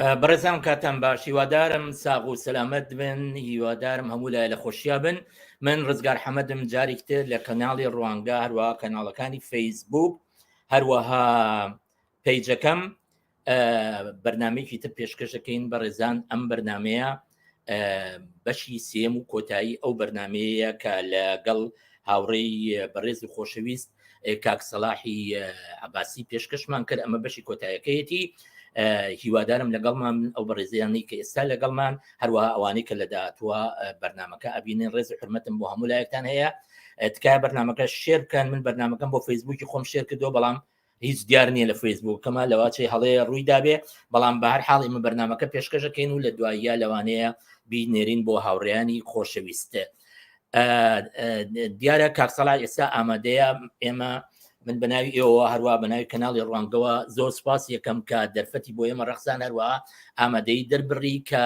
بەڕێزان کاتان باش هیوادارم ساغ و سەلامەت بن هیوادارم هەموو لای لە خۆشییا بن من ڕزگار حەمەدم جارێکتر لە کەناڵی ڕوانگە هەروە کەناڵەکانی فەیسبوک هەروەها پەیجەکەم بەرنمەیەکی تر پێشکەشەکەین بەڕێزان ئەم بەرنمەیە بەشی سێم و کۆتایی ئەو بەرنمەیە کە لەگەڵ هاوڕێی بەڕێز و خۆشەویست کاک سەلاحی عباسی پێشکەشمان کرد ئەمە بەشی کۆتایەکەیەتی هیوادارم لەگەڵمان ئەو بەڕێزیانی کە ئێستا لەگەڵمان هەروەها ئەوانەی کە لە داهاتووە بەرنمەکە ئەبینن ڕێز و حرمەتم بۆ هەموو لایەکتان هەیە تکایە بەرنمەکە share بکەن من بەرنمەکەم بۆ فەیسبوکی خۆم share کردو بەڵام هیچ دیار نییە لە فەیسبوکەمە لەواچەی هەڵەیە ڕووی دابێ بەڵام بە هەر حاڵ ئمە بەرنمەکە پێشکەشەکەین و لە دواییە لەوانەیە بینێرین بۆ هاوڕێیانی خۆشەویست دیارە کاک سەڵا ئێستا ئامادەیە ئێمە من بەناوی ئێوە هەروە بەناوی کەناڵی ڕوانگەوە زۆر سپاس یەکەم کە دەرفەتی بۆ ئێمە ڕەخسان هەروە ئامادەی دەربڕی کە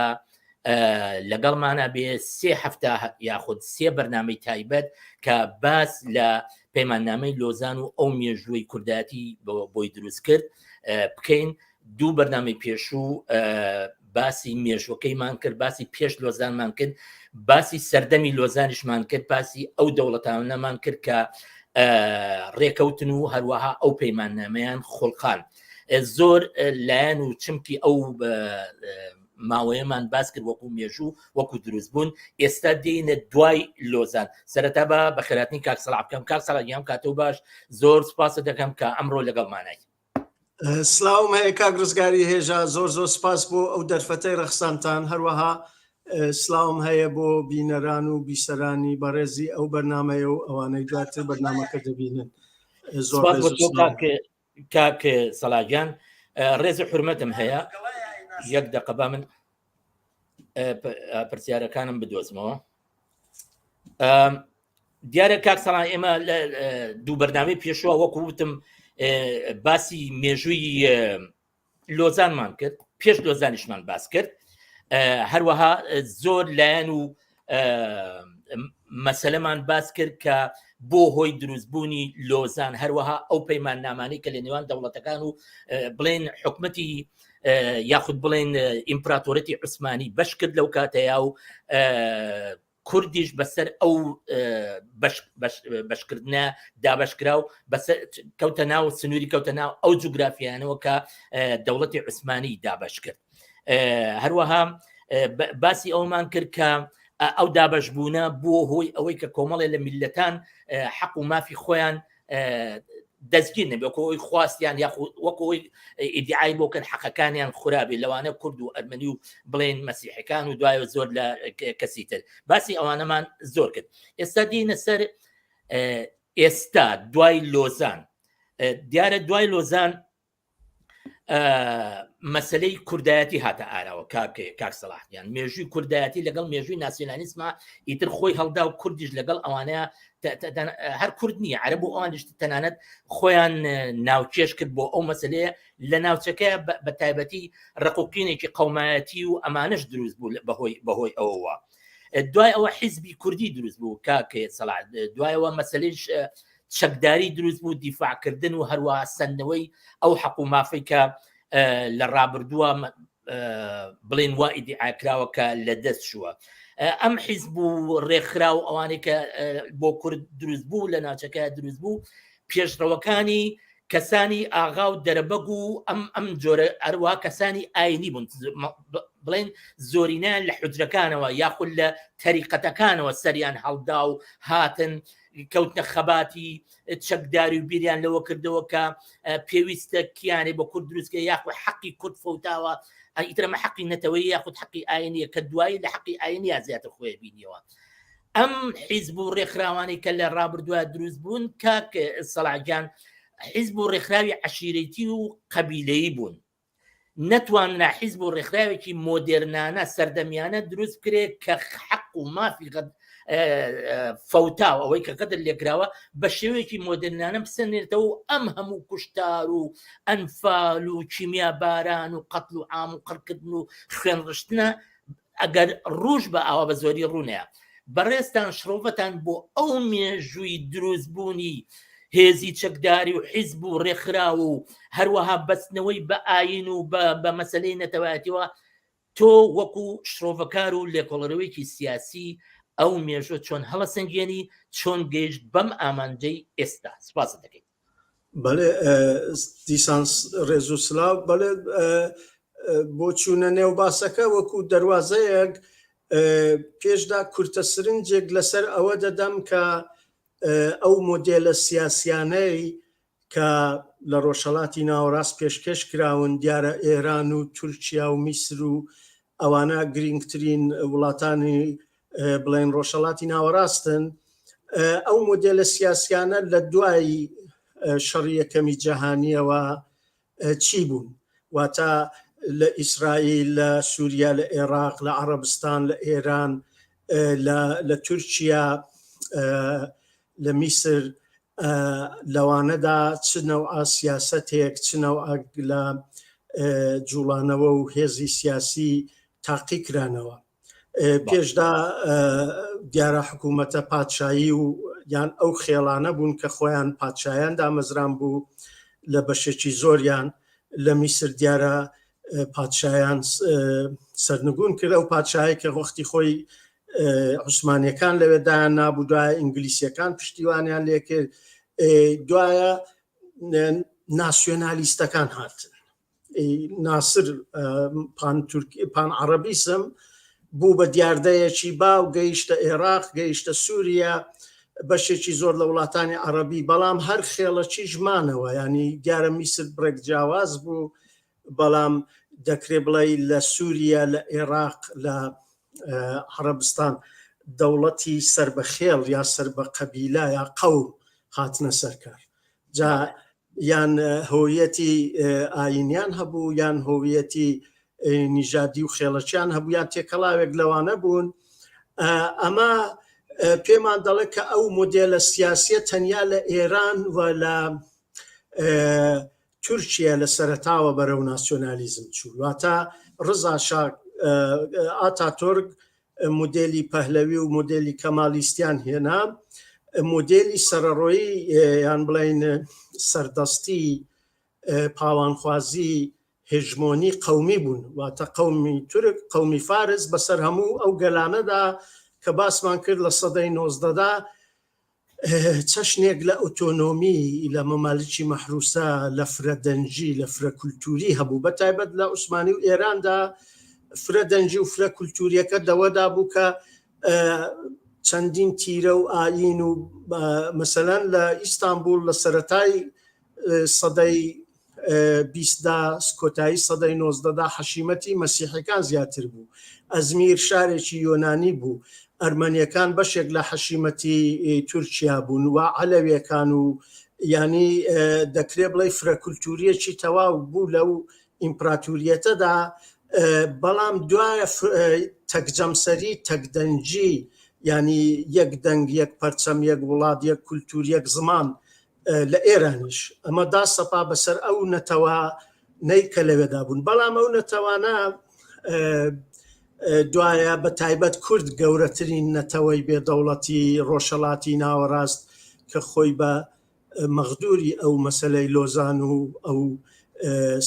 لەگەڵمانە بێ سێ هەفتە یاخود سێ بەرنمەی تایبەت کە باس لە پەیماننامەی لۆزان و ئەو مێژووی کوردایەتی بۆی دروست کرد بکەین دوو بەرنامەی پێشوو باسی مێژوەکەیمان کرد باسی پێش لۆزانمان کرد باسی سەردەمی لۆزانیشمان کرد باسی ئەو دەوڵەتانەمان کرد کە ڕێکەوتن و هەروەها ئەو پەیماننامەیان خوڵقان زۆر لایەن و چمکی ئەو ماوەیەمان باس کرد وەکو مێژوو وەکو دروست بوون ئێستا دێنە دوای لۆزان سەرەتا بە بەخێراتنی کاک سەڵاح بکەم کاک سەڵاح گیان کاتەوە باش زۆر سپاست دەکەم کە ئەمڕۆ لەگەڵمانای سلااوم هەیە کاک ڕزگاری هێژا زۆر زۆر سپاس بۆ ئەو دەرفەتەی ڕەخسانتان هەروەها سلااوم هەیە بۆ بینەران و بیسەرانی بەڕێزی ئەو بەرنمەیە و ئەوانەی دواتر بەرنمەکە دەبینن زۆر کاک سەلاگیان ڕێز و حرمەتم هەیە یەک دقە با من پرسیارەکانم بدۆزمەوە دیارە کاک سەڵان ئێمە لە دوو بەرنامەی پێشوە وەکو وتم باسی مێژووی لۆزانمان کرد پێش لۆزانیشمان باس کرد هەروەها زۆر لایەن و مەسەلەمان باس کرد کە بۆ هۆی دروستبوونی لۆزان هەروەها ئەو پەیمان نامانەی کە لە نێوان دەوڵەتەکان و بڵێن حکومەتی یاخود بڵێن ئیمپراتۆرەتی عوسمانی بەش کرد لەو کاتەیە و کوردیش بەسەر ئەو بەشکردنە دابشکرا و کەوتە ناو سنووری کەوتە ناو ئەو جوگرافیانەوە کە دەوڵەتی عوسمانی دابش کرد هەروەها باسی ئەومان کرد کە ئەو دابش بوونە بووە هۆی ئەوەی کە کۆمەڵێ لە میلەتان حەق و مافی خۆیان دەستگیر نەبێ وەکو ئەوی خواستیان یاخود وەکو ئەوی ئیدعای بۆ کەن حەقەکانیان خورابێ لەوانە کورد و ئەرمەنی و بڵێن مەسیحەکان و دوایە زۆر لە کەسی تر باسی ئەوانەمان زۆر کرد ئێستا دینە سەر ئێستا دوای لۆزان دیارە دوای لۆزان مەسلەی کوردایەتی هاتە ئاراوە کاک کاک سەلاحیان مێژووی کوردایەتی لەگەڵ مێژووی ناسیۆنالیسما ئیتر خۆی هەڵدا و کوردیش لەگەڵ ئەوانەیە هەر کورد نییە عەرەب و ئەوانیش تەنانەت خۆیان ناوکێش کرد بۆ ئەو مەسلەیە لە ناوچەکە بە تایبەتی ڕقوقینێکی قەومایەتی و ئەمانش دروست بوو بەهۆی بەهۆی ئەوەوە دوای ئەوە حیزبی کوردی دروست بوو کاک سەلاح دوایەوە مەسلەیش چەکداری دروست بوو دیفاعکردن و هەروەها سەندنەوەی ئەو حەق و مافەی کە لە ڕابردووە بڵێن وا ئیدعا کراوە کە لە دەست چووە ئەم حیزب و ڕێکخرا و ئەوانەی کە بۆ کورد دروست بوو لە ناوچەکە دروست بوو پێشڕەوەکانی کەسانی ئاغا و دەرەبەگ و ئەم ئەم جۆرە ئەروا کەسانی ئاینی بوون بڵێن زۆرینیان لە حجرەکانەوە یاخود لە تەریقەتەکانەوە سەریان هەڵدا و هاتن کەوتنە خەباتی چەکداری و بیریان لەوە کردەوە کە پێویستە کیانێ بۆ کورد دروستکە یاخود حەقی کورد فەوتاوە ئیترەمە حەقی نەتەوەی یاخود حەقی ئاینیە کە دوایی لە حەقی ئاینیا زیاتر خۆی بینیەوە ئەم حیزب و ڕێکخراوانەی کە لە ڕابردووە دروست بوون کاک سەلاجان حیزب و ڕێکخراوی عەشیرەتی و قەبیلەیی بوون نەتوانرا حیزب و ڕێکخراوێکی مۆدێرنانە سەردەمیانە دروست بکرێت کە حەق و مافی فەوتاو ئەوەی کە قەدر لێکراوە بە شێوەیەکی مۆدێرنانە بسەنێتەوە و ئەم هەموو کوشتار و ئەنفال و کیمیا باران و قەتل و عام و قڕکردن و خوێنڕشتنە ئەگەر ڕووش بە ئاوا بە زۆری ڕوونەیە بەڕێزتان شڕۆڤەتان بۆ ئەو مێژووی دروستبوونی. هێزی چەکداری و حیزب و ڕێکخراو و هەروەها بەستنەوەی بە ئاین و بە مەسلەی نەتەوایەتیەوە تۆ وەکو شرۆڤەکار و لێکۆڵەرەوەیەکی سیاسی ئەو مێژوە چۆن هەڵەسەنگێنی چۆن گەیشت بەم ئامانجەی ئێستا سپاست دەکەین. بەڵێ دیسان ڕێز و سلااو بەڵێ بۆ چوونە نێو باسەکە وەکو دەواازەیەک پێشدا کورتە سرنجێک لەسەر ئەوە دەدەم کە ئەو مۆدێلە سیاسیانەی کە لە ڕۆژهەڵاتی ناوەڕاست پێشکێش کراون، دیارە ئێران و تورکیا و میسر و ئەوانە گرینگترین وڵاتانی بڵێن ڕۆژهەڵاتی ناوەڕاستن، ئەو مۆدێلە سیاسیانە لە دوای شەڕی یەکەمی جەهانیەوە چی بوون؟ واتە لە ئیسرائیل، لە سووریا، لە ئێراق، لە عەڕەبستان، لە ئێران، لە تورکیا، لە میسر، لەوانەدا چ نەوعە سیاسەتێک، چ نەوعەک لە جوڵانەوە و هێزی سیاسی تاقی کرانەوە. پێشدا دیارە حکوومەتە پادشایی و یان ئەو خێڵانە بوون کە خۆیان پادشایان دامەزران بوو لە بەشێکی زۆریان لە میسر دیارە پادشایان سەرنگون کرد ئەو پادشایە کە وەختی خۆی عوسمانیەکان لەوێ دایان نابوو دوایە ئینگلیسیەکان پشتیوانیان لێکرد دوایە ناسیۆنالیستەکان هاتن ناسر پان تورکی پان عەڕەبیسم بوو بە دیاردەیەکی باو گەیشتە ئێراق گەیشتە سووریا بەشێکی زۆر لە وڵاتانی عەڕەبی بەڵام هەر خێڵەکیش مانەوە ینی دیارە میسر بڕێک جیاواز بوو بەڵام دەکرێ بڵێ لە سووریا لە ئێراق لە عەڕەبستان دەوڵەتی سەر بە خێڵ یا سەر بە قەبیلە یا قەوم هاتنە سەرکار جا یان هۆیەتی ئاینیان هەبوو یان هۆیەتی نیژادی و خێڵەکیان هەبوو یان تێکەڵاوێک لەوانە بوون ئەمە پێمان دەڵێت کە ئەو مۆدێلە سیاسیە تەنیا لە ئێران و لە تورکیا لە سەرەتاوە بەرەو ناسیۆنالیزم چوو واتە ڕزا شا ئاتاتۆرک مۆدێلی پەهلەوی و مۆدێلی کەمالیستیان هێنا، مۆدێلی سەرەڕۆیی یان بڵێین سەردەستی پاوانخوازی هێژمۆنی قەومی بوون، واتە قەومی تورک، قەومی فارس بەسەر هەموو ئەو گەلانەدا کە باسمان کرد لە سەدەی نۆزدەدا چەشنێک لە ئۆتۆنۆمی لە مەمالکی مەحروسە، لە فرەدەنگی، لە فرە کولتووری هەبوو، بە تایبەت لە عوسمانی و ئێراندا فرە دەنگی و فرە کولتووریەکە دەوەدا بوو کە چەندین تیرە و ئایین و مەسەلەن لە ئیستانبوڵ لە سەرەتای سەدەی بیستدا کۆتایی سەدەی نۆزدەدا حەشیمەتی مەسیحەکان زیاتر بوو ئەزمیر شارێکی یۆنانی بوو ئەرمەنیەکان بەشێک لە حەشیمەتی تورکیا بوون و عەلەویەکان و ینی دەکرێ بڵێ فرە کولتوریەکی تەواو بوو لەو ئیمپراتوریەتەدا بەڵام دوایە تەکجەمسەری تەکدەنگی ینی یەک دەنگ یەک پەرچەم یەک وڵات یەک کولتور یەک زمان لە ئێرانیش ئەمە داسەپا بەسەر ئەو نەتەوە نەی کە لەوێدا بوون بەڵام ئەو نەتەوانە دوایە بە تایبەت کورد گەورەترین نەتەوەی بێدەوڵەتی ڕۆژهەڵاتی ناوەڕاست کە خۆی بە مەغدوری ئەو مەسلەی لۆزان و ئەو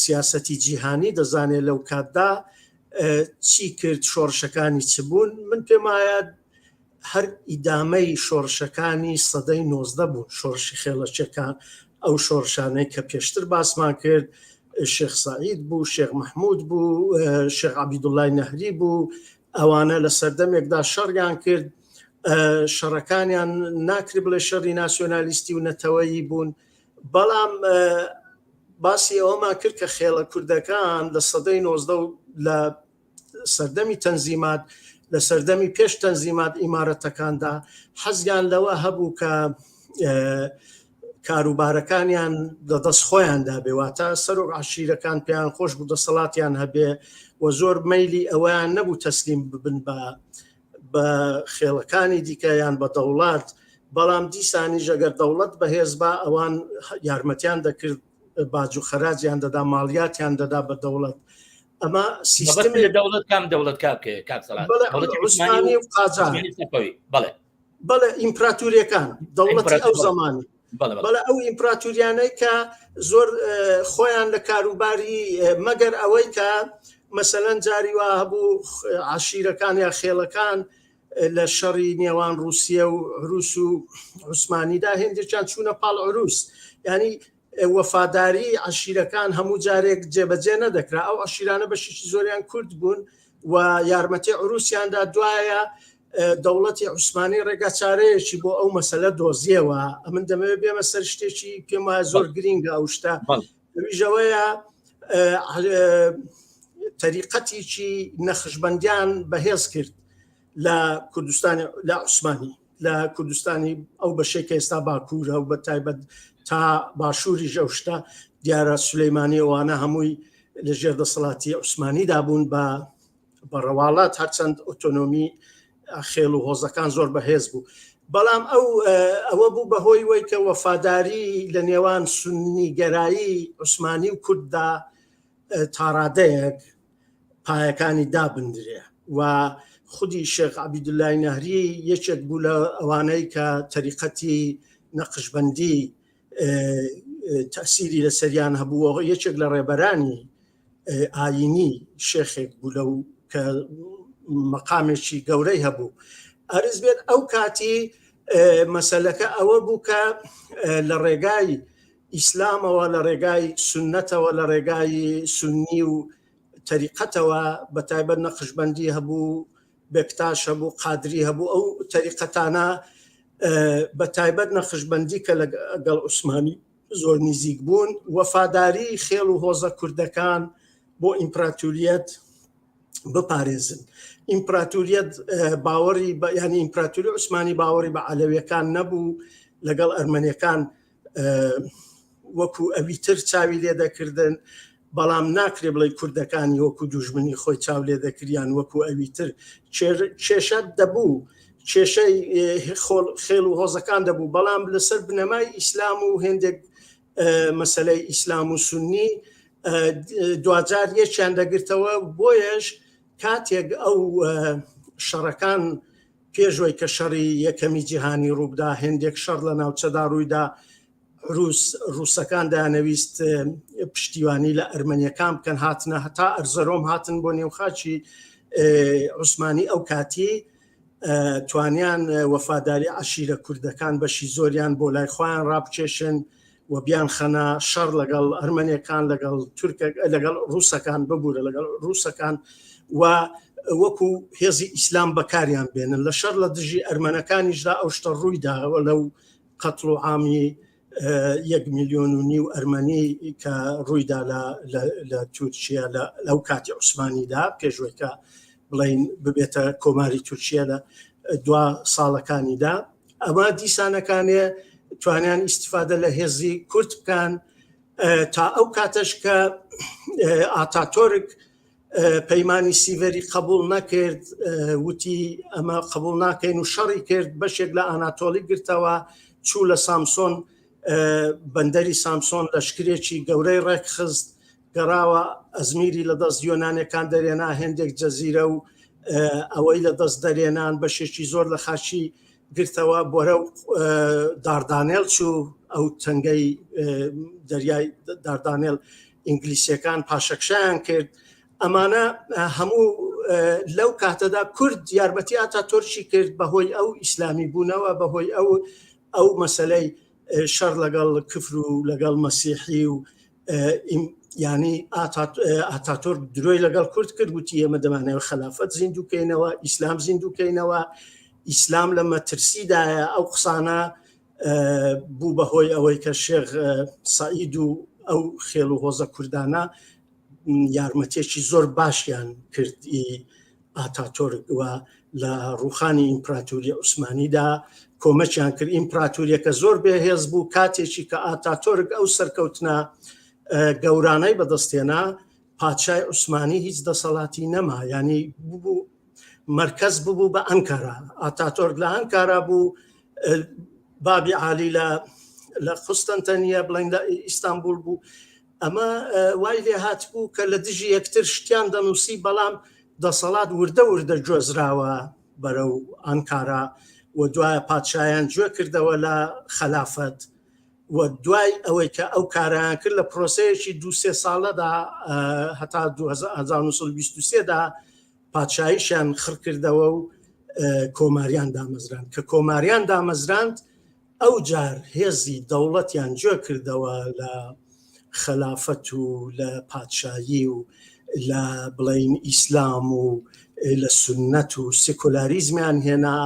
سیاسەتی جیهانی دەزانێت لەو کاتدا چی کرد شۆڕشەکانی چ بوون من پێم وایە هەر ئیدامەی شۆڕشەکانی سەدەی 19 بوون شۆڕشی خێڵەکیەکان ئەو شۆڕشانەی کە پێشتر باسمان کرد شێخ سعید بوو شێخ مححمود بوو شێخ عبیدوڵای نەهری بوو ئەوانە لە سەردەمێکدا شەڕیان کرد شەڕەکانیان ناکری بڵێ شەڕی ناسیۆنالیستی و نەتەوەیی بوون بەڵام باسی ئەوەمان کرد کە خێڵە کوردەکان لە سەدەی 19 لە سەردەمی تەنزیمات لە سەردەمی پێش تەنزیمات ئیمارەتەکاندا حەزیان لەوە هەبوو کە کاروبارەکانیان لە دەست خۆیاندا بێ واتە سەرۆک عشیرەکان پێیان خۆش بوو دەسەڵاتیان هەبێ و زۆر مەیلی ئەوەیان نەبوو تەسلیم ببن بە بە خێڵەکانی دیکە یان بە دەوڵەت بەڵام دیسانیش ئەگەر دەوڵەت بەهێز با ئەوان یارمەتیان دەکرد باج و خەراجیان دەدا ماڵیاتیان دەدا بە دەوڵەت ئەمە سیستمی دەوڵەت کام دەوڵەت کاک کاک سەڵاح دەوڵەتی عوسمانی و قاجار بەڵێ بەڵێ ئیمپراتوریەکان دەوڵەتی ئەو زەمانی. بەڵێ ئەو ئیمپراتوریانەی کە زۆر خۆیان لە کاروباری مەگەر ئەوەی کە مەسەلەن جاری وا هەبوو عشیرەکان یا خێڵەکان لە شەڕی نێوان رووسیە و عروس و عوسمانیدا هێندێکیان چوونە پاڵ عروس ینی وەفاداری عەشیرەکان هەموو جارێک جێبەجێ نەدەکرا ئەو عەشیرانە بەشێکی زۆریان کورد بوون و یارمەتی عروسیاندا دوایە دەوڵەتی عوسمانی ڕێگا چارەیەکی بۆ ئەو مەسەلە دۆزیەوە ئەمن دەمەوێت بێمە سەر شتێکی پێم وایە زۆر گرینگە ئەو شتە ئەویشەوەیە تەریقەتێکی نەخشبەندیان بەهێز کرد لە کوردستانی لە عوسمانی لە کوردستانی ئەو بەشەی کە ئێستا باکوورە و بە تایبەت تا باشووریش ئەو شتە دیارە سولەیمانی ئەوانە هەمووی لە ژێر دەسەڵاتی عوسمانیدا بوون بە بە ڕەواڵەت هەرچەند ئۆتۆنۆمی خێڵ و هۆزەکان زۆر بەهێز بوو بەڵام ئەو ئەوە بوو بەهۆی وەی کە وەفاداری لە نێوان سنیگەرایی عوسمانی و کورددا تاڕادەیەک پایەکانی دابندرێ و خودی شێخ عەبیدولای نەهری یەکێک بوو لە ئەوانەی کە تەریقەتی نەقشبەندی تەسیری لەسەریان هەبووە یەکێک لە ڕێبەرانی ئاینی شێخێک بوو لەو کە مەقامێکی گەورەی هەبوو ئەرز بێت ئەو کاتی مەسەلەکە ئەوە بوو کە لە ڕێگای ئیسلامەوە لە ڕێگای سوننەتەوە لە ڕێگای سوننی و تەریقەتەوە بە تایبەت نەقشبەندی هەبوو بێکتاش هەبوو قادری هەبوو ئەو تەریقەتانە بە تایبەت نەقشبەندی کە لەگەڵ عوسمانی زۆر نزیک بوون وەفاداری خێڵ و هۆزە کوردەکان بۆ ئیمپراتوریەت بپارێزن ئیمپراتوریەت باوەڕی ینی ئیمپراتوری عوسمانی باوەڕی بە عەلەویەکان نەبوو لەگەڵ ئەرمەنیەکان وەکو ئەوی تر چاوی لێ دەکردن بەڵام ناکرێ بڵێ کوردەکانی وەکو دوژمنی خۆی چاو لێ دەکریان وەکو ئەوی تر کێشە دەبوو کێشەی خێڵ و هۆزەکان دەبوو بەڵام لەسەر بنەمای ئیسلام و هێندێک مەسلەی ئیسلام و سنی دواجار یەکیان دەگرتەوە بۆیەش کاتێک ئەو شەڕەکان پێش وەی کە شەڕی یەکەمی جیهانی ڕووبدا هێندێک شەڕ لە ناوچەدا ڕوویدا ڕوس ڕووسەکان دەیانەویست پشتیوانی لە ئەرمەنیەکان بکەن هاتنە هەتا ئەرزەرۆم هاتن بۆ نێوخاکی عوسمانی ئەو کاتی توانیان وەفاداری عەشیرە کوردەکان بەشی زۆریان بۆ لای خۆیان ڕابکێشن و بیانخەنە شەڕ لەگەڵ ئەرمەنیەکان لەگەڵ تورکە لەگەڵ ڕووسەکان ببوورە لەگەڵ ڕووسەکان و وەکو هێزی ئیسلام بەکاریان بێنن لە شەڕ لە دژی ئەرمەنەکانیشدا ئەو شتە ڕوویداوە لەو قەتڵ و عامی یەک میلیۆن و نیو ئەرمەنی کە ڕوویدا لە تورکیا لەو کاتی عوسمانیدا پێشوەی کە بڵین ببێتە کۆماری تورکیا لە دوا ساڵەکانیدا ئەمە دیسانەکانێ توانیان ئیسیفادە لە هێزی کورد بکەن تا ئەو کاتەش کە ئاتاتۆرک پەیمانی سیڤەری قبول نەکرد وتی ئەمە قبول ناکەین و شەڕی کرد بەشێک لە ئاناتۆلی گرتەوە چوو لە سامسۆن بەندەری سامسۆن لەشکرێکی گەورەی ڕێکخست گەڕاوە ئەزمیری لە دەست یۆنانەکان دەرێنا هێندێک جەزیرە و ئەوەی لە دەست دەرێنان بەشێکی زۆر لە خاچی گرتەوە بۆرە و داردانێل چوو ئەو تەنگەی دەریای داردانێل ئینگلیسیەکان پاشەکشایان کرد ئەمانە هەموو لەو کاتەدا کورد یارمەتی ئاتا تۆرچی کرد بەهۆی ئەو ئیسلامی بوونەوە بەهۆی ئەو ئەو مەسلەی شەڕ لەگەڵ کفر و لەگەڵ مەسیحی و ینی ئاتاتۆرک درۆی لەگەڵ کورد کرد وتی ئێمە دەمانەوە خەلافەت زیندووکەینەوە ئیسلام زیندووکەینەوە ئیسلام لە مەترسیدایە ئەو قسانە بوو بەهۆی ئەوەی کە شێخ سعید و ئەو خێڵ و هۆزە کوردانە یارمەتێکی زۆر باشیان کرد ئاتاتۆرک و لە ڕوخانی ئیمپراتوری عوسمانیدا کۆمەکیان کرد ئیمپراتوریەکە زۆر بێهێز بوو کاتێکی کە ئاتاتۆرک ئەو سەرکەوتنە گەورانەی بەدەستێنا پادشای عوسمانی هیچ دەسەڵاتی نەما ینی ببوو مرکز ببوو بە ئەنکارا ئاتاتۆرک لە ئەنکارا بوو بابی عالی لە لە قوستەنتەنیە بڵین لە ئیستانبول بوو ئەمە وای لێ هاتبوو کە لە دژی یەکتر شتیان دەنووسی بەڵام دەسەڵات وردە وردە گوێزراوە بەرەو ئانکارا و دوایە پادشایان گوێ کردەوە لە خەلافەت. و دوای ئەوەی کە ئەو کارەیان کرد لە پرۆسەیەکی دو سێ ساڵەدا هەتا 1923 دا پادشاییشیان خڕکردەوە و کۆماریان دامەزراند کە کۆماریان دامەزراند ئەو جار هێزی دەوڵەتیان جوێ کردەوە لە خەلافەت و لە پادشایی و لە بڵین ئیسلام و لە سنەت و سکولاریزمیان هێنا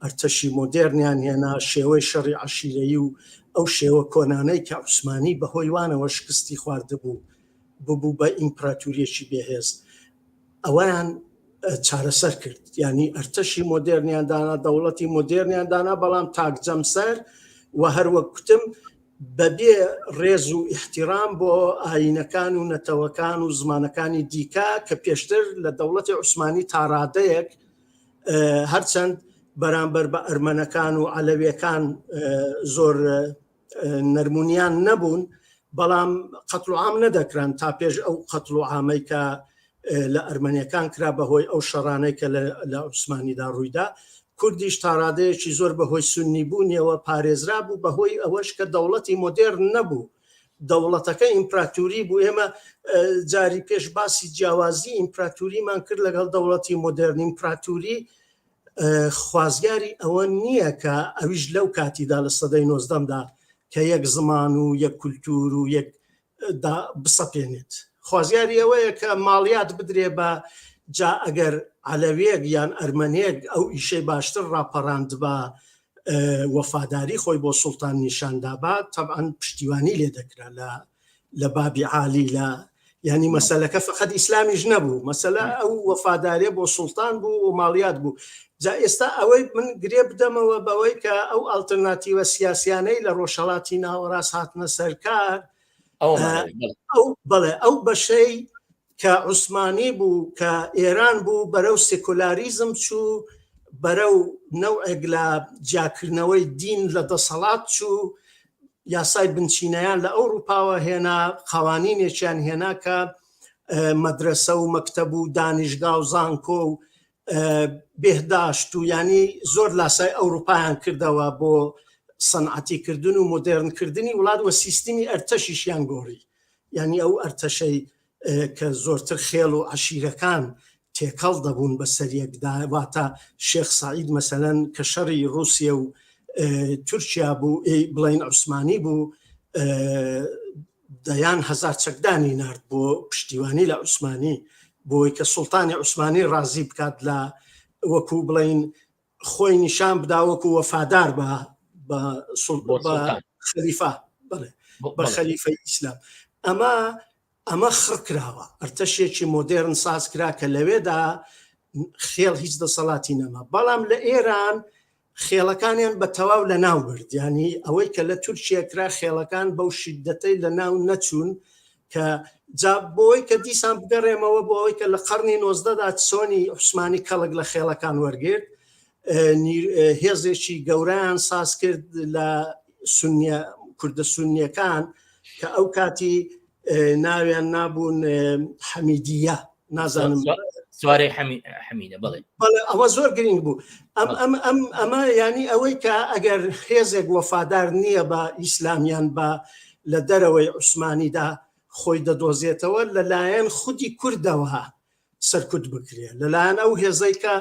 ئەرتەشی مۆدێرنیان هێنا، شێوەی شەڕی عەشیرەیی و ئەو شێوە کۆنانەی کە عوسمانی بە هۆی وانەوە شکستی خواردبوو، ببوو بە ئیمپراتورییەکی بێهێز، ئەوەیان چارەسەر کرد. یانی ئەرتەشی مۆدێرنیان دانا، دەوڵەتی مۆدێرنیان دانا، بەڵام تاک جەمسەر و هەر وەک کوتم بەبێ ڕێز و ئیحتیرام بۆ ئایینەکان و نەتەوەکان و زمانەکانی دیکە کە پێشتر لە دەوڵەتی عوسمانی تا ڕادەیەک هەرچەند بەرامبەر بە ئەرمەنەکان و عەلەویەکان زۆر نەرمونیان نەبوون بەڵام قەتڵ و عام نەدەکران تا پێش ئەو قەتڵ و عامەی کە لە ئەرمەنیەکان کرا بەهۆی ئەو شەڕانەی کە لە عوسمانیدا ڕوویدا کوردیش تاڕادەیەکی زۆر بەهۆی سنی بوونیەوە پارێزرا بوو بەهۆی ئەوەش کە دەوڵەتی مۆدێرن نەبوو دەوڵەتەکە ئیمپراتوری بوو ئێمە جاری پێش باسی جیاوازی ئیمپراتوریمان کرد لەگەڵ دەوڵەتی مۆدێرن ئیمپراتوری خوازیاری ئەوە نییە کە ئەویش لەو کاتیدا لە سەدەی نۆزدەمدا کە یەک زمان و یەک کولتور و یەک دا بسەپێنێت خوازیاری ئەوەیە کە ماڵیات بدرێ بە جا ئەگەر عەلەویەک یان ئەرمەنێک ئەو ئیشەی باشتر ڕاپەڕاندبا وەفاداری خۆی بۆ سوڵتان نیشان دابا تەبعەن پشتیوانی لێ دەکرا لە لە بابی عالی لە ینی مەسەلەکە فقط ئیسلامیش نەبوو مەسەلە ئەو وەفادارێ بۆ سوڵتان بوو و ماڵیات بوو جا ئێستا ئەوەی من گرێ بدەمەوە بەوەی کە ئەو ئەڵتەرناتیوە سیاسیانەی لە ڕۆژهەڵاتی ناوەڕاست هاتنە سەرکار ئەو بەڵێ ئەو بەشەی کە عوسمانی بوو کە ئێران بوو بەرەو سێکۆلاریزم چوو بەرەو نەوعێک لە جیاکردنەوەی دین لە دەسەڵات چوو یاسای بنچینەیان لە ئەوروپاوە هێنا قوانینێکیان هێنا کە مەدرسە و مەکتەب و دانیشگا و زانکۆ و بێهداشت و ینی زۆر لاسای ئەوروپایان کردەوە بۆ سەنعەتیکردن و مۆدێرنکردنی وڵات وە سیستمی ئەرتەشیشیان گۆڕی یانی ئەو ئەرتەشەی کە زۆرتر خێڵ و عەشیرەکان تێکەڵ دەبوون بە سەریەکدا واتە شێخ سعید مەسەلەن کە شەڕی ڕووسیە و تورکیا بوو بڵین عوسمانی بوو دەیان هەزار چەکدانی نارد بۆ پشتیوانی لە عوسمانی بۆی کە سوڵتانی عوسمانی ڕازی بکات لە وەکو بڵین خۆی نیشان بدا وەکو وەفادار بە بە خەلیفە بەڵێ بە خەلیفەی ئیسلام ئەمە ئەمە خڕ کراوە ئەرتەشێکی مۆدێرن ساز کرا کە لەوێدا خێڵ هیچ دەسەڵاتی نەما بەڵام لە ئێران خێڵەکانیان بە تەواو لە ناو برد ینی ئەوەی کە لە تورکیا کرا خێڵەکان بەو شیدەتەی لە ناو نەچوون کە جا بۆی کە دیسان بگەڕێمەوە بۆ ئەوەی کە لە قەرنی نۆزدەدا چۆنی عوسمانی کەڵک لە خێڵەکان وەرگرت هێزێکی گەورەیان ساز کرد لە سنیە کوردە سنیەکان کە ئەو کاتی ناویان نابوون حەمیدیە نازانم سوارەی حەمیدە بەڵێ بەڵێ ئەوە زۆر گرنگ بوو ئەم ئەم ئەم ئەمە ینی ئەوەی کە ئەگەر هێزێک وەفادار نییە بە ئیسلامیان بە لە دەرەوەی عوسمانیدا خۆی دەدۆزێتەوە لەلایەن خودی کوردەوە سەرکوت بکرێت لەلایەن ئەو هێزەی کە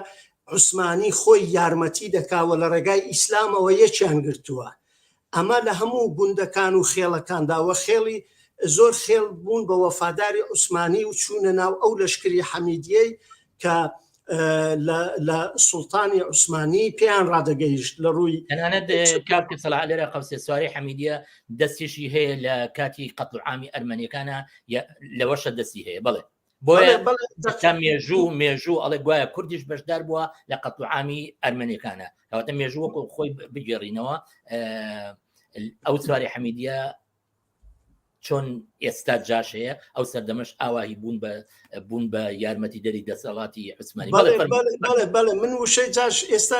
عوسمانی خۆی یارمەتی دەکاوە لە ڕێگای ئیسلامەوە یەکیان گرتووە ئەمە لە هەموو گوندەکان و خێڵەکاندا وە خێڵی زۆر خێڵ بوون بە وەفاداری عوسمانی و چوونە ناو ئەو لەشکری حەمیدیەی کە لە سوڵتانی عوسمانی پێیان ڕادەگەیشت لە ڕووی تەنانەت کاک سەڵاح لێرە قەوسێ سواری حەمیدیە دەستیشی هەیە لە کاتی قەتڵ عامی ئەرمەنیەکانە لەوەشە دەستی هەیە بەڵێ بۆیە تا مێژوو مێژوو ئەڵێ گوایە کوردیش بەشدار بووە لە قەتڵ عامی ئەرمەنیەکانە کەواتە مێژوو وەکو خۆی بگێڕینەوە ئەو سواری حەمیدیە چۆن ئێستا جاش هەیە ئەو سەردەمەش ئاواهی بوون بە بوون بە یارمەتی دەری دەسەڵاتی عوسمانی بەڵێ بەڵێ من وشەی جاش ئێستا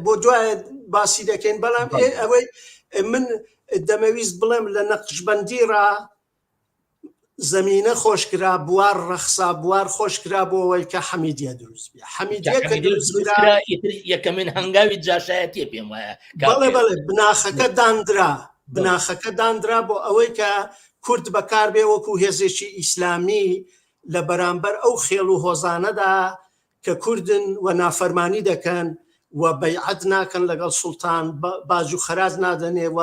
بۆ دوایە باسی دەکەین بەڵام ئەوەی من دەمەویست بڵێم لە نەقشبەندی ڕا زەمینە خۆشکرا بوار ڕەخسا بوار خۆشکرا بۆ ئەوەی کە حەمیدیە دروست بێ حەمیدیە کە دروست کرا یەکەمین هەنگاوی جاشایەتیە پێم وایە بەڵێ بەڵێ بناخەکە داندرا. بناخەکە دانرا بۆ ئەوەی کە کورد بەکاربێ وەکو هێزێکی ئیسلامی لە بەرامبەر ئەو خێڵ و هۆزانەدا کە کوردن و نافەرمانی دەکەن و بەیعەت ناکەن لەگەڵ سوڵتان، باج و خەراج نادەنێ و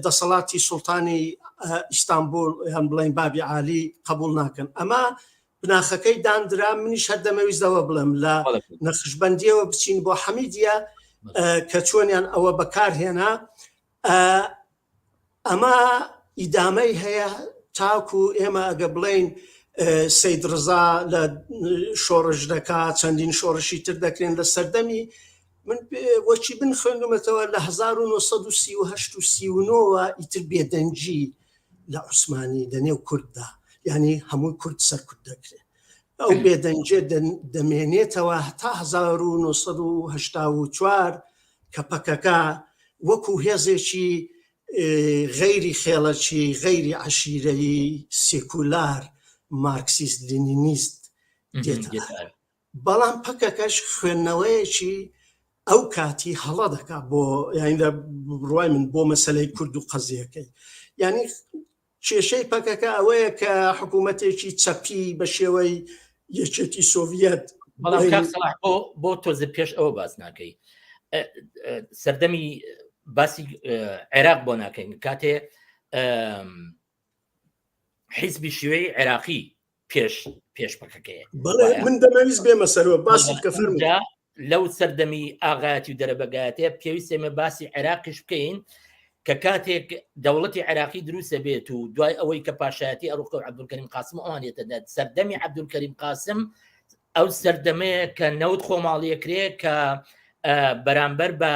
دەسەڵاتی سوڵتانی ئیستانبوڵ یان بڵێین بابی عالی قبوڵ ناکەن. ئەمە بناخەکەی داندرا. منیش هەر دەمەویست ئەوە بڵێم لە نەخشبەندیەوە بچین بۆ حەمیدیە کە چۆنیان ئەوە بەکارهێنا. ئەمە ئیدامەی هەیە تاکو ئێمە ئەگە بڵێین سید ڕزا لە شۆڕش دەکا چەندین شۆڕشی تر دەکرێن لە سەردەمی من وەکی بن خوێندومەتەوە لە 1938 و 39ەوە ئیتر بێدەنگی لە عوسمانی لە نێو کورددا یعنی هەمووی کورد سەرکوت دەکرێت ئەو بێدەنگێ دەمێنێتەوە هەتا 1984 کە پەکەکە وەکو هێزێکی غەیری خێڵەکی، غەیری عەشیرەیی، سێکولار، مارکسیست لینینیست دێتە ئارا. بەڵام پەکەکەش خوێندنەوەیەکی ئەو کاتی هەڵە دەکات بۆ یانی لە بڕوای من بۆ مەسەلەی کورد و قەزیەکەی. یانی کێشەی پەکەکە ئەوەیە کە حکوومەتێکی چەپی بە شێوەی یەکێتی سۆڤیەت بەڵام کاک سەڵاح بۆ بۆ تۆزە پێش ئەوە باس ناکەی سەردەمی باسی عێراق بۆ ناکەین کاتێ حیزبی شیوەی عێراقی پێش پێش پەکەکەیە بەڵێ من دەمەویست بێمە سەرەوە باسی بکە فەرموو. لەو سەردەمی ئاغایەتی و دەرەبەگایەتە پێویستە ئێمە باسی عێراقیش بکەین کە کاتێک دەوڵەتی عێراقی دروستە بێت و دوای ئەوەی کە پاشایەتی ئەڕوخە و عەبدولکەریم قاسم ئەوان یەتە دەر سەردەمی عەبدولکەریم قاسم ئەو سەردەمەیە کە نەوت خۆماڵیەکرێ کە بەرامبەر بە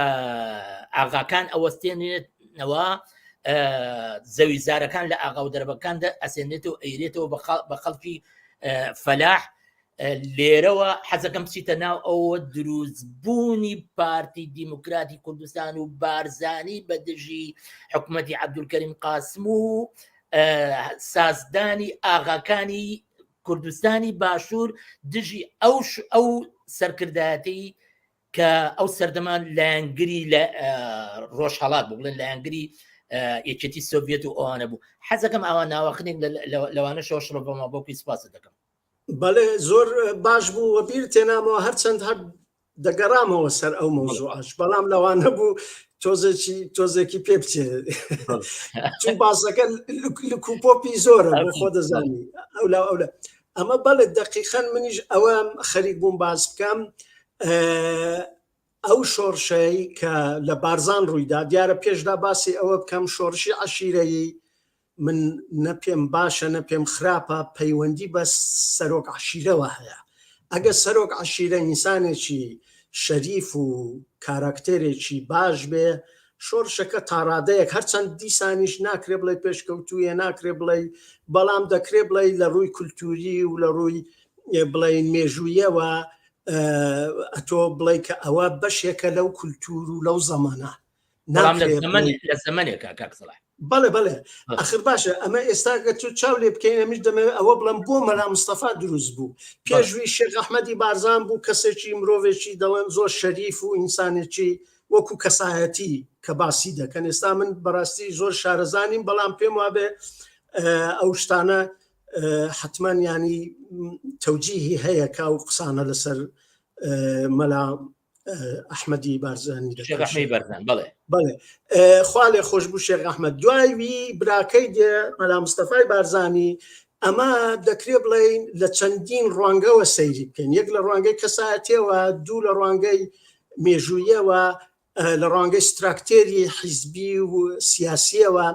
ئاغاکان ئەوەستێنێتەوە زەوی زارەکان لە ئاغا و دەربەکاندا ئەسێنێتەوە ئەیرێتەوە بە خەڵکی فەلاح لێرەوە حەزەکەم بچیتە ناو ئەوە دروستبوونی پارتی دیموکراتی کوردستان و بارزانی بە دژی حکوومەتی عەبدولکەریم قاسم و سازدانی ئاغاکانی کوردستانی باشوور دژی ئەو ئەو سەرکردایەتی کە ئەو سەردەمان لایەنگری لە ڕۆژهەڵات بوو بڵێن لایەنگری یەکێتی سۆڤێت و ئەوانە بوو حەزەکەم ئاوا ناوەخنێک لەوانە شەوە شڕۆڤەما بۆکی سپاست دەکەم. بەڵێ زۆر باش بوو وەبیر تێنامەوە هەرچەند هەر دەگەڕامەوە سەر ئەو مەوزوعەش بەڵام لەوانە بوو تۆزێکی تۆزێکی پێ بچێت چون باسەکە لکوپۆپی زۆرە بۆ خۆ دەزانی ئەولا ئەولا ئەمە بەڵێ دەقیقەن منیش ئەوە خەریک بووم باس بکەم ئەو شۆڕشەی کە لە بارزان ڕوویدا دیارە پێشدا باسی ئەوە بکەم شۆڕشی عەشیرەیی من نە پێم باشە نە پێم خراپە پەیوەندی بە سەرۆک عەشیرەوە هەیە ئەگەر سەرۆک عەشیرە ئینسانێکی شەریف و کاراکتێرێکی باش بێ شۆڕشەکە تاڕادەیەک هەرچەند دیسانیش ناکرێ بڵێ پێشکەوتوویە ناکرێ بڵێ بەڵام دەکرێ بڵێ لە ڕووی کولتوری و لە ڕووی بڵێین مێژوویەوە ئەتۆ بڵێ کە ئەوە بەشێکە لەو کولتور و لەو زەمانە لە زەمەنێکە کاک سەڵاح بەڵێ بەڵێ ئەخر باشە ئەمە ئێستا گە تو چاو لێ بکەین ئەمیش دەمەوێت ئەوە بڵم بۆ مەلا مستەفا دروست بوو پێشوی شێخ ئەحمەدی بارزان بوو کەسێکی مرۆڤێکی دەڵێن زۆر شەریف و ئینسانێکی وەکو کەسایەتی کە باسی دەکەن ئێستا من بەڕاستی زۆر شارەزانیم بەڵام پێم وابێ ئەو شتانە حتمما ینی تەوجیهی هەیە کە ئەو قسانە لەسەر مەلا ئەحمەدی بارزانی بەڵێ بەڵێ خوا لێ خۆش بوو شێخ ئەحمەد دوایوی براکەی دێ مەلا مستەفای بارزانی ئەمە دەکرێ بڵین لە چەندین ڕوانگەوە سەیری بکەین یەک لە ڕوانگەی کەسایەتەوە دوو لە ڕوانگەی مێژوویەوە لە ڕوانگەی ستراکتێری حیزبی و سیاسیەوە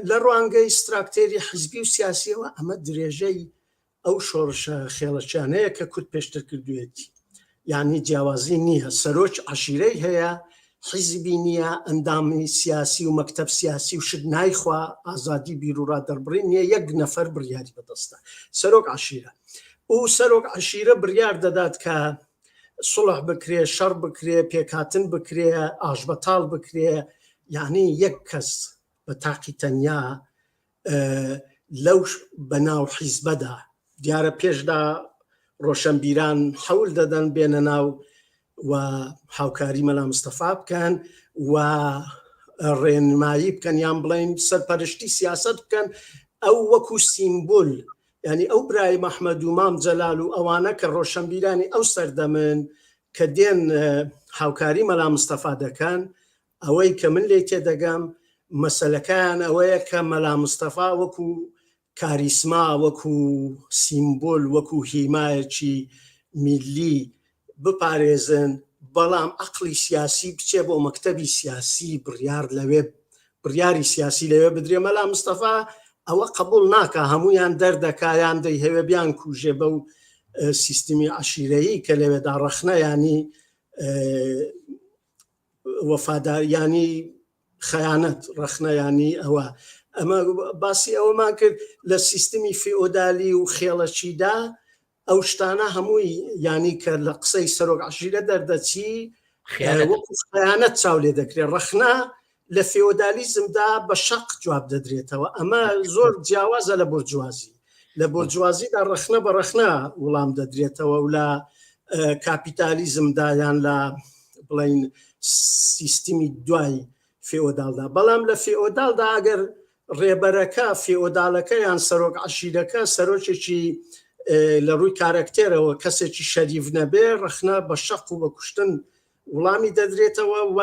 لە ڕوانگەی ستراکتێری حیزبی و سیاسیەوە ئەمە درێژەی ئەو شۆڕشە خێڵەکیانەیە کە کورد پێشتر کردوێتی یعنی جیاوازی نییە سەرۆک عەشیرەی هەیە حیزبی نییە ئەندامی سیاسی و مەکتەب سیاسی و شت نایخوا ئازادی بیروڕا دەربڕین نییە یەک نەفەر بڕیاری بەدەستە سەرۆک عەشیرە و سەرۆک عەشیرە بڕیار دەدات کە سوڵح بکرێ شەڕ بکرێ پێکهاتن بکرێ ئاشبەتاڵ بکرێ یعنی یەک کەس بە تاقی تەنیا لەو بەناو حیزبەدا دیارە پێشدا ڕۆشنبیران حەول دەدەن بێنە ناو و هاوکاری مەلا مستەفا بکەن و ڕێنمایی بکەن یان بڵین سەرپەرشتی سیاست بکەن ئەو وەکو سیمبول ینی ئەو برای مەحمەد و مام جەلال و ئەوانە کە ڕۆشنبیرانی ئەو سەردەمن کە دێن هاوکاری مەلا مستەفا دەکەن ئەوەی کە من لێی تێدەگەم مەسەلەکەیان ئەوەیە کە مەلا مستەفا وەکو کاریسما وەکو سیمبول وەکو هیمایەکی میللی بپارێزن بەڵام عەقڵی سیاسی بچێ بۆ مەکتەبی سیاسی بڕیار لەوێ بڕیاری سیاسی لەوێ بدرێ مەلا مستەفا ئەوە قبول ناکا هەمویان دەردەکا یان دەیهەوێ بیان کوژێ بەو سیستمی عەشیرەیی کە لەوێدا ڕەخنە ینی وەفادار ینی خەیانەت ڕەخنە ینی ئەوە ئەمە باسی ئەوەمان کرد لە سیستمی فیۆدالی و خێڵەکیدا ئەو شتانە هەمووی ینی کە لە قسەی سەرۆک عشیرە دەردەچی وەکو خەیانەت چاو لێ دەکرێت ڕەخنە لە فیۆدالیزمدا بە شەق جواب دەدرێتەوە ئەمە زۆر جیاوازە لە بۆرجوازی لە بۆرجوازیدا ڕەخنە بە ڕەخنە وڵام دەدرێتەوە و لە کاپیتالیزمدا یان لە بڵین سیستمی دوای فێئۆدالدا بەڵام لە فێئۆدالدا ئەگەر ڕێبەرەکە فێئۆدالەکە یان سەرۆک عەشیرەکە سەرۆکێکی لە ڕووی کارەکتێرەوە کەسێکی شەریف نەبێ ڕەخنە بە شەق و بە کوشتن وڵامی دەدرێتەوە و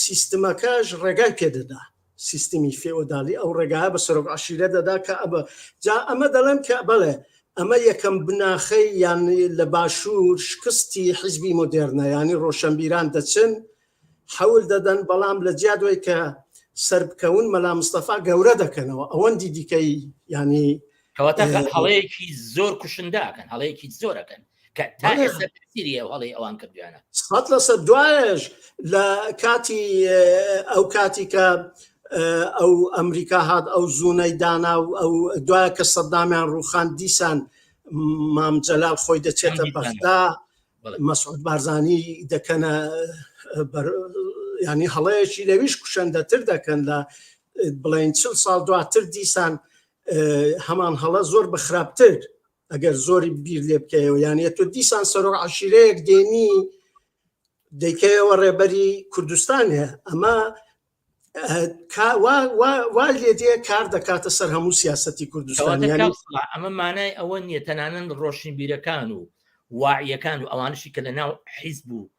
سیستمەکەش ڕێگای پێدەدا سیستمی فێئۆدالی ئەو ڕێگایە بە سەرۆک عەشیرە دەدا کە ئەبە جا ئەمە دەڵێم کە بەڵێ ئەمە یەکەم بناخەی یان لە باشوور شکستی حیزبی مۆدێرنە یانی ڕۆشەنبیران دەچن حەول دەدەن بەڵام لە جیادوەی کە سەربکەون مەلا مستەفا گەورە دەکەنەوە ئەوەندی دیکەی ینی کەواتە هەڵەیەکی زۆر کوشنداکەن هەڵەیەکی زۆرەکەن کە تا ئێستا تەسیری ئەو هەڵەی ئەوان کردویانە. 100% دوایش لە کاتی ئەو کاتی کە ئەو ئەمریکا هات ئەو زوونەی دانا و ئەو دوایە کە سەدامیان ڕوخان دیسان مام جەلال خۆی دەچێتە بەغدا مەسعود بارزانی دەکەنە ینی هەڵەیەکی لەویش کوشەندەتر دەکەن لە بڵین چل ساڵ دواتر دیسان هەمان هەڵە زۆر بە خراپتر ئەگەر زۆری بیر لێ بکەیەوە یانە تۆ دیسان سەرۆک عشیرەیەک دێنی دەیکەیەوە ڕێبەری کوردستان هەیە ئەمە وا لێ دێ کار دەکاتە سەر هەموو سیاستی کوردستان ئەمە مانای ئەوە نییە تەنانەت ڕۆشنبیرەکان و واعیەکان و ئەوانشی کە لە ناو حیزب و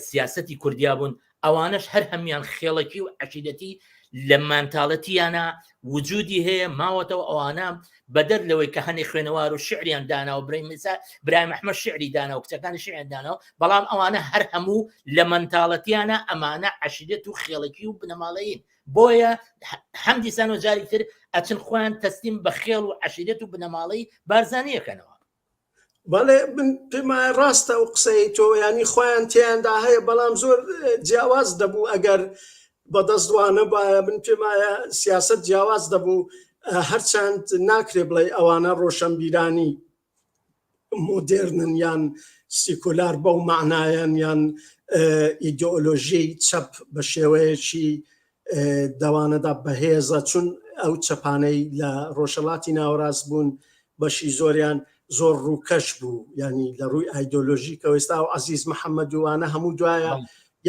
سیاسەتی کوردیا بوون ئەوانەش هەر هەمیان خێڵەکی و عەشیرەتی لە مانتاڵەتیانە وجودی هەیە ماوەتەوە ئەوانە بەدەر لەوەی کە هەنێ خوێنەوار و شعریان داناوە برای میسا برای محمد شعری داناوە کچەکانی شعریان داناوە بەڵام ئەوانە هەر هەموو لە مەنتاڵەتیانە ئەمانە عەشیرەت و خێڵەکی و بنەماڵەیین بۆیە هەم دیسان و جاری تر ئەچن خۆیان تەسلیم بە خێڵ و عەشیرەت و بنەماڵەی بارزانیەکەنەوە بەڵێ من پێم وایە ڕاستە ئەو قسەی تۆ ینی خۆیان تیاندا هەیە بەڵام زۆر جیاواز دەبوو ئەگەر بەدەست وانە باە من پێم وایە سیاست جیاواز دەبوو هەرچەند ناکرێ بڵێ ئەوانە ڕۆشنبیرانی مۆدێرنن یان سیکۆلار بەو معنایەن یان ئیدۆلۆژی چەپ بە شێوەیەکی دەوانەدا بەهێزە چون ئەو چەپانەی لە ڕۆژهەڵاتی ناوەڕاست بوون بەشی زۆریان زۆر ڕووکەش بوو ینی لە ڕووی ئایدۆلۆژیکەوە ئێستا و عزیز محەممەد دووانە هەموو دوایە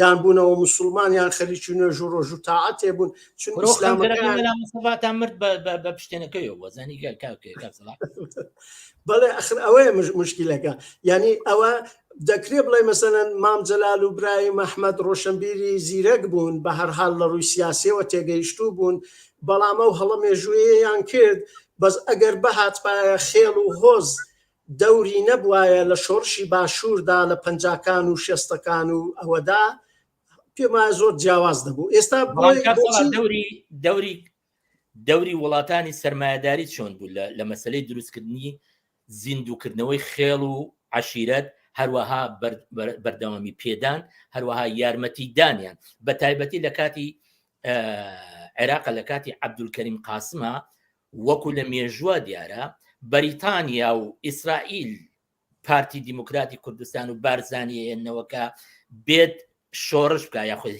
یان بوونەوە مسلمان یان خەریکی نوێژ و ڕۆژ و تاعەتێ بوون چون مرد بە پشتێنەکەیەوە زانی بەڵێ ئەخر ئەوەیە مشکلەکە یعنی ئەوە دەکرێ بڵێ مەسەلەن مام جەلال و برایم ئەحمەد ڕۆشنبیری زیرەک بوون بە هەر حاڵ لە ڕووی سیاسیەوە تێگەیشتوو بوون بەڵام ئەو هەڵە مێژوویەیان کرد بەس ئەگەر بهاتبایە خێڵ و هۆز دەوری نەبوایە لە شۆڕشی باشووردا لە پەنجاکان و شێستەکان و ئەوەدا پێم وایە زۆر جیاواز دەبوو ئێستا دەوری دەوری دەوری وڵاتانی سەرمایەداری چۆن بوو لە مەسلەی دروستکردنی زیندووکردنەوەی خێڵ و عەشیرەت، هەروەها بەردەوامی پێدان، هەروەها یارمەتی دانیان، بە تایبەتی لە کاتی عێراق لە کاتی عەبدولکەریم قاسمە وەکو لە مێژووە دیارە بەریتانیا و ئیسرائیل پارتی دیموکراتی کوردستان و بارزانیەوە کە بێت شۆڕش بکە یاخود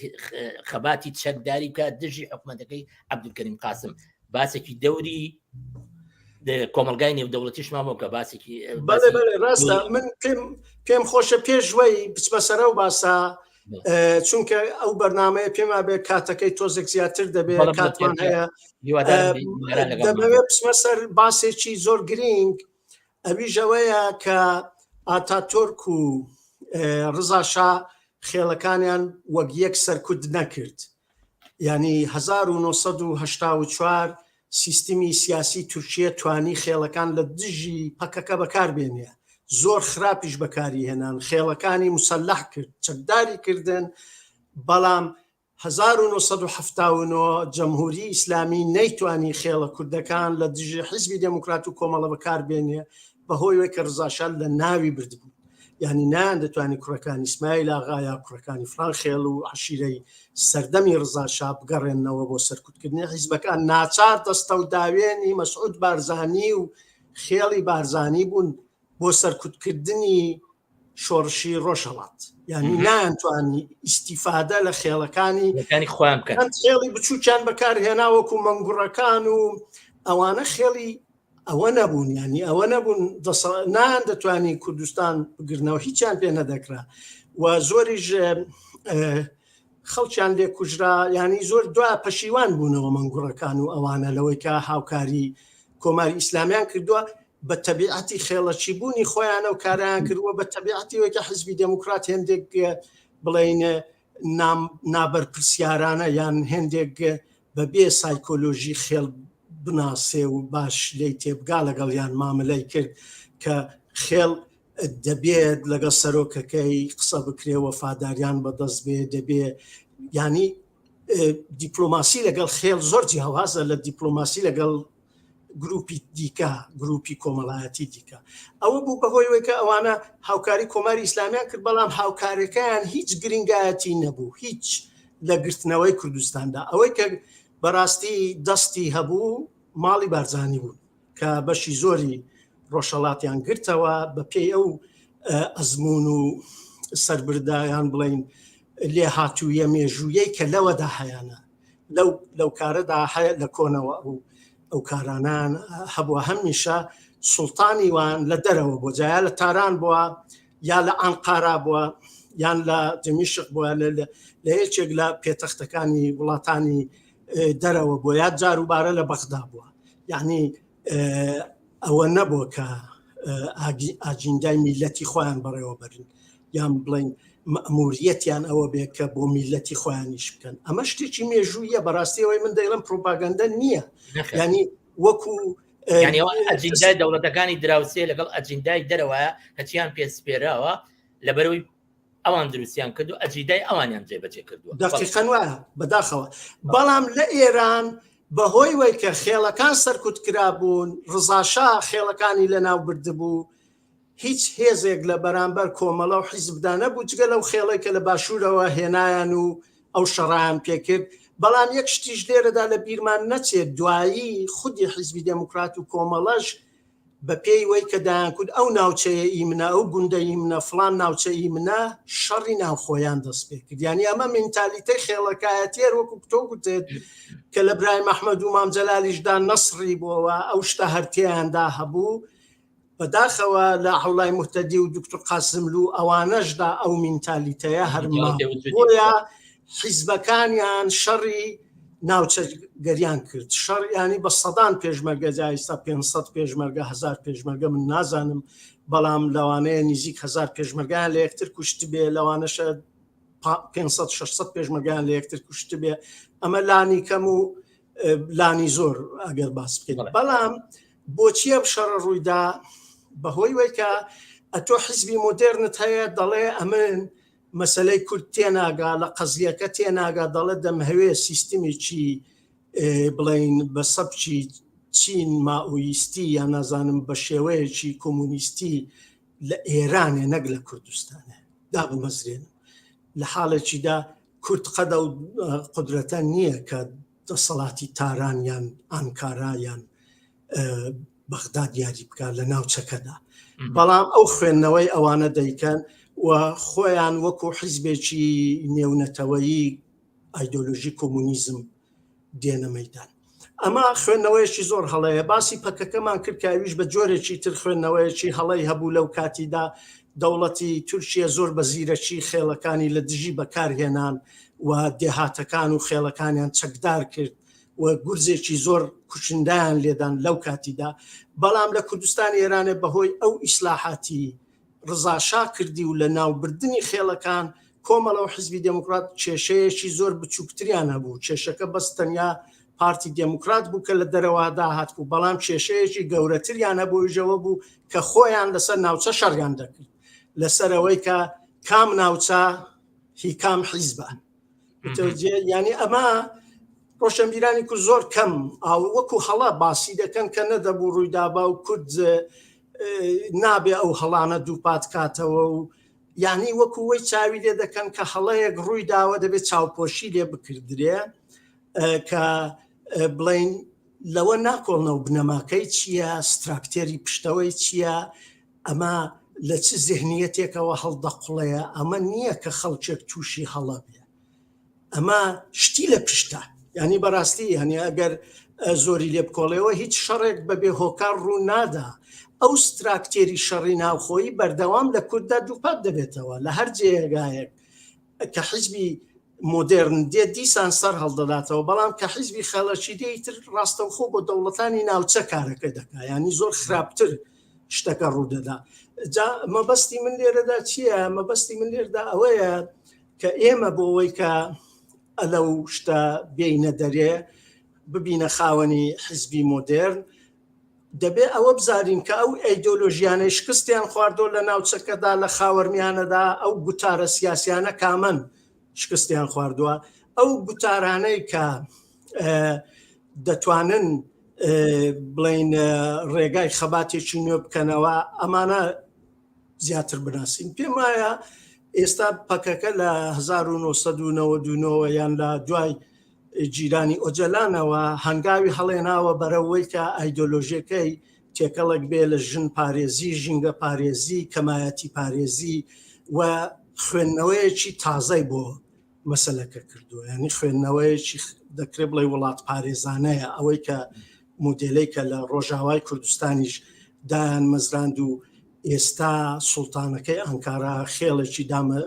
خەباتی چەکداری بکە دژی حکوومەتەکەی عەبدولکەریم قاسم باسێکی دەوری کۆمەلگای نێودەوڵەتیشمان بۆ کە باسێکی ڕاستە من پێم پێم خۆشە پێش وی بچمە سەرە و باسە. چونکە ئەو بەرنمەیە پێما بێ کاتەکەی تۆزێک زیاتر دەبێت کاتمان هەیە. دەمەوێت بچمە سەر باسێکی زۆر گرینگ، ئەویش ئەوەیە کە ئاتاتۆرک و ڕزا شا خێڵەکانیان وەک یەک سەرکوت نەکرد. یانی 1984 سیستمی سیاسی تورکیە توانی خێڵەکان لە دژی پەکەکە بەکار بێنێ، زۆر خراپیش بەکاری هێنان، خێڵەکانی مسەلح کرد، چەکداری کردن، بەڵام 1979 جەمهوری ئیسلامی نەیتوانی خێڵە کوردەکان لە دژی حیزبی دێموکرات و کۆمەڵە بەکار بێنێ، بەهۆی وەی کە ڕزاشا لە ناوی بردبوو. یانی نەیان دەتوانی کوڕەکانی سمایل ئاغا یا کوڕەکانی فڵان خێڵ و عەشیرەی سەردەمی ڕزا شا بگەڕێننەوە بۆ سەرکوتکردنی حیزبەکان، ناچار دەستەوداوێنی مەسعود بارزانی و خێڵی بارزانی بوون بۆ سەرکوتکردنی شۆڕشی ڕۆژهەڵات. یانی نایانتوانی ئیستیفادە لە خێڵەکانی خۆیان بکەن. خێڵی بچووکیان بەکارهێنا وەکو مەنگوڕەکان و ئەوانە خێڵی ئەوە نەبوون، یانی ئەوە نەبوون نان دەتوانی کوردستان بگرنەوە، هیچیان پێ نەدەکرا و زۆریش خەڵکیان لێ کوژرا، ینی زۆر دوا پەشیوان بوونەوە مەنگوڕەکان و ئەوانە لەوەی کە هاوکاری کۆماری ئیسلامیان کردووە. بە تەبیعەتی خێڵەکی بوونی خۆیانە و کارایان کردووە، بە تەبیعەتی وەکە حزبی دێموکرات هێندێک بڵین نابەرپرسیارانە یان هێندێک بەبێ سایکۆلۆژی خێڵ بناسێ و باش لێی تێبگا لەگەڵیان مامەلەی کرد کە خێڵ دەبێت لەگەڵ سەرۆکەکەی قسە بکرێ، وەفاداریان بەدەست بێ، دەبێ ینی دیپلۆماسی لەگەڵ خێڵ زۆر جیاوازە لە دیپلۆماسی لەگەڵ گروپی دیکە، گروپی کۆمەڵایەتی دیکە. ئەوە بوو بەهۆی ئەوەی کە ئەوانە هاوکاری کۆماری ئیسلامیان کرد، بەڵام هاوکارەکەیان هیچ گرنگایەتی نەبوو هیچ لە گرتنەوەی کوردستاندا. ئەوەی کە بەڕاستی دەستی هەبوو ماڵی بارزانی بوون کە بەشی زۆری ڕۆژهەڵاتیان گرتەوە بە پێی ئەو ئەزمون و سربردایان بڵین لێهاتوویە مێژوویەی کە لەوەدا هەیانە لەو لەو کارەدا هەیە لە کۆنەوە ئەو ئەو کارانان هەبووە. هەمیشە سوڵتانی وان لە دەرەوە بۆ جایا لە تاران بووە یا لە ئەنقارا بووە یان لە دمیشق بووە، لە یەکێک لە پێتەختەکانی وڵاتانی دەرەوە بووە یا جاروبارە لە بەغدا بووە. یعنی ئەوە نەبووە کە ئاجیندای میلەتی خۆیان بەڕێوە بەرن یان بڵین مەموریەتیان ئەوە بێ کە بۆ میلەتی خۆیانیش بکەن. ئەمە شتێکی مێژوویە بەڕاستی، ئەوەی من دەیڵم پروپاگەندە نییە، ینی وەکو ئەجیندای دەوڵەتەکانی دراوسێ لەگەڵ ئەجیندای دەرەوە کەچیان پێسپێراوە لەبەرەوەی ئەوان دروستیان کردو ئەجیدای ئەوانیان جێبەجێ کردووە. دەقیقەن وایە بەداخەوە. بەڵام لە ئێران بەهۆی وەی کە خێڵەکان سەرکوت کرابوون، ڕزاشا خێڵەکانی لەناو بردبوو، هیچ هێزێک لە بەرامبەر کۆمەڵە و حیزبدا نەبوو جگە لەو خێڵەی کە لە باشوورەوە هێنایان و ئەو شەڕایان پێکرد. بەڵام یەک شتیش لێرەدا لە بیرمان نەچێت، دوایی خودی حیزبی دێموکرات و کۆمەڵەش بە پێی وەی کە دەیانکوت ئەو ناوچەیە ئی منە، ئەو گوندە ئی منە، فڵان ناوچە ئی منە، شەڕی ناوخۆیان دەست پێ کرد. یانی ئەمە مینتالیتەی خێڵەکایەتییە هەر وەکوو تۆ گوتت کە لە برایم ئەحمەد و مام جەلالیشدا نەسڕی بۆوە، ئەو شتە هەر تێیاندا هەبوو. بەداخەوە لە عەوڵای موهتەدی و دوکتور قاسملوو ئەوانەشدا ئەو مینتالیتەیە هەر مابوو. بۆیە حیزبەکانیان شەڕی ناوچەگەریان کرد، شەڕ ینی بە سەدان پێشمەرگە، جا ئیستا 500 پێشمەرگە، 1000 پێشمەرگە من نازانم، بەڵام لەوانەیە نزیک 1000 پێشمەرگیان لە یەکتر کوشت بێ، لەوانەشە 500 600 پێشمەرگیان لە یەکتر کوشت بێ. ئەمە لانی کەم و لانی زۆر ئەگەر باس بکەین. بەڵام بۆچی ئەم شەڕە ڕوویدا؟ بەهۆی وەی کە ئەتۆ حیزبی مۆدێرنت هەیە دەڵێ ئەمن مەسەلەی کورد تێناگا، لە قەزیەکە تێناگا، دەڵێ دەمهەوێ سیستمێکی بڵین بە سەبکی چین مائویستی یا نازانم بە شێوەیەکی کۆمونیستی لە ئێرانێ نەک لە کوردستانێ دابمەزرێنم، لە حاڵێکیدا کورد قەد ئەو قودرەتە نییە کە دەسەڵاتی تاران یان ئانکارا یان بەغدا دیاری بکات لە ناوچەکەدا. بەڵام ئەو خوێندنەوەی ئەوانە دەیکەن و خۆیان وەکو حیزبێکی نێونەتەوەیی ئایدۆلۆژی کۆمونیزم دێنە مەدان. ئەمە خوێندنەوەیەکی زۆر هەڵەیە. باسی پەکەکەمان کرد کە ئەویش بە جۆرێکی تر خوێندنەوەیەکی هەڵەی هەبوو لەو کاتیدا دەوڵەتی تورکیە زۆر بە زیرەکی خێڵەکانی لە دژی بەکار هێنان و دێهاتەکان و خێڵەکانیان چەکدار کرد و گورزێکی زۆر کوشندایان لێدان لەو کاتیدا بەڵام لە کوردستانی ئێرانێ بەهۆی ئەو ئیسلاحاتی ڕزاشا کردی و لە ناوبردنی خێڵەکان کۆمەڵە و حزبی دێموکڕات کێشەیەکی زۆر بچووکتریان هەبوو، کێشەکە بەس تەنیا پارتی دێموکڕات بوو کە لە دەرەوە داهاتبوو، بەڵام کێشەیەکی گەورەتریان هەبوو ئەویش ئەوە بوو کە خۆیان لەسەر ناوچە شەڕیان دەکرد لەسەر ئەوەی کە کام ناوچە هی کام حیزبە. متوجه یعنی ئەمە ڕۆشنبیرانی کورد زۆر کەم ئاو وەکو هەڵە باسی دەکەن کە نەدەبوو ڕوویدابا و کورد نابێ ئەو هەڵانە دووپات کاتەوە و یعنی وەکو وەی چاوی لێ دەکەن کە هەڵەیەک ڕووی داوە دەبێت چاوپۆشی لێ بکردرێ کە بڵین لەوە ناکۆڵنەوە بنەماکەی چییە ستراکتێری پشتەوەی چییە ئەمە لە چ زهنیەتێکەوە هەڵدەقوڵێ ئەمە نییە کە خەڵکێک تووشی هەڵە بێ ئەمە شتی لە پشتە ینی بەڕاستی یعنی ئەگەر زۆری لێ بکۆڵێەوە هیچ شەڕێک بەبێ هۆکار ڕوو نادا ئەو ستراکتێری شەڕی ناوخۆیی بەردەوام لە کورددا دووپات دەبێتەوە لە هەر جێگایەک کە حیزبی مۆدێرن دێت دیسان سەر هەڵدەداتەوە بەڵام کە حیزبی خەڵکی دێ ئیتر ڕاستەوخۆ بۆ دەوڵەتانی ناوچە کارەکە دەکا ینی زۆر خراپتر شتەکە ڕوودەدا جا مەبەستی من لێرەدا چییە مەبەستی من لێردا ئەوەیە کە ئێمە بۆ ئەوەی کە ئەلەو شتە بێینە دەرێ ببینە خاوەنی حیزبی مۆدێرن دەبێ ئەوە بزانین کە ئەو ئەیدۆلۆژیانەی شکستیان خواردۆ لە ناوچەکەدا لە خاوەرمیانەدا ئەو گوتارە سیاسیانە کامەن شکستیان خواردووە ئەو گوتارانەی کە دەتوانن بڵین ڕێگای خەباتێکی نوێ بکەنەوە ئەمانە زیاتر بناسین پێم وایە ئێستا پەکەکە لە 1999 یان لە دوای گیرانی ئۆجەلانەوە هەنگاوی هەڵێناوە بەرەوەی کە ئایدۆلۆژیەکەی تێکەڵێک بێ لە ژن پارێزی، ژینگە پارێزی، کەمایەتی پارێزی و خوێندنەوەیەکی تازەی بۆ مەسەلەکە کردووە یعنی خوێندنەوەیەکی دەکرێت بڵێ وڵات پارێزانەیە ئەوەی کە مۆدێلەی کە لە ڕۆژاوای کوردستانیش دایان مەزراند و ئێستا سوڵتانەکەی ئانکارا خێڵێکی دامە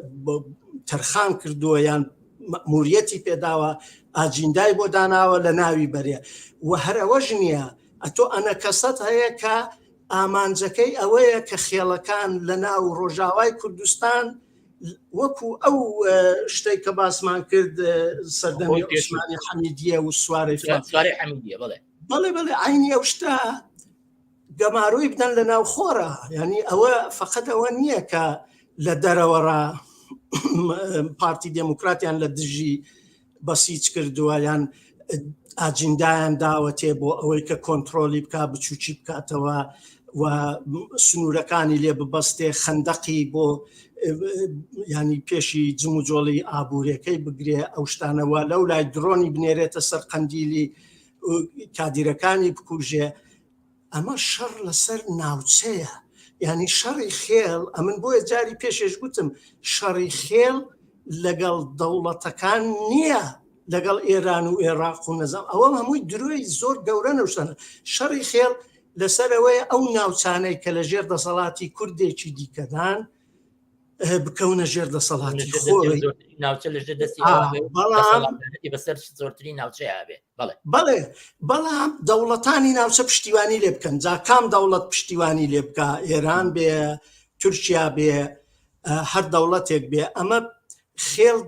تەرخان کردووە یان مەئموریەتی پێداوە ئاجیندای بۆ داناوە لە ناوی بەرێ و هەر ئەوەش نییە ئەتۆ ئەنەکەسەت هەیە کە ئامانجەکەی ئەوەیە کە خێڵەکان لە ناو ڕۆژاوای کوردستان وەکو ئەو شتێک کە باسمان کرد سەردەمی عوسمانی حەمیدیە و سوارەی سوارەی حەمیدیە بەڵێ بەڵێ بەڵێ عینی ئەو شتە گەمارۆی بدەن لە ناوخۆرا یعنی ئەوە فقط ئەوە نییە کە لە دەرەوەڕا پارتی دێموکراتیان لە دژی بەسیج کردووە یان ئاجیندایان داوەتێ بۆ ئەوەی کە کۆنتترۆلی بک بچوکی بکاتەوە و سنوورەکانی لێ ببەستێ خندەقی بۆ ینی پێشی جموجۆڵی ئابوورەکەی بگرێ ئەو شتانەوە لەو لای درۆنی بنێرێتە سەر قەندیلی کادیرەکانی بکوژێ ئەمە شەڕ لەسەر ناوچەیە یعنی شەڕی خێڵ ئەمن بۆیە جاری پێشێش گوتم شەڕی خێڵ لەگەڵ دەوڵەتەکان نییە لەگەڵ ئێران و عێراق و نەزام ئەوە هەمووی درۆی زۆر گەورە نەوشتانە شەڕی خێڵ لەسەرەوەی ئەو ناوچانەی کە لە ژێر دەسەڵاتی کوردێکی دیکەدان بکەونە ژێر دەسەڵاتی خۆی ناوچە لە ژێر دەستی بەڵام بەسەر زۆرترین ناوچەیە بێ بەڵێ بەڵێ بەڵام دەوڵەتانی ناوچە پشتیوانی لێ بکەن جا کام دەوڵەت پشتیوانی لێ بکە ئێران بێ تورکیا بێ هەر دەوڵەتێک بێ ئەمە خێڵ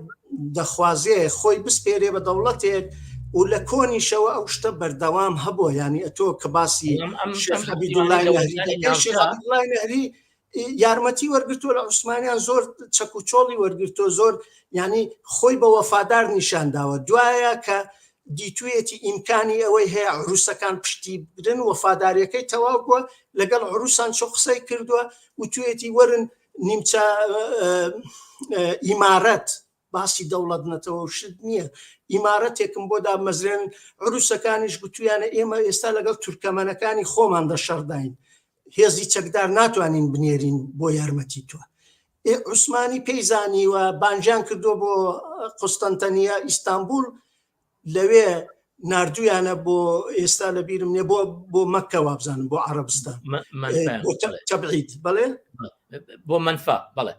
دەخوازێ خۆی بسپێرێ بە دەوڵەتێک و لە کۆنیشەوە ئەو شتە بەردەوام هەبووە ینی ئەتۆ کە باسی شێخ حەبیبوڵای نەهری یارمەتی وەرگتووە لە عوسمانیان زۆر چەک و چۆڵی وەرگتووە زۆر ینی خۆی بە وەفادار نیشان داوە دوایە کە دیتویەتی ئیمکانی ئەوەی هەیە عروسەکان پشتی بگرن وەفاداریەکەی تەواو بووە لەگەڵ عروسان چۆ قسەی کردووە وتویەتی وەرن نیمچە ئیمارەت باسی دەوڵەت نەتەوە و شت نییە ئیمارەتێکم بۆ دابمەزرێن عروسەکانیش گوتویانە ئێمە ئێستا لەگەڵ تورکەمەنەکانی خۆمان دەشەڕداین هێزی چەکدار ناتوانین بنێرین بۆ یارمەتی تۆ ئێ عوسمانی پێی زانیوە بانگیان کردووە بۆ قوستەنتەنیە ئیستانبول لەوێ. نردویانە بۆ ئێستا لە بیرم نیە بۆ بۆ مەکە وابزانم بۆ عربستان تەبعید بەڵێ بۆ منفا بەڵێ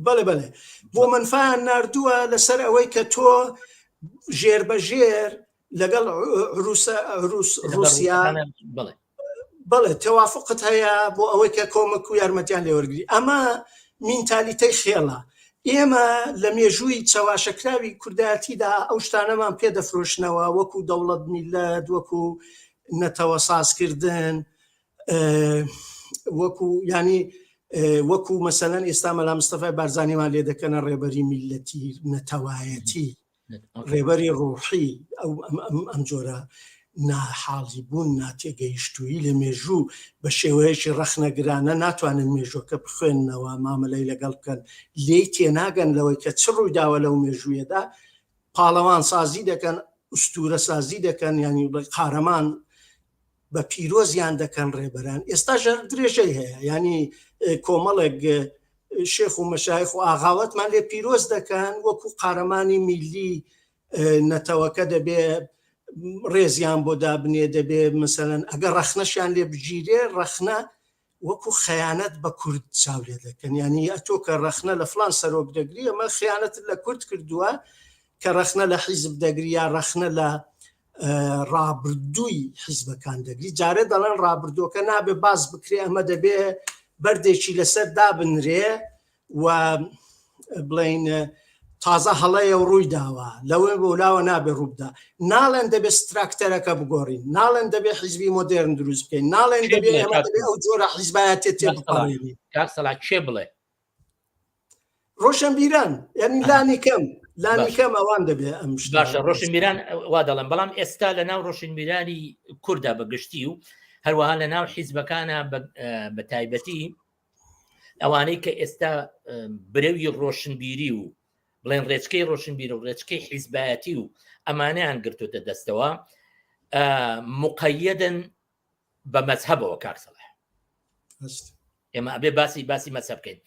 بەڵێ بەڵێ بۆ منفایان نردووە لەسەر ئەوەی کە تۆ ژێر بە ژێر لەگەڵ رووسیا بەڵێ تەوافقت هەیە بۆ ئەوەی کە کۆمەک و یارمەتیان لێوەرگری ئەمە مینتالیتەی خێڵە ئێمە لە مێژووی چەواشەکراوی کوردایەتیدا ئەو شتانەمان پێ دەفرۆشنەوە وەکو دەوڵەت میلەت وەکو نەتەوە سازکردن وەکو ینی وەکو مەسەلەن ئێستا مەلا مستەفای بارزانیمان لێ دەکەنە ڕێبەری میلەتی نەتەوایەتی ڕێبەری ڕوحی ئەو ئەم جۆرە ناحاڵی بوون ناتێگەیشتوویی لە مێژوو بە شێوەیەکی ڕەخنەگرانە ناتوانن مێژوەکە بخوێننەوە مامەلەی لەگەڵ بکەن لێی تێناگەن لەوەی کە چ ڕوویداوە لەو مێژوویەدا پاڵەوان سازی دەکەن ئوستورە سازی دەکەن ینی قارەمان بە پیرۆزیان دەکەن ڕێبەران ئێستا ژەر درێژەی هەیە ینی کۆمەڵێک شێخ و مەشایخ و ئاغاوەتمان لێ پیرۆز دەکەن وەکو قارەمانی میلی نەتەوەکە دەبێ ڕێزیان بۆ دابنێ دەبێ مثلەن ئەگەر ڕەخنەشیان لێ بگیرێ ڕەخنە وەکو خەیانەت بە کورد چاو لێ دەکەن یانی ئەتۆ کە ڕەخنە لە فلان سەرۆک دەگری ئەمە خیانەتت لە کورد کردووە کە ڕەخنە لە حیزب دەگری یا ڕەخنە لە ڕابردووی حیزبەکان دەگری جارێ دەڵێن ڕابردووەکە نابێ باس بکرێ ئەمە دەبێ بەردێکی لەسەر دابنرێ و بڵین تازە هەڵەیە و ڕووی داوە لەوەی بۆلاوە نابێ ڕووبدا ناڵێن دەبێت ستراکتەرەکە بگۆڕین ناڵێن دەبێ حیزبی مۆدێرن دروست بکەین ناڵێن دەبێ ئێمە دەبێ ئەو جۆرە حیزبایەتێ تێ بپەڕێنین کاک سەڵاح کێ بڵێ ڕۆشنبیران یعنی لانی کەم لانی کەم ئەوان دەبێ ئەم باشە ڕۆشنبیران وا دەڵێن بەڵام ئێستا لە ناو ڕۆشنبیرانی کووردا بە گشتی و هەروەها لە ناو حیزبەکانە بە تایبەتی ئەوانەی کە ئێستا برەوی ڕۆشنبیری و بڵێن ڕێچکەی ڕۆشنبیر و ڕێچکەی حیزبایەتی و ئەمانیان گرتوتە دەستەوە مقەدن بە مەزهەبەوە کاک سەڵح ئێمە ئەبێ باسی باسی مەزهەب بکەین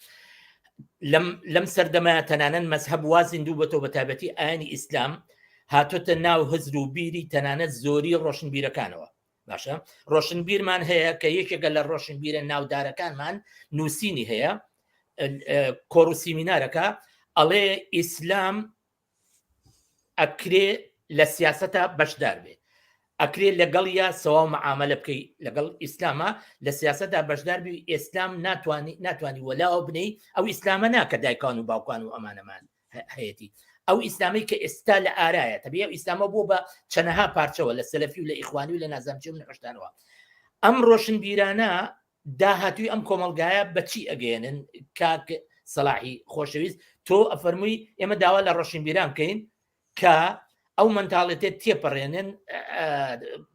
لەم لەم سەردەمە تەنانەت مەزهەب وا زیندوو بەتەوە بە تایبەتی ئاینی ئیسلام هاتۆتە ناو هزر و بیری تەنانەت زۆری ڕۆشنبیرەکانەوە باشە ڕۆشنبیرمان هەیە کە یەکێکە لە ڕۆشنبیرە ناودارەکانمان نووسینی هەیە کۆڕ و سیمینارەکە ئەڵێ ئیسلام ئەکرێ لە سیاستە بەشدار بێ ئەکرێ لەگەڵ یا سەوا معاملە بکەی لەگەڵ ئیسلامە لە سیاستدا بەشدار بی ئیسلام ناتوانانی ناتوانانی وەلاوە بنەی ئەو ئیسلامە ناکە دایکان و باوکان و ئەمانەمان هەیەتی ئەو ئیسلامی کە ئێستا لە ئارایە تەبی ئەو ئیسلامە بوو بە چەنەها پارچەوە لە سەلەفی و لە ئیخوانی و لە نازانچی و نەحشتانەوە ئەم ڕۆشنبیرانە داهاتوی ئەم کۆمەلگایە بەچی ئەگەێنن کاک سەلاحی خۆشەویست تۆ ئەفەرمووی ئێمە داوا لە ڕۆشنبیران بکەین کە ئەو منتاڵێتێت تێپەڕێنن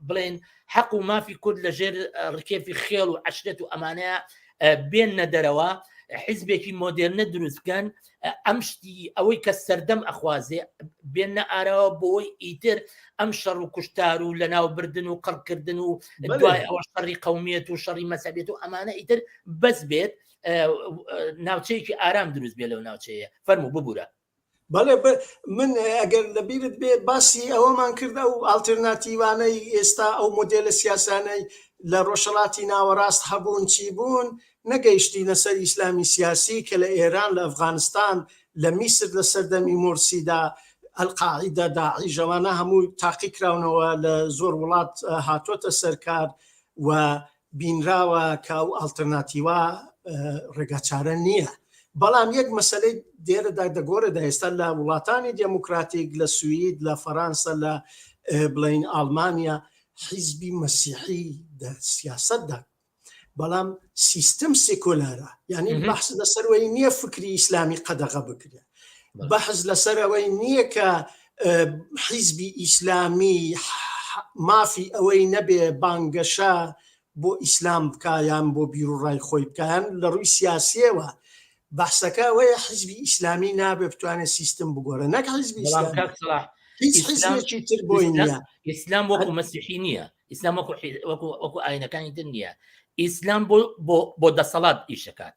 بڵێن حەق و مافی کورد لە ژێر ڕکێفی خێڵ و عشرەت و ئەمانەیە بێن نەدەرەوە حیزبێکی مۆدێرنە دروست بکەن ئەم شتی ئەوەی کە سەردەم ئەخوازێ بێنە ئاراوە بۆی ئیتر ئەم شەڕ و کوشتار و لەناوبردن و قڕکردن و دوای ئەوە شەڕی قومیەت و شەڕی مەسەبێت و ئەمانە ئیتر بەس بێت ناوچەیەکی ئارام دروست بێ لەو ناوچەیە فەرموو ببوورە بەڵێ من ئەگەر لە بیرت بێ باسی ئەوەمان کرد ئەو ئاڵترناتیوانەی ئێستا ئەو مۆدێلە سیاسانەی لە ڕۆژهەڵاتی ناوەڕاست هەبوون چی بوون نەگەیشتینە سەر ئیسلامی سیاسی کە لە ئێران لە ئەفغانستان لە میسر لە سەردەمی مۆرسیدا ئەلقاعیدە داعش ئەوانە هەموو تاقی کراونەوە لە زۆر وڵات هاتۆتە سەرکار و بینراوە کە ئەو ئاڵترناتیوە ڕێگاچارە نییە. بەڵام یەک مەسەلەی دێرەدا دەگۆڕێدا ئێستا لە وڵاتانی دێموکراتیک لە سوید لە فەرانسە لە بڵین ئاڵمانیا حیزبی مەسیحی دە سیاسەتدا بەڵام سیستم سیکۆلارە یعنی بەحس لەسەروەی نییە فکری ئیسلامی قەدەغە بکرێت بەحس لەسەر ئەوەی نییە کە حیزبی ئیسلامی مافی ئەوەی نەبێ بانگەشە بۆ ئیسلام بکا یان بۆ بیروڕای خۆی بکا یان لە ڕووی سیاسیەوە بەحسەکە ئەوەیە حیزبی ئیسلامی نابێ بتوانێت سیستم بگۆڕێ نەک حیزبی بەڵام ئیسلامی کاک سەڵاح هیچ ئیسلام حیزبێکی تر بۆی ئیسلام نییە ئیسلام وەکو مەسیحی نییە ئیسلام وەکو وەکو وەکو ئاینەکانی تر نییە ئیسلام بۆ بۆ بۆ دەسەڵات ئیشەکات.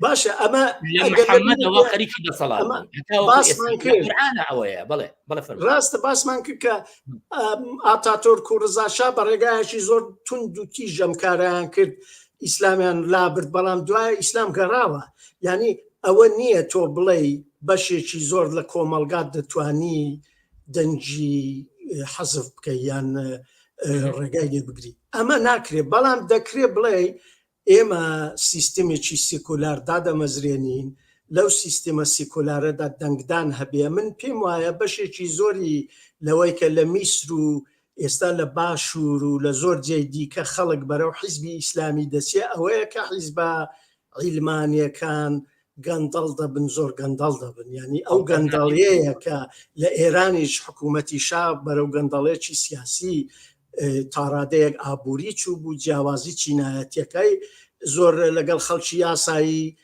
باشە ئەمە لە محەممەدەوە خەریکی دەسەڵات باسمان کرد ئەوەیە بڵێ بڵێ ڕاستە باسمان کرد کە ئاتاتۆرک و ڕزاشا بە ڕێگایەکی زۆر توند و تیژ ئەم کارەیان کرد ئیسلامیان لابرد بەڵام دوای ئیسلام گەڕاوە یعنی ئەوە نییە تۆ بڵێ بەشێکی زۆر لە کۆمەڵگات دەتوانی دەنگی حەزف بکە یان ڕێگای لێ بگری ئەمە ناکرێت بەڵام دەکرێت بڵێ ئێمە سیستمێکی سیکۆلار دادەمەزرێنین، لەو سیستمە سیکۆلارەدا دەنگدان هەبێ، من پێم وایە بەشێکی زۆری لەوەی کە لە میسر و ئێستا لە باشوور و لە زۆر جێی دیکە خەڵک بەرەو حیزبی ئیسلامی دەچێ ئەوەیە کە حیزبە عیلمانیەکان گەندەڵ دەبن زۆر گەندەڵ دەبن یانی ئەو گەندەڵیەیە کە لە ئێرانیش حکوومەتی شا بەرەو گەندەڵێکی سیاسی تاڕادەیەک ئابووری چوو بوو جیاوازی چینایەتیەکەی زۆر لەگەڵ خەڵکی یاسایی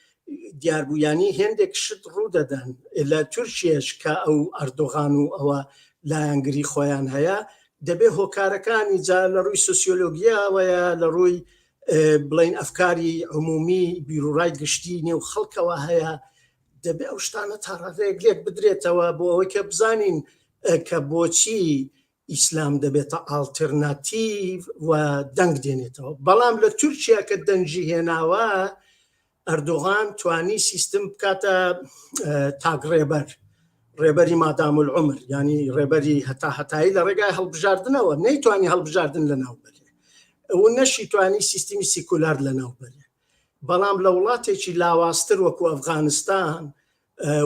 دیار بوو ینی هێندێک شت ڕوو دەدەن لە تورکیەش کە ئەو ئەردۆغان و ئەوە لایەنگری خۆیان هەیە دەبێ هۆکارەکانی جا لە ڕووی سوسیۆلۆگیاوەیە لە ڕووی بڵین ئەفکاری عمومی بیرروڕای گشتی نێو خەڵکەوە هەیە دەبێ ئەو شتانە تاڕادەیەک لێک بدرێتەوە بۆ ئەوەی کە بزانین کە بۆچی ئیسلام دەبێتە ئاڵترناتیڤ و دەنگ دێنێتەوە بەڵام لە تورکیا کە دەنگی هێناوە ئەردۆغان توانی سیستم بکاتە تاک ڕێبەر ڕێبەری مادام العمر ینی ڕێبەری هەتا هەتایی لە ڕێگای هەڵبژاردنەوە نەیتوانی هەڵبژاردن لە ناو بەرێ و نەشی توانی سیستمی سیکولار لە ناو بەرێ بەڵام لە وڵاتێکی لاوازتر وەکو ئەفغانستان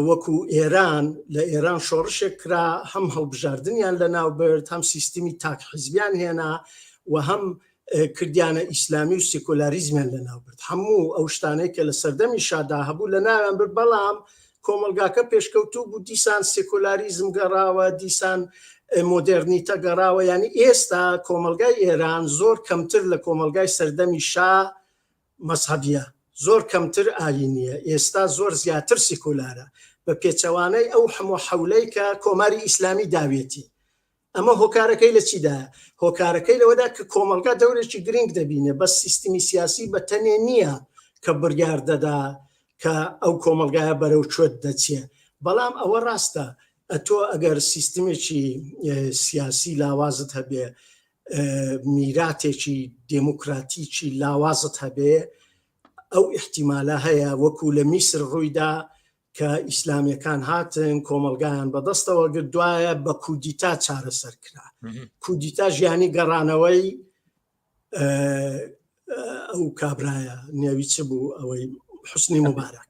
وەکو ئێران، لە ئێران شۆڕشێک کرا، هەم هەڵبژاردنیان لەناو برد، هەم سیستمی تاک حیزبیان هێنا و هەم کردیانە ئیسلامی و سیکۆلاریزمیان لەناو برد. هەموو ئەو شتانەی کە لە سەردەمی شادا هەبوو لەناویان برد، بەڵام کۆمەڵگاکە پێشکەوتوو بوو، دیسان سیکۆلاریزم گەڕاوە، دیسان مۆدێرنیتە گەڕاوە، یانی ئێستا کۆمەڵگای ئێران زۆر کەمتر لە کۆمەڵگای سەردەمی شا مەزهەبیە، زۆر کەمتر ئایینیە، ئێستا زۆر زیاتر سیکۆلارە، بە پێچەوانەی ئەو حمۆ حەولەی کە کۆماری ئیسلامی داوێتی. ئەمە هۆکارەکەی لە چیدایە؟ هۆکارەکەی لەوەدا کە کۆمەڵگا دەورێکی گرینگ دەبینێ، بەس سیستمی سیاسی بە تەنێ نییە کە بڕیار دەدا کە ئەو کۆمەڵگایە بەرەو کوێ دەچێ، بەڵام ئەوە ڕاستە ئەتۆ ئەگەر سیستمێکی سیاسی لاوازت هەبێ، میراتێکی دێموکراتیکی لاوازت هەبێ ئەو ئیحتیمالە هەیە وەکو لە میسر ڕوویدا کە ئیسلامیەکان هاتن کۆمەلگایان بەدەستەوە گرت دوایە بە کودیتا چارەسەر کرا کودیتا ژیانی گەڕانەوەی ئەو کابرایە نێوی چ بوو ئەوەی حسنی مبارەک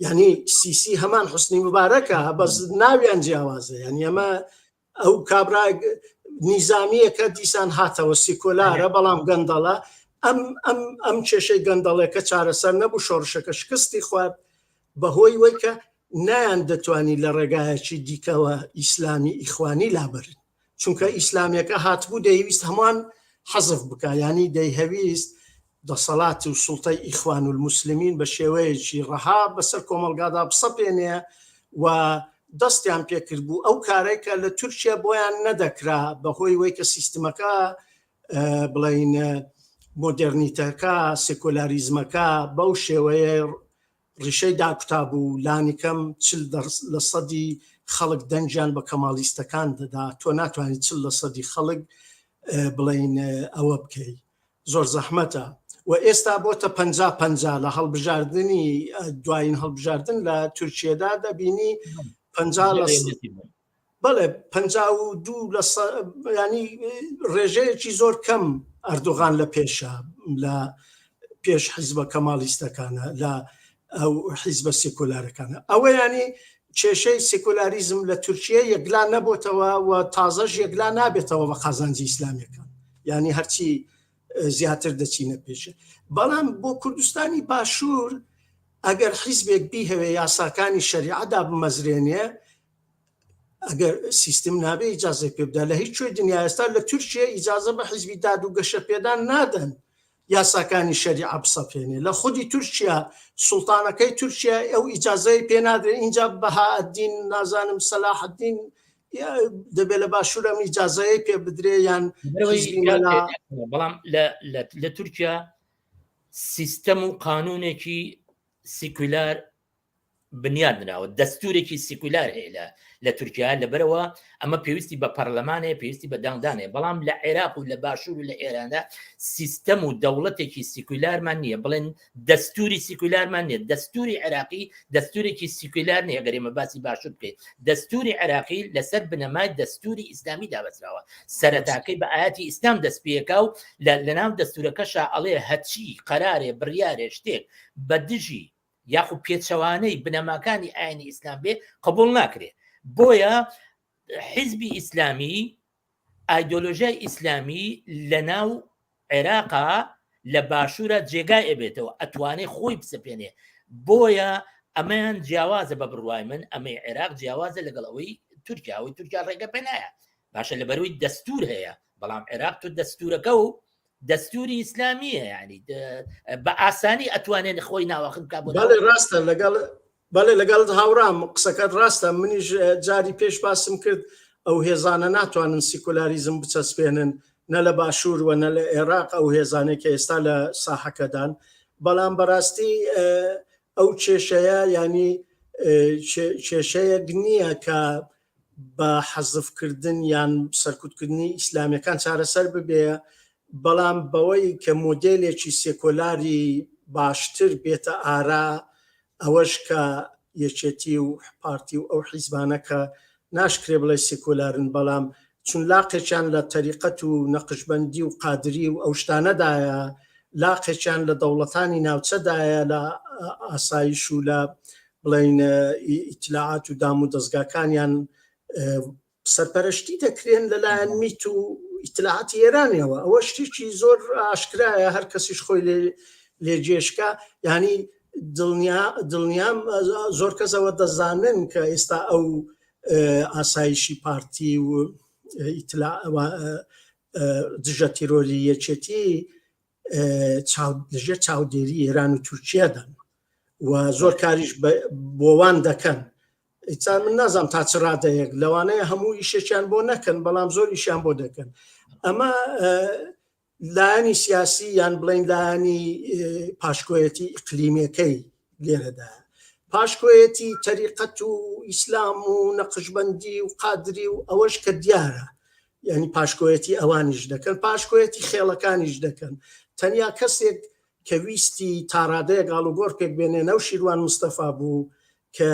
یعنی سیسی هەمان حسنی مبارەکە بەس ناویان جیاوازە یعنی ئەمە ئەو کابرا نیزامیەکە دیسان هاتەوە سیکۆلارە بەڵام گەندەڵە ئەم ئەم ئەم کێشەی گەندەڵێکە چارەسەر نەبوو شۆڕشەکە شکستی خوارد بەهۆی وەی کە نایان دەتوانی لە ڕێگایەکی دیکەوە ئیسلامی ئیخوانی لابرن چونکە ئیسلامیەکە هاتبوو دەیویست هەمووان حەزف بکە ینی دەیهەویست دەسەڵات و سوڵتەی ئیخوانولموسلمین بە شێوەیەکی ڕەها بەسەر کۆمەڵگادا بسەپێنێ و دەستیان پێکردبوو ئەو کارەی کە لە تورکیا بۆیان نەدەکرا بەهۆی وەی کە سیستمەکە بڵین مۆدێرنیتەکە سێکۆلاریزمەکە بەو شێوەیە ڕیشەی داکوتابوو لانیکەم چل لە سەدی خەڵک دەنگیان بە کەماڵیستەکان دەدا تۆ ناتوانانی چل لە سەدی خەڵک بڵین ئەوە بکەیت زۆر زەحمەتە و ئێستا بۆتە پەنجا پەنجا لە هەڵبژاردنی دوایین هەڵبژاردن لە تورکیەدا دەبینی پەنجا لە بەڵێ 52 لە ینی ڕێژەیەکی زۆر کەم ئەردۆغان لە پێشە لە پێش حیزبە کەماڵیستەکانە لە ئەو حیزبە سیکۆلارەکانە ئەوە ینی کێشەی سیکۆلاریزم لە تورکیە یەکلا نەبۆتەوە و تازەش یەکلا نابێتەوە بە قازانجی ئیسلامیەکان یعنی هەرچی زیاتر دەچینە پێشێ بەڵام بۆ کوردستانی باشوور ئەگەر حیزبێک بیهەوێ یاساکانی شەریعەدا بمەزرێنێ ئەگەر سیستم نابێ ئیجازەی پێ بدا لە هیچ کوێی دنیا ئێستا لە تورکیە ئیجازە بە حیزبی داد و گەشە پێدان نادەن یاساکانی شەریعە بسەپێنێ لە خودی تورکیا سوڵتانەکەی تورکیا ئەو ئیجازەی پێ نادرێ ئینجا بەهائەدین نازانم سەلاحەدین دەبێت لە باشوور ئەم ئیجازەیە پێ بدرێ یان بەڵام لە تورکیا سیستەم و قانونێکی سیکولار بنیاد نراوە دەستورێکی سیکولار هەیە لە لە تورکیا لەبەرەوە ئەمە پێویستی بە پەرلەمانەیە پێویستی بە دەنگدانەیە بەڵام لە عێراق و لە باشوور و لە ئێراندا سیستەم و دەوڵەتێکی سیکولارمان نییە بڵێن دەستوری سیکولارمان نییە دەستوری عێراقی دەستورێکی سیکولار نییە گەر ئێمە باسی باشوور بکەین دەستوری عێراقی لەسەر بنەمای دەستوری ئیسلامی دابەستراوە سەرەتاکەی بە ئاەتی ئیسلام دەست پێکا و لەناو دەستورەکەشا ئەڵێ هەچی قەرارێ بڕیارێ شتێک بە دژی یاخود پێچەوانەی بنەماکانی ئاینی ئیسلام بێ قبول ناکرێ بۆیە حیزبی ئیسلامی ئایدۆلۆژیای ئیسلامی لە ناو عێراقا لە باشوورە جێگای ئەبێتەوە ئەتوانێ خۆی بسەپێنێ بۆیە ئەمەیان جیاوازە بە بڕوای من ئەمەی عێراق جیاوازە لەگەڵ ئەوەی تورکیا ئەوەی تورکیا ڕێگە پێ نایە باشە لە بەروی دەستور هەیە بەڵام عێراق تو دەستورەکە و دەستوری ئیسلامیە ینی بە ئاسانی ئەتوانێت خۆی ناوەخن بکە بۆ ڕاستە لەگەڵ بەڵێ لەگەڵت هاوڕام، قسەکەت ڕاستە، منیش جاری پێش باسم کرد ئەو هێزانە ناتوانن سیکۆلاریزم بچەسپێنن نە لە باشوور و نە لە ئێراق ئەو هێزانەی کە ئێستا لە ساحەکەدان، بەڵام بەڕاستی ئەو کێشەیە یانی کێشەیەک نییە کە بە حەزفکردن یان سەرکوتکردنی ئیسلامیەکان چارەسەر ببێ، بەڵام بەوەی کە مۆدێلێکی سێکۆلاری باشتر بێتە ئارا، ئەوەش کە یەکێتی و پارتی و ئەو حیزبانە کە ناشکرێ بڵێ سیکۆلارن بەڵام چون لاقێکیان لە تەریقەت و نەقشبەندی و قادری و ئەو شتانەدایە لاقێکیان لە دەوڵەتانی ناوچەدایە لە ئاسایش و لە بڵین ئیتلاعات و دام و دەزگاکانیان سەرپەرشتی دەکرێن لەلایەن میت و ئیتلاعاتی ئێرانیەوە ئەوە شتێکی زۆر ئاشکرایە هەر کەسیش خۆی لێ جێشکا یعنی دڵنیا دڵنیام زۆر کەسەوە دەزانن کە ئێستا ئەو ئاسایشی پارتی و ئیتلا دژە تیرۆری یەکێتی لەژێر چاودێری ئێران و تورکیادان و زۆر کاریش بۆوان دەکەن ئیتر من نازانم تا چ ڕادەیەک لەوانەیە هەموو ئیشێکیان بۆ نەکەن بەڵام زۆر ئیشیان بۆ دەکەن ئەمە لایەنی سیاسی یان بڵین لایەنی پاشکۆیەتی ئیقلیمیەکەی لێرەدا پاشکۆیەتی تەریقەت و ئیسلام و نەقشبندی و قادری و ئەوەش کە دیارە یعنی پاشکۆیەتی ئەوانیش دەکەن پاشکۆیەتی خێڵەکانیش دەکەن تەنیا کەسێک کە ویستی تاڕادەیەک ئاڵوگۆڕ پێک بێنێ نەوشیروان مستەفا بوو کە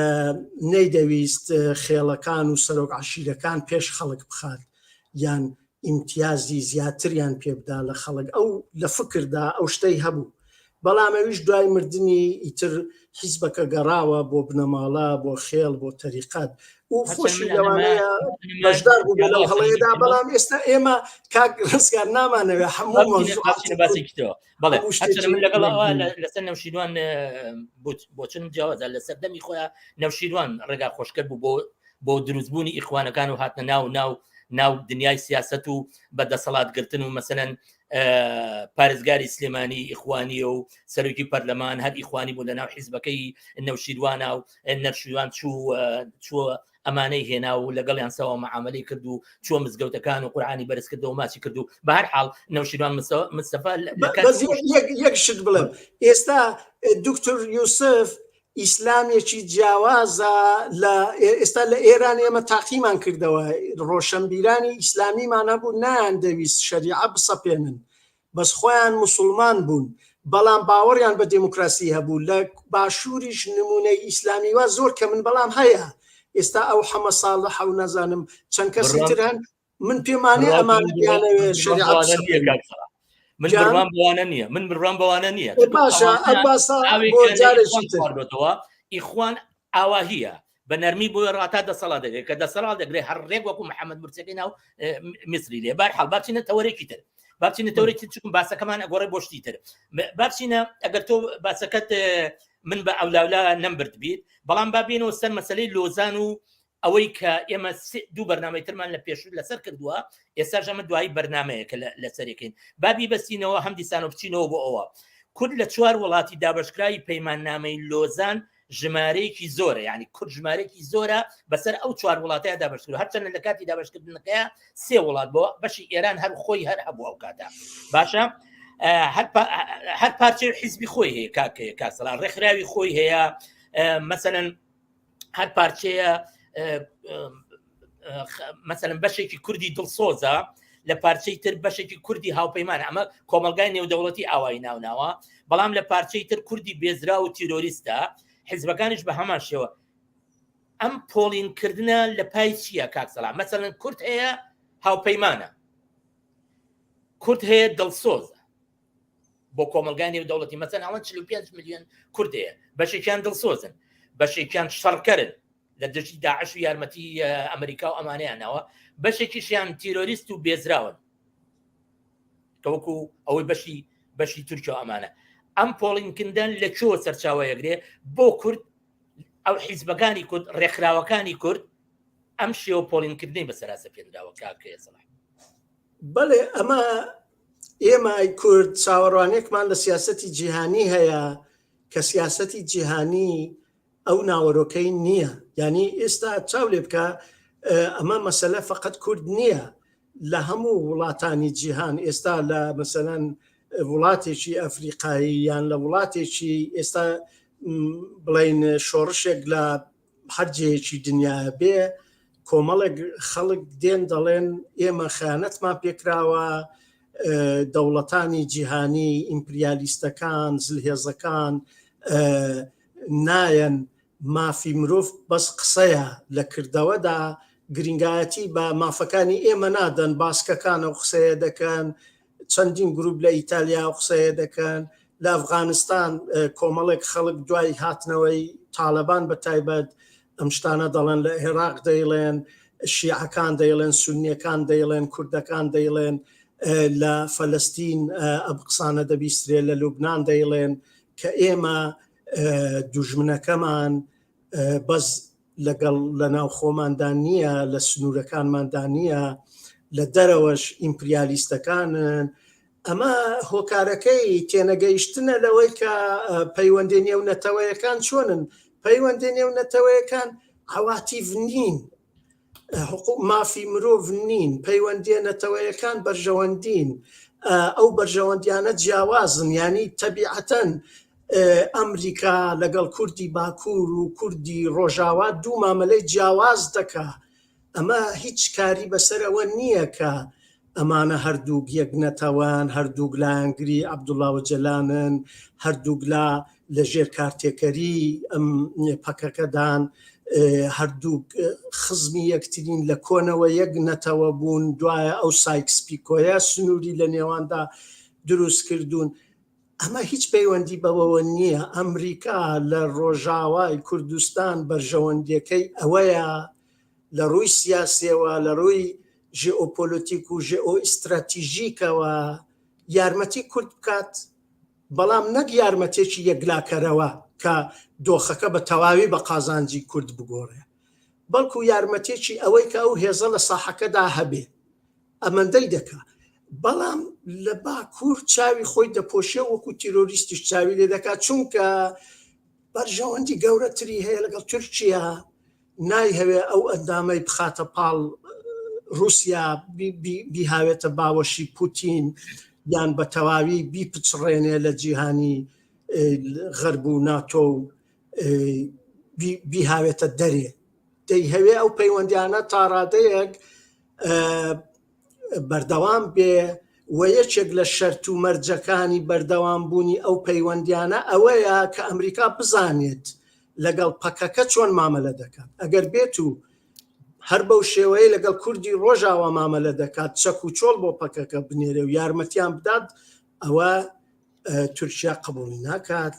نەیدەویست خێڵەکان و سەرۆک عەشیرەکان پێش خەڵک بخات یان ئیمتیازی زیاتریان پێبدا لە خەڵک ئەو لە فکردا ئەو شتەی هەبوو بەڵام ئەویش دوای مردنی ئیتر حیزبەکە گەڕاوە بۆ بنەماڵە بۆ خێڵ بۆ تەریقەت و خۆشی لەوانەیە بەشدار بوو لەو هەڵەیەدا بەڵام ئێستا ئێمە کاک ڕزگار نامانەوێ هەموو باسێکیتەوە بەڵێ من لەگەڵ لەسەر نەوشیروان بۆچونم جیاوازە لە سەردەمی خۆیان نەوشیروان ڕێگا خۆشکەر بوو بۆ بۆ دروستبوونی ئیخوانەکان و هاتنە ناو ناو ناو دنیای سیاست و بە دەسەڵات گرتن و مەسەەن پارێزگاری سلێمانی ئیخوانیە و سەرۆکی پەرلەمان هەر ئیخوانی بوو لە ناو حیزبەکەی نەوشیروانە و نەرشیوان چوو چووە ئەمانەی هێنا و لەگەڵیان سەوا معاملەی کرد و چووە مزگەوتەکان و قورآانی بەرز کردەوە ماچی کرد و بە هەر حاڵ نەوشیروان مستەفا یەک شت بڵێم ئێستا دکتۆر یوسف ئیسلامێکی جیاوازە لە ئێستا لە ئێران ئێمە تاقیمان کردەوە ڕۆشنبیرانی ئیسلامیمان هەبوو نایان دەویست شەریعە بسەپێنن بەس خۆیان موسوڵمان بوون بەڵام باوەڕیان بە دێموکراسی هەبوو لە باشووریش نموونەی ئیسلامی وا زۆر کەمن بەڵام هەیە ئێستا ئەو حەمە ساڵحە و نازانم چەند کەسی تر هەن من پێمانێ ئەمانە بیانەوێ شەریعە بسەپێنن. من بڕوام بەوانە نییە من بڕوام بەوانە نییە باشە ئەم باسە بۆ جارێکی تر خواردۆتەوە ئیخوان ئاواهیە بە نەرمی بۆیە ڕاتا دەسەڵات دەگرێت کە دەسەڵات دەگرێت هەر ڕێک وەکو محەممەد مرسەکەی ناو میسری لێ بار حاڵ بابچینە تەوەرێکی تر بابچینە تەوەرێکی چکم باسەکەمان ئەگۆڕێ بۆ شتی تر بابچینە ئەگەر تۆ باسەکەت من بە ئەولاولا نەمبرد بیت بەڵام با بینەوە سەر مەسلەی لۆزان و ئەوەی کە ئێمە دوو بەرنامەی ترمان لە پێشوو لەسەر کردووە ئێستاش ئەمە دوایی بەرنمەیە کە لەسەرێکین بابی بەستینەوە هەم دیسان و بچینەوە بۆ ئەوە کورد لە چوار وڵاتی دابشکراوی پەیماننامەی لۆزان ژمارەیەکی زۆرە یعنی کورد ژمارەیەکی زۆرە بەسەر ئەو چوار وڵاتەیە دابشکرد هەرچەندە لە کاتی دابشکردنەکەی سێ وڵات بۆ بەشی ئێران هەر خۆی هەر هەبوو ئەو کاتە باشە. هەر پارچەی حیزبی خۆی هەیە کاکە کاسەڵا ڕێکخراوی خۆی هەیە مەسەەن هەر پارچەیە مەسەلەن بەشێکی کوردی دڵسۆزە لە پارچەی تر بەشێکی کوردی هاوپەیمان ئەمە کۆمەلگای نێودەوڵەتی ئاوای ناوناوە بەڵام لە پارچەی تر کوردی بێزرا و تیرۆریستە حیزبەکانیش بە هەمان شێوە ئەم پۆڵینکردە لە پای چییە کاک سەلام مەسەلەن کورد هەیە هاوپەیمانە کورد هەیە دڵسۆزە بۆ کۆمەلگای نێودەوڵەتی مەسەن ئەوەن 45 میلیۆن کورد هەیە بەشێکیان دڵسۆزن بەشێکیان شەڕکەرن لە دژی داعش و یارمەتی ئەمریکا و ئەمانەیانەوە بەشێکیشیان تیرۆریست و بێزراون کە وەکو ئەوەی بەشی بەشی تورکیا ئەمانە ئەم پۆڵینکردن لە چۆ سەرچاوەیەگرێ بۆ کورد ئەو حیزبەکانی کورد ڕێکخراوەکانی کورد ئەم شێوە پۆڵینکردنی بەسەرا سەپێنراوە کاکەیە سەڵاح بەڵێ ئەمە ئێمە کورد چاوەڕوانێکمان لە سیاسەتی جیهانی هەیە کە سیاسەتی جیهانی ئەو ناوەرۆکەی نییە یعنی ئێستا چاو لێ بکە ئەمە مەسەلە فقط کورد نییە لە هەموو وڵاتانی جیهان ئێستا لە مەسەلەن وڵاتێکی ئەفریقایی یان لە وڵاتێکی ئێستا بڵین شۆڕشێک لە هەر جێیەکی دنیا بێ کۆمەڵێک خەڵک دێن دەڵێن ئێمە خیانەتمان پێکراوە دەوڵەتانی جیهانی ئیمپریالیستەکان زلهێزەکان نایەن مافی مرۆڤ بەس قسەیە لە کردەوەدا گرنگایەتی بە مافەکانی ئێمە نادەن باسکەکان ئەو قسەیە دەکەن چەندین گروپ لە ئیتالیا ئەو قسەیە دەکەن لە ئەفغانستان کۆمەڵێک خەڵک دوای هاتنەوەی تاالبان بە تایبەت ئەم شتانە دەڵێن لە عێراق دەیڵێن شیعەکان دەیڵێن سونیەکان دەیڵێن کوردەکان دەیڵێن لە فەلەستین ئەم قسانە دەبیسترێ لە لوبناان دەیڵێن کە ئێمە دوژمنەکەمان بەس لەگەڵ لە ناو خۆماندا نییە لە سنوورەکانماندا نییە لە دەرەوەش ئیمپریالیستەکانن ئەمە هۆکارەکەی تێنەگەیشتنە لەوەی کە پەیوەندی نێو نەتەوەیەکان چۆنن پەیوەندی نێو نەتەوەیەکان عواتیڤ نین حقوق مافی مرۆڤ نین، پەیوەندییە نەتەوەیەکان بەرژەوەندین، ئەو بەرژەوەندیانە جیاوازن، یانی تەبیعەتەن ئەمریکا لەگەڵ کوردی باکوور و کوردی ڕۆژاوا دوو مامەلەی جیاواز دەکا، ئەمە هیچ کاری بەسەر ئەوە نییە کە ئەمانە هەردووک یەک نەتەوەن، هەردووک لایەنگری عەبدوڵا ئۆجەلانن، هەردووک لا لە ژێر کارتێکەری ئەم پەکەکەدان، هەردووک خزمی یەکترین، لە کۆنەوە یەک نەتەوە بوون، دوایە ئەو سایکس پیکۆیە سنووری لە نێواندا دروست کردوون. ئەمە هیچ پەیوەندی بەوەوە نییە، ئەمریکا لە ڕۆژاوای کوردستان بەرژەوەندیەکەی ئەوەیە لە ڕووی سیاسیەوە، لە ڕووی ژێئۆپۆلۆتیک و ژێئۆئیستراتیژیکەوە یارمەتی کورد بکات، بەڵام نەک یارمەتێکی یەکلاکەرەوە کە دۆخەکە بە تەواوی بە قازانجی کورد بگۆڕێ، بەڵکو یارمەتێکی ئەوەی کە ئەو هێزە لە ساحەکەدا هەبێ ئەمەندەی دەکا. بەڵام لە باکوور چاوی خۆی دەپۆشێ وەکو تیرۆریستیش چاوی لێ دەکات، چونکە بەرژەوەندی گەورەتری هەیە لەگەڵ تورکیا، نایهەوێ ئەو ئەندامەی بخاتە پاڵ رووسیا بیهاوێتە باوەشی پوتین یان بە تەواوی بیپچڕێنێ لە جیهانی غەرب و ناتۆ و بیهاوێتە دەرێ دەیهەوێ ئەو پەیوەندیانە تاڕادەیەک بەردەوام بێ و یەکێک لە شەرت و مەرجەکانی بەردەوام بوونی ئەو پەیوەندیانە ئەوەیە کە ئەمریکا بزانێت لەگەڵ پەکەکە چۆن مامەلە دەکات ئەگەر بێت و هەر بەو شێوەیە لەگەڵ کوردی ڕۆژاوا مامەلە دەکات چەک و چۆڵ بۆ پەکەکە بنێرێ و یارمەتیان بدات ئەوە تورکیا قبوڵی ناکات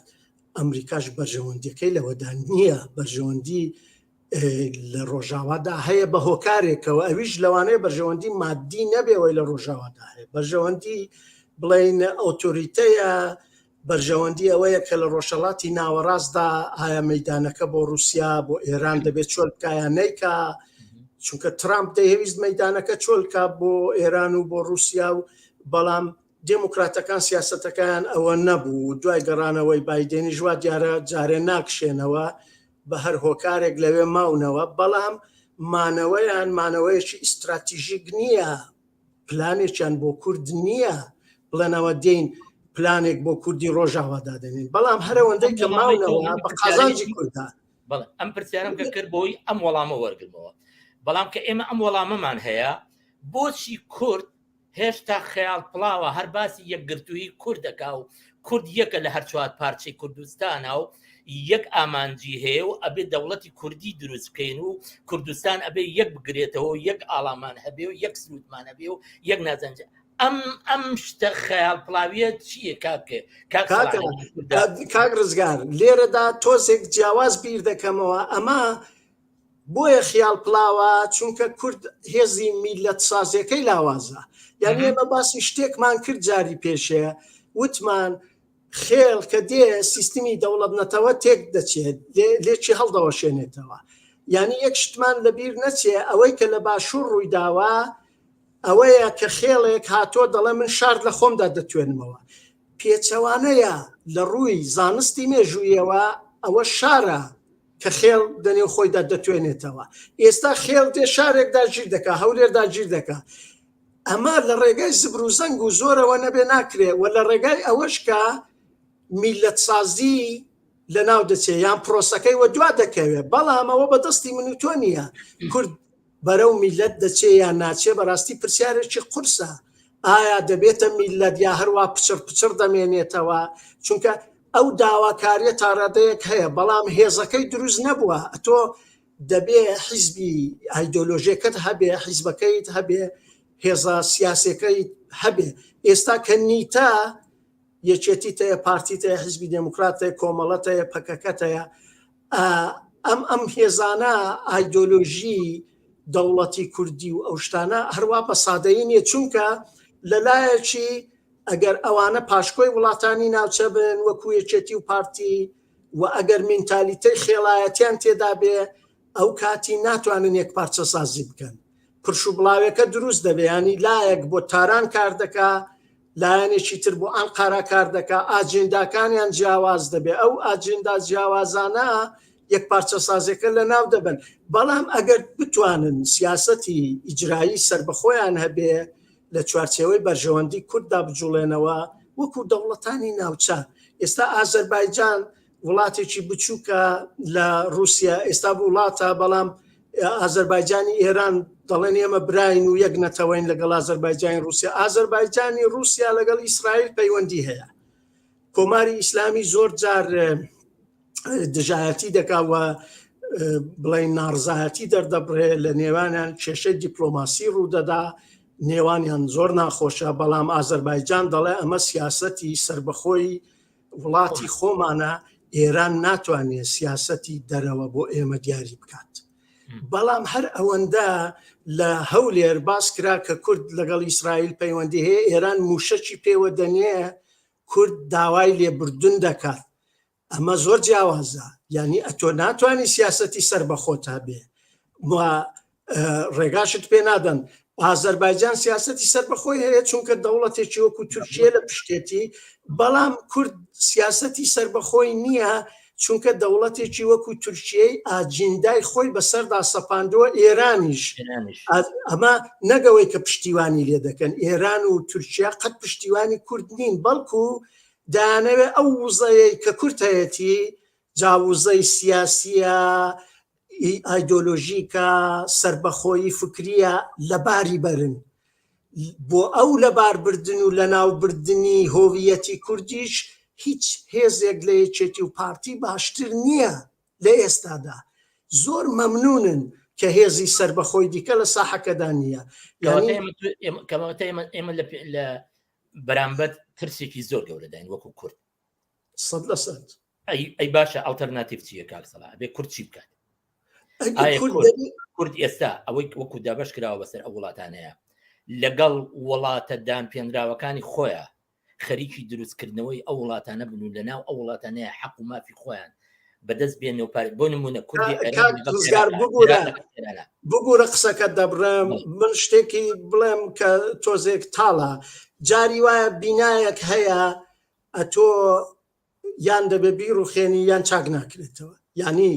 ئەمریکاش بەرژەوەندیەکەی لەوەدا نییە بەرژەوەندی لە ڕۆژاوادا هەیە بە هۆکارێکەوە ئەویش لەوانەیە بەرژەوەندی مادی نەبێەوەی لە ڕۆژاوادا هەیە بەرژەوەندی بڵین ئۆتۆریتەیە بەرژەوەندی ئەوەیە کە لە ڕۆژهەڵاتی ناوەڕاستدا ئایا مەدانەکە بۆ رووسیا بۆ ئێران دەبێت چۆل بکایە نیکا چونکە ترامپ دەیەویست مەدانەکە چۆلکا بۆ ئێران و بۆ رووسیا و بەڵام دێموکراتەکان سیاسەتەکەیان ئەوە نەبوو، دوای گەڕانەوەی بایدێنیش وا دیارە جارێ ناکشێنەوە، بە هەر هۆکارێک لەوێ ماونەوە، بەڵام مانەوەیان مانەوەیەکی ئیستراتیژیک نییە، پلانێکیان بۆ کورد نییە بڵێنەوە دێین. پلانێک بۆ کوردی ڕۆژاوا دادەنێن بەڵام هەرەوەندەی کە ماونەوە بە قازانجی کوردە. بەڵێ ئەم پرسیارم کە کرد بۆی ئەم وەڵامە وەرگرمەوە بەڵام کە ئێمە ئەم وەڵامەمان هەیە بۆچی کورد هێشتا خەیاڵ پڵاوە هەر باسی یەکگرتوویی کورد دەکا و کورد یەکە لە هەر چوار پارچەی کوردستانە و یەک ئامانجی هەیە و ئەبێ دەوڵەتی کوردی دروست بکەین و کوردستان ئەبێ یەک بگرێتەوە و یەک ئاڵامان هەبێ و یەک سروودمان هەبێ و یەک نازانج ئەم ئەم شتە خەیاڵ پڵاویە چییە کاک کاک کاکە کاک ڕزگار لێرەدا تۆزێک جیاواز بیر دەکەمەوە ئەمە بۆیە خیاڵ پڵاوە چونکە کورد هێزی میلەت سازیەکەی لاوازە یعنی ئێمە باسی شتێکمان کرد جاری پێشێ وتمان خێڵ کە دێ سیستمی دەوڵەت نەتەوە تێک دەچێت لێکی هەڵدەوەشێنێتەوە یعنی یەک شتمان لەبیر نەچێ ئەوەی کە لە باشوور ڕوویداوە ئەوەیە کە خێڵێک هاتۆ دەڵێ من شار لە خۆمدا دەتوێنمەوە پێچەوانەیە لە ڕووی زانستی مێژوویەوە ئەوە شارە کە خێڵ دەنێو خۆیدا دەتوێنێتەوە ئێستا خێڵ دێ شارێک داگیر دەکا هەولێر داگیر دەکا ئەمە لە ڕێگای زبر و زەنگ و زۆرەوە نەبێ ناکرێ و لە ڕێگای ئەوەش کە میلەتسازی لە ناو دەچێ یان پرۆسەکەی وە دوا دەکەوێ بەڵام ئەوە بەدەستی من و تۆ نییە کورد بەرەو میلەت دەچێ یان ناچێ بەڕاستی پرسیارێکی قورسە ئایا دەبێتە میلەت یا هەروا پچڕ پچڕ دەمێنێتەوە چونکە ئەو داواکاریە تاڕادەیەک هەیە بەڵام هێزەکەی دروست نەبووە ئەتۆ دەبێ حیزبی ئایدۆلۆژیەکەت هەبێ حیزبەکەیت هەبێ هێزە سیاسەکەی هەبێ ئێستا کە نیتە یەکێتی تەیە پارتی تەیە حیزبی دێموکرات تەیە کۆمەڵە تەیە پەکەکە تەیە ئەم ئەم هێزانە ئایدۆلۆژی دەوڵەتی کوردی و ئەو شتانە هەروە بە سادەیی نییە چونکە لەلایەکی ئەگەر ئەوانە پاشکۆی وڵاتانی ناوچە بن وەکو یەکێتی و پارتی و ئەگەر مینتالیتەی خێڵایەتیان تێدا بێ ئەو کاتی ناتوانن یەک پارچە سازی بکەن پرش و بڵاوێکە دروست دەبێ ینی لایەک بۆ تاران کار دەکا لایەنێکی تر بۆ ئەنقەرە کار دەکا ئاجێنداکانیان جیاواز دەبێ ئەو ئاجێندا جیاوازانە یەک پارچەسازیەکە لەناو دەبەن بەڵام ئەگەر بتوانن سیاسەتی ئیجرایی سەربەخۆیان هەبێ لە چوارچێوەی بەرژەوەندی کورددا بجوڵێنەوە وەکو دەوڵەتانی ناوچە ئێستا ئازەربایجان وڵاتێکی بچووکە لە رووسیا ئێستا وڵاتە بەڵام ئازەربایجانی ئێران دەڵێن ئێمە براین و یەک نەتەوەین لەگەڵ ئازەربایجانی رووسیا ئازەربایجانی رووسیا لەگەڵ ئیسرائیل پەیوەندی هەیە کۆماری ئیسلامی زۆر جار دژایەتی دەکا و بڵین ناڕزایەتی دەردەبڕێ لە نێوانیان کێشەی دیپلۆماسی ڕوودەدا نێوانیان زۆر ناخۆشە بەڵام ئازەربایجان دەڵێ ئەمە سیاسەتی سربەخۆی وڵاتی خۆمانە ئێران ناتوانێت سیاسەتی دەرەوە بۆ ئێمە دیاری بکات بەڵام هەر ئەوەندە لە هەولێر باس کرا کە کورد لەگەڵ ئیسرائیل پەیوەندی هەیە ئێران موشەکی پێوە دەنێ کورد داوای لێبوردن دەکات ئەمە زۆر جیاوازە یعنی ئەتۆ ناتوانانی سیاسەتی سەر بەخۆت هەبێ ڕێگاشت پێ نادەن ئازەربایجان سیاسەتی سەربەخۆی هەیە چونکە دەوڵەتێکی وەکو تورکیە لە پشتێتی بەڵام کورد سیاسەتی سەربەخۆی نییە چونکە دەوڵەتێکی وەکو تورکیەی ئاجیندای خۆی بەسەردا سەپاندووە ئێرانیش ئەمە نەگەوەی کە پشتیوانی لێ دەکەن ئێران و تورکیا قەت پشتیوانی کورد نین بەڵکو دایانەوێ ئەو وزەیەی کە کورد هەیەتی جا وزەی سیاسیە ئایدۆلۆژیکە، سەربەخۆیی فکرییە لەباری بەرن. بۆ ئەو لەباربردن و لەناوبردنی هۆویەتی کوردیش هیچ هێزێک لە یەکێتی و پارتی باشتر نییە لە ئێستادا. زۆر مەمنونن کە هێزی سەربەخۆی دیکە لە ساحەکەدا نییە. یانی. کەواتە ئێمە لە بەرامبەر ترسێکی زۆر گەورەداین وەکو کورد. 100%. ئەی باشە ئەڵتەرناتیڤ چییە کاک سەڵاح ئەبێ کورد چی بکات کورد ئێستا ئەوەی وەکو دابش کراوە بەسەر ئەو وڵاتانەیە لەگەڵ وڵاتە دانپێنراوەکانی خۆیان خەریکی دروستکردنەوەی ئەو وڵاتانە بن و لەناو ئەو وڵاتانەیە حەق و مافی خۆیان بەدەست بێن و پار بۆ نمونە کوردی بگورە قسەکە دەبڕم من شتێکی بڵێم کە تۆزێک تاڵە جاری وایە بینایەک هەیە ئەتۆ یان دەبێ بیڕوخێنی یان چاک ناکرێتەوە یعنی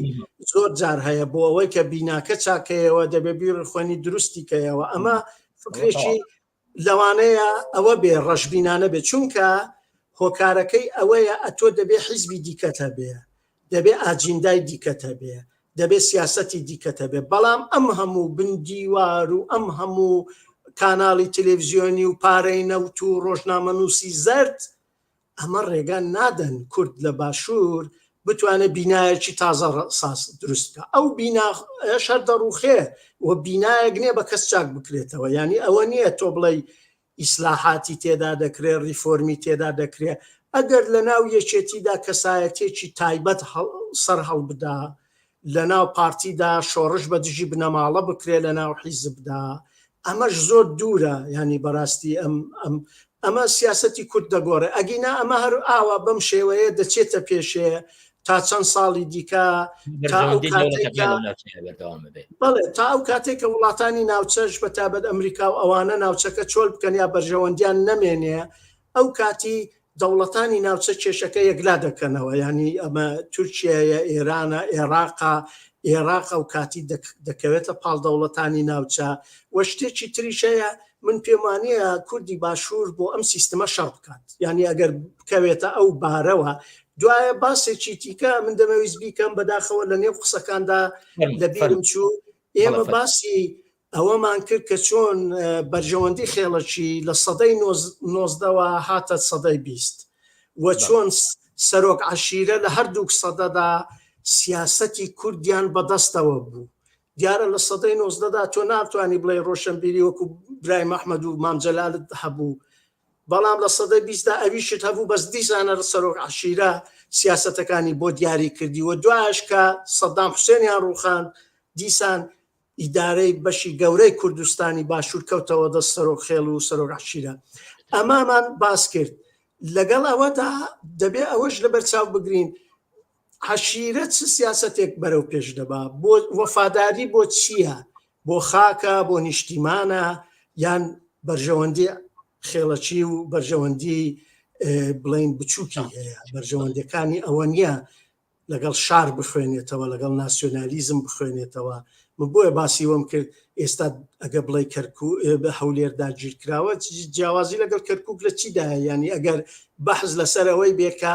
زۆر جار هەیە بۆ ئەوەی کە بیناکە چاکەیەوە دەبێ بیڕخۆنی دروستی کەیەوە ئەمە فکرێکی لەوانەیە ئەوە بێ ڕەشبینانە بێ چونکە هۆکارەکەی ئەوەیە ئەتۆ دەبێ حیزبی دیکەت هەبێ، دەبێ ئاجیندای دیکەت هەبێ، دەبێ سیاسەتی دیکەت هەبێ، بەڵام ئەم هەموو بن دیوار و ئەم هەموو کاناڵی تەلەڤزیۆنی و پارەی نەوت و ڕۆژنامەنووسی زەرد ئەمە ڕێگا نادەن کورد لە باشوور بتوانێت بینایەکی تازە ساز دروست بکە ئەو بینایەش هەر دەڕوخێ و بینایەک نییە بە کەس چاک بکرێتەوە یعنی ئەوە نییە تۆ بڵێ ئیسلاحاتی تێدا دەکرێ ڕیفۆرمی تێدا دەکرێ ئەگەر لە ناو یەکێتیدا کەسایەتێکی تایبەت سەر هەڵبدا لە ناو پارتیدا شۆڕش بە دژی بنەماڵە بکرێ لە ناو حیزبدا ئەمەش زۆر دوورە ینی بەڕاستی ئەم ئەم ئەمە سیاستی کورد دەگۆڕێ ئەگینا ئەمە هەر ئاوا بەم شێوەیە دەچێتە پێشێ تا چەند ساڵی دیکە بەڵێ تا ئەو کاتێک کە وڵاتانی ناوچەش بە تابەت ئەمریکا و ئەوانە ناوچەکە چۆل بکەن یا بەرژەوەندیان نەمێنێ ئەو کاتی دەوڵەتانی ناوچە کێشەکە یەکلا دەکەنەوە یانی ئەمە تورکیایە ئێرانە ئێراقا ئێراق ئەو کاتی دەکەوێتە پاڵ دەوڵەتانی ناوچە و شتێکی تریشەیە من پێم وانە کوردی باشوور بۆ ئەم سیستمە شەڕ بکات یعنی ئەگەر بکەوێتە ئەو بارەوە دوایە باسێکی تیکە من دەمەویست بیکەم بەداخەوە لە نێو قسەکاندا لەبیرم چوو ئێمە باسی ئەوەمان کرد کە چۆن بەرژەوەندی خێڵەکی لە سەدەی نۆزدەوە هاتە سەدەی 20 و چۆن سەرۆک عەشیرە لە هەردووک سەدەدا سیاسەتی کوردیان بەدەستەوە بوو. دیارە لە سەدەی نۆزدەدا تۆ ناتوانی بڵێی ڕۆشنبیری وەکو برایم ئەحمەد و مام جەلالت هەبوو، بەڵام لە سەدەی بیستدا ئەویشت هەبوو بەس دیسانە سەرۆک عەشیرە سیاسەتەکانی بۆ دیاری کردی و دوایش کە سەدام حوسێنیان ڕووخاند دیسان ئیدارەی بەشی گەورەی کوردستانی باشوور کەوتەوە دەست سەرۆک خێڵ و سەرۆک عەشیرە. ئەمامان باس کرد. لەگەڵ ئەوەدا دەبێ ئەوەش لەبەر چاو بگرین عەشیرە چ سیاسەتێک بەرەو پێش دەبا؟ بۆ وەفاداری بۆ چییە؟ بۆ خاکە، بۆ نیشتیمانە یان بەرژەوەندی خێڵەکی و بەرژەوەندی بڵین بچووکی هەیە بەرژەوەندەکانی ئەوە نییە لەگەڵ شار بخوێنێتەوە، لەگەڵ ناسیۆنالیزم بخوێنێتەوە، من بۆیە باسی وەم کرد ئێستا ئەگە بڵێ کەرکوک هەولێر داگیرکراوە جیاوازی لەگەڵ کەرکوک لە چیدایە یانی ئەگەر بەحس لەسەر ئەوەی بێ کە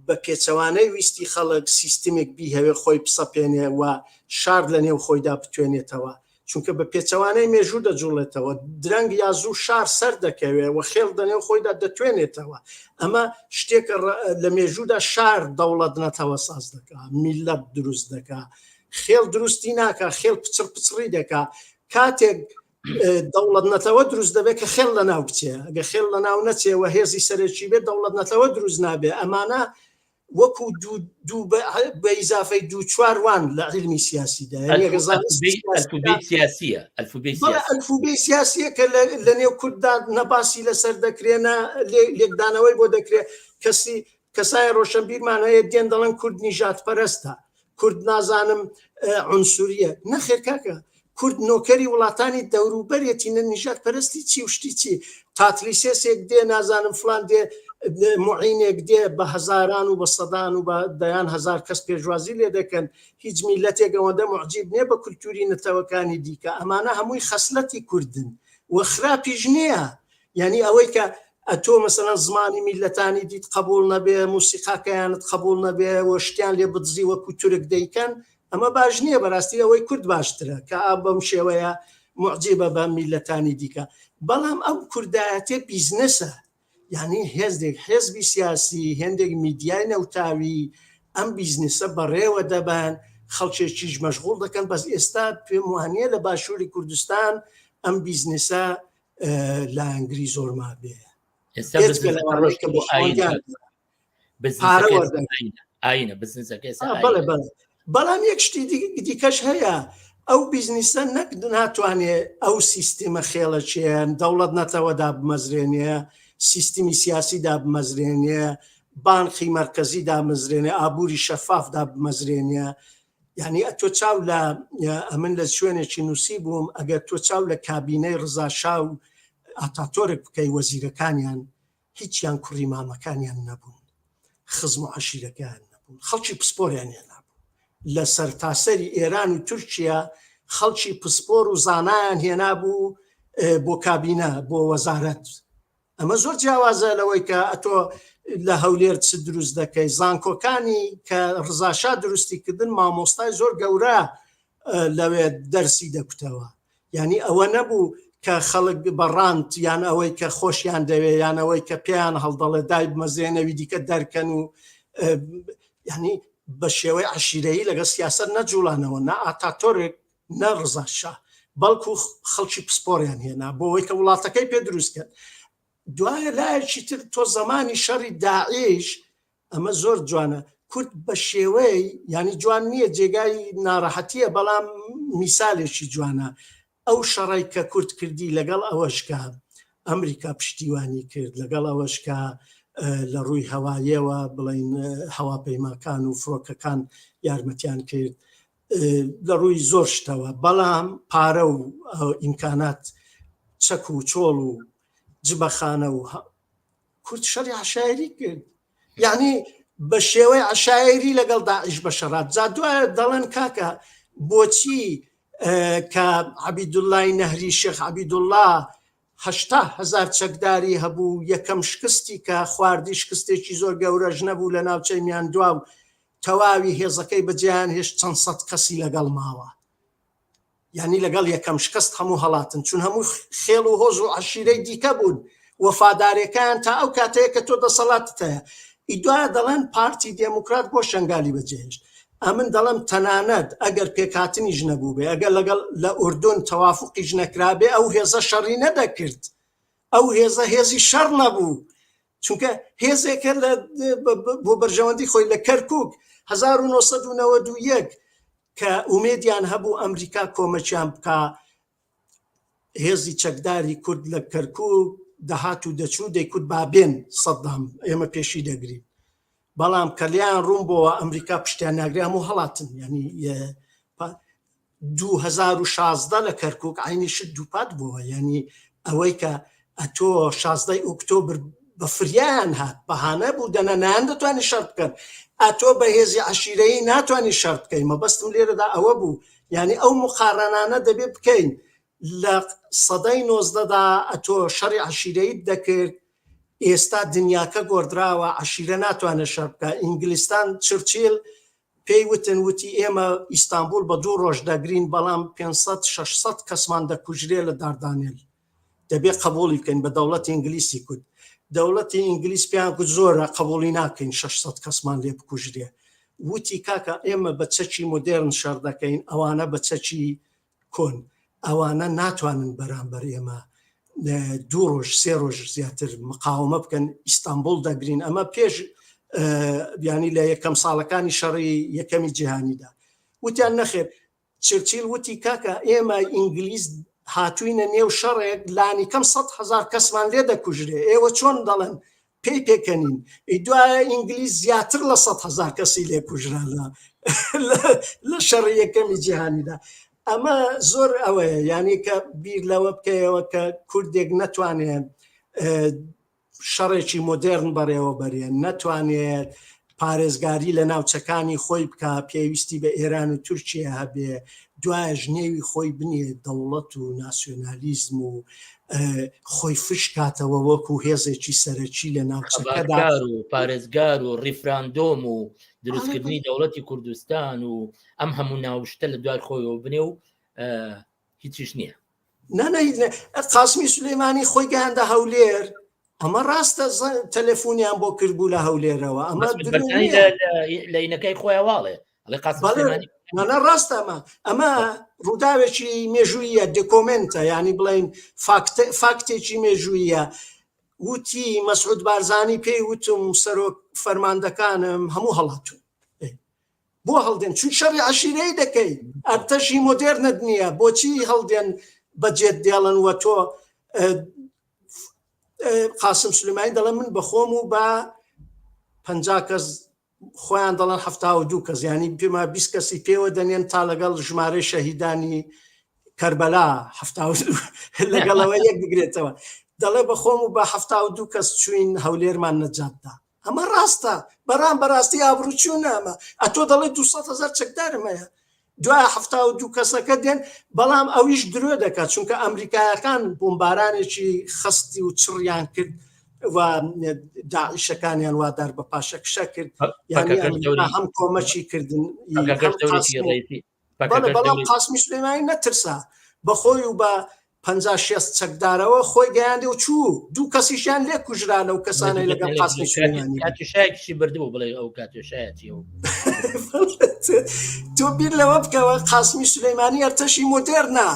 بە پێچەوانەی ویستی خەڵک سیستمێک بیهەوێ خۆی بسەپێنێ و شار لە نێو خۆیدا بتوێنێتەوە چونکە بە پێچەوانەی مێژوو دەجوڵێتەوە، درەنگ یا زوو شار سەر دەکەوێ و خێڵ دەنێو خۆیدا دەتوێنێتەوە. ئەمە شتێکە لە مێژوودا شار دەوڵەت نەتەوە ساز دەکا، میللەت دروست دەکا، خێڵ دروستی ناکا، خێڵ پچڕ پچڕی دەکا. کاتێک دەوڵەت نەتەوە دروست دەبێت کە خێڵ لەناو بچێ، ئەگەر خێڵ لەناو نەچێ و هێزی سەرەکی بێت دەوڵەت نەتەوە دروست نابێ. ئەمانە وەکو دوو دوو بە ئیزافەی دوو چوار وان لە عیلمی سیاسیدا یعنی ئەگەر زانستی ئەلفوبێی سیاسیە ئەلفوبێی بەڵێ ئەلفوبێی سیاسیە کە لە نێو کورددا نە باسی لەسەر دەکرێ نە لێکدانەوەی بۆ دەکرێ کەسی کەسای ڕۆشنبیرمان هەیە دێن دەڵێن کورد نیژادپەرستە کورد نازانم عنسوریە نەخێر کاکە کورد نۆکەری وڵاتانی دەوروبەرێتی نە نیژاد پەرستی چی و شتی چی تاتلیسێسێک دێ نازانم فلان دێ معینێک دێ بە هەزاران و بە سەدان و بە دەیان هەزار کەس پێشوازی لێ دەکەن هیچ میلەتێک ئەوەندە معجیب نییە بە کولتوری نەتەوەکانی دیکە ئەمانە هەمووی خەسلەتی کوردن و خراپیش نییە یعنی ئەوەی کە ئەتۆ مەسەلەن زمانی میلەتانی دیت قبول نەبێ موسیقاکەیانت قبول نەبێ و شتیان لێ بدزی وەکو تورک دەیکەن ئەمە باش نییە بەراستی ئەوەی کورد باشترە کە ئا بەم شێوەیە موعجیبە بە میللەتانی دیکە بەڵام ئەو کوردایەتێ بیزنسە یعنی هێزێک حێزبی سیاسی هێندێک میدیای نەوتاوی ئەم بیزنسە بەڕێوە دەبەن خەڵکێکیش مەشغوڵ دەکەن بەس ئێستا پێم وانە لە باشووری کوردستان ئەم بیزنسە لایەنگری زۆر مابێ ئێستا بۆ ئاین ئاینە بزنسەکە بەڵام یەک شتی دیکەش هەیە ئەو بیزنسە نەک ناتوانێ ئەو سیستمە خێڵەکیان دەوڵەت نەتەوە دابمەزرێنێ سیستمی سیاسی دابمەزرێنێ بانقی مەرکەزی دامەزرێنێ ئابووری شەفاف دابمەزرێنێ یعنی ئەتۆ چاو لە ئەمن لە شوێنێکی نووسی بووم ئەگەر تۆ چاو لە کابینەی ڕزاشا و ئاتاتۆرک بکەی وەزیرەکانیان هیچیان کوڕی مامەکانیان نەبوون، خزم و عەشیرەکەیان نەبوون، خەڵکی پسپۆریان هێنابوو. لە سەرتاسەری ئێران و تورکیا خەڵکی پسپۆر و زانایان هێنابوو بۆ کابینە، بۆ وەزارەت. ئەمە زۆر جیاوازە لەوەی کە ئەتۆ لە هەولێر چ دروست دەکەی زانکۆکانی کە ڕزاشا دروستی کردن مامۆستای زۆر گەورە لەوێ دەرسی دەکوتەوە یعنی ئەوە نەبوو کە خەڵک بەڕانت یان ئەوەی کە خۆشیان دەوێ یان ئەوەی کە پێیان هەڵدەڵێ دای بمەزێنەوی دیکە دەرکەن و ینی بە شێوەی عشیرەیی لەگە سیاست نەجوڵانەوە نە ئاتاتۆرێک نە ڕزا شا بەڵکو خەڵکی پسپۆریان هێنا بۆ ئەوەی کە وڵاتەکەی پێ دروست کرد دوایە لایەکی تر تۆ زەمانی شەڕی داعش ئەمە زۆر جوانە کورد بە شێوەی ینی جوان نییە جێگای ناڕەحەتیە بەڵام میسالێکی جوانە ئەو شەڕی کە کورد کردی لەگەڵ ئەوەش کە ئەمریکا پشتیوانی کرد لەگەڵ ئەوەش کە لە ڕووی هەوایەوە بڵین هەواپەیماکان و فڕۆکەکان یارمەتیان کرد لە ڕووی زۆر شتەوە بەڵام پارە و ئیمکانات چەک و چۆڵ و جبەخانە و کورد شەڕی عشایری کرد یعنی بە شێوەی عشایری لەگەڵ داعش بە شەڕات جا دوایە دەڵێن کاکە بۆچی کە عەبیدوڵای نەهری شێخ عەبیدوڵا 80 هزار چەکداری هەبوو یەکەم شکستی کە خواردی شکستێکی زۆر گەورەش نەبوو لە ناوچەی میاندوا و تەواوی هێزەکەی بەجێیان هێشت چەند سەد کەسی لەگەڵ ماوە یانی لەگەڵ یەکەم شکست هەموو هەڵاتن چون هەموو خێڵ و هۆز و عەشیرەی دیکە بوون وەفادارەکان تا ئەو کاتەیە کە تۆ دەسەڵاتت هەیە ئیدوایە دەڵێن پارتی دێموکرات بۆ شنگالی بەجێهێشت ئەمن دەڵێم تەنانەت ئەگەر پێکهاتنیش نەبووبێ ئەگەر لەگەڵ لە ئوردون تەوافقیش نەکرابێ ئەو هێزە شەڕی نەدەکرد ئەو هێزە هێزی شەڕ نەبوو چونکە هێزێکە لە بۆ بەرژەوەندی خۆی لە کەرکک 1991 کە ئومێدیان هەبوو ئەمریکا کۆمەکیان بکا هێزی چەکداری کورد لە کەرکک دەهات و دەچوو دەیکوت بابێن سەدام ئێمە پێشی دەگرین بەڵام کە لیان ڕوون بۆوە ئەمریکا پشتیان ناگرێ هەموو هەڵاتن ینی 2016 لە کەرکک عینی شت دووپات بووە ینی ئەوەی کە ئەتۆ 16 ئۆکتۆبر بە فریایان هات بەهانە بوو دەنا نان دەتوانانی شەڕ بکەن ئەتۆ بە هێزی عشیرەیی ناتوانانی شەڕ بکەین مەبەستم لێرەدا ئەوە بوو یعنی ئەو مقارنانە دەبێ بکەین لە سەدەی نۆزدەدا ئەتۆ شەڕی عشیرەیت دەکرد ئێستا دنیاکە گۆڕدراوە عەشیرە ناتوانێت شەڕ بکات ئینگلستان چرچیل پێی وتن وتی ئێمە ئیستانبول بە دوو ڕۆژ دەگرین بەڵام 500 600 کەسمان دەکوژرێ لە داردانێل دەبێ قبولی بکەین بە دەوڵەتی ئینگلیسی کوت دەوڵەتی ئینگلیس پێیان گوت زۆرە قبولی ناکەین 600 کەسمان لێ بکوژرێ وتی کاکە ئێمە بە چەکی مۆدێرن شەڕ دەکەین ئەوانە بە چەکی کۆن ئەوانە ناتوانن بەرامبەر ئێمە دوو ڕۆژ سێ ڕۆژ زیاتر مقاومە بکەن ئیستانبول دەگرین ئەمە پێش بیانی لە یەکەم ساڵەکانی شەڕی یەکەمی جیهانیدا وتیان نەخێر چرچیل وتی کاکە ئێمە ئینگلیز هاتوینە نێو شەڕێک لانی کەم هزار کەسمان لێ دەکوژرێ ئێوە چۆن دەڵێن پێی پێکەنین ئی دوایە ئینگلیز زیاتر لە 100 هزار کەسی لێ کوژرا لە شەڕی یەکەمی جیهانیدا ئەمە زۆر ئەوەیە یعنی کە بیر لەوە بکەیەوە کە کوردێک نەتوانێت شەڕێکی مۆدێرن بەڕێوە بەرێ نەتوانێت پارێزگاری لە ناوچەکانی خۆی بکە پێویستی بە ئێران و تورکیا هەبێ دوایش نێوی خۆی بنێ دەوڵەت و ناسیۆنالیزم و خۆی فش کاتەوە وەکو هێزێکی سەرەکی لە ناوچەکەدا و پارێزگار و ڕیفراندۆم و دروستکردنی دەوڵەتی کوردستان و ئەم هەموو ناوشتە لە دوای خۆیەوە بنێ و هیچیش نییە. نانا هیچ قاسمی سولەیمانی خۆی گەیاندە هەولێر ئەمە ڕاستە تەلەفۆنیان بۆ کردبوو لە هەولێرەوە ئەمە لە ئینەکەی خۆیان واڵێ نانا ڕاستە ئەمە ئەمە ڕووداوێکی مێژوویە دۆکۆمێنتە ینی بڵین فاکتێکی مێژوویە وتی مەسعود بارزانی پێی وتم سەرۆک فەرماندەکانم هەموو هەڵاتون بۆ هەڵدێن چون شەڕی عەشیرەی دەکەی ئەرتەشی مۆدێرنت نییە بۆچی هەڵدێن بەجێت دێڵن وە تۆ قاسم سلێمانی دەڵێ من بەخۆم و بە پ کەس خۆیان دەڵێن ه دوو کەس ینی پێما 20 کەسی پێوە دەنێن تا لەگەڵ ژمارەی شەهیدانی کەربەلا لەگەڵەوە یەک بگرێتەوە دەڵێ بەخۆم و بە دوو کەس چوین هەولێرمان نەجاتدا ئەمە ڕاستە بەرام بەڕاستی ئابڕوچوونە ئەمە ئەتۆ دەڵێ 200 هزار چەکدارم هەیە دوای 72 کەسەکە دێن بەڵام ئەویش درۆ دەکات چونکە ئەمریکایەکان بۆمبارانێکی خەستی و چڕیان کرد. و داعشەکانیان وادار بە پاشەکشە کرد یعنی هەم کۆمەکی کردن بەڵام قاسمی سلێمانی نەترسا بەخۆی و بە 50 شێست چەکدارەوە خۆی گەیاندی و چوو دوو کەسیشیان لێ کوژرا لەو کەسانەی لەگەڵ قاسمی سلێمانی کاتیشایەکیشی بردبوو بڵێ ئەو کاتیشایەتی و تۆ بیر لەوە بکەوە قاسمی سلەیمانی ئەرتەشی مۆدێرنە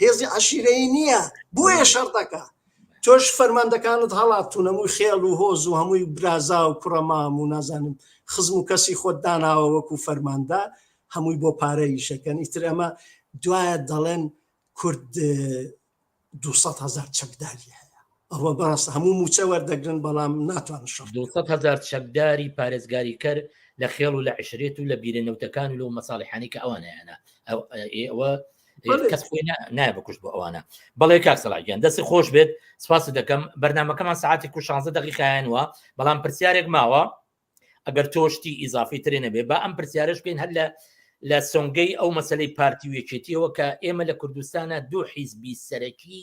هێزی عەشیرەیی نییە بۆیە شەڕ دەکا تۆش فەرماندەکانت هەڵاتون هەمووی خێڵ و هۆز و هەمووی برازا و کوڕەمام و نازانم خزم و کەسی خۆت داناوە وەکو فەرماندە هەمووی بۆ پارە ئیشەکەن ئیتر ئەمە دوایە دەڵێن کورد 200 هزار چەکداری هەیە ئەوە بەڕاست هەموو موچە وەردەگرن بەڵام ناتوان شەڕ 200 هزار چەکداری پارێزگاریکەر لە خێڵ و لە عشرێت و لە بیرە نەوتەکان و لەو مەساڵحانی کە ئەوان هەیەە ئەوە کەس خۆی نایە بکوشت بۆ ئەوانە بەڵێ کاک سەلاگیان دەستی خۆش بێت سپاس دەکەم بەرنمەکەمان ساعتێک و 16 دقیقایانوە بەڵام پرسیارێک ماوە ئەگەر تۆ شتی ئیزافی ترێ نەبێ با ئەم پرسیارش بکەین هەر لە لە سۆنگەی ئەو مەسلەی پارتی و یەکێتیەوە کە ئێمە لە کوردستانە دوو حیزبی سەرەکی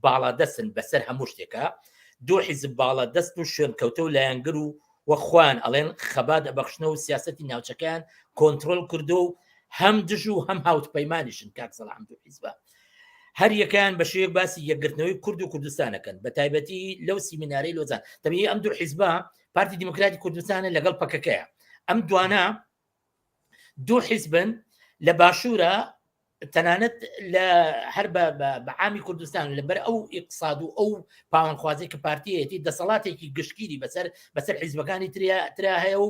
باڵادەستن بەسەر هەموو شتێکە دوو حیزب باڵا دەست و شوێن کەوتە و لایەنگر و وەک خۆیان ئەڵێن خەبات ئەبەخشنەوە و سیاسەتی ناوچەکەیان کۆنترۆل کردو و هەم دژ و هەم هاوتپەیمانیشن کاک سەڵاح ئەم دوو حیزبە هەر یەکەیان بە شێوەیەک باسی یەکگرتنەوەی کورد و کوردستانەکەن بە تایبەتی لەو سیمینارەی لۆزان تەبیعی ئەم دوو حیزبە پارتی دیموکراتی کوردستانە لەگەڵ پەکەکەیە ئەم دوانە دوو حیزبن لە باشوورە تەنانەت لە هەر بە عامی کوردستان لەبەر ئەو ئیقتصاد و ئەو پاوانخوازی کە پارتیەتی دەسەڵاتێکی گشتگیری بەسەر بەسەر حیزبەکانی تریا هەیە و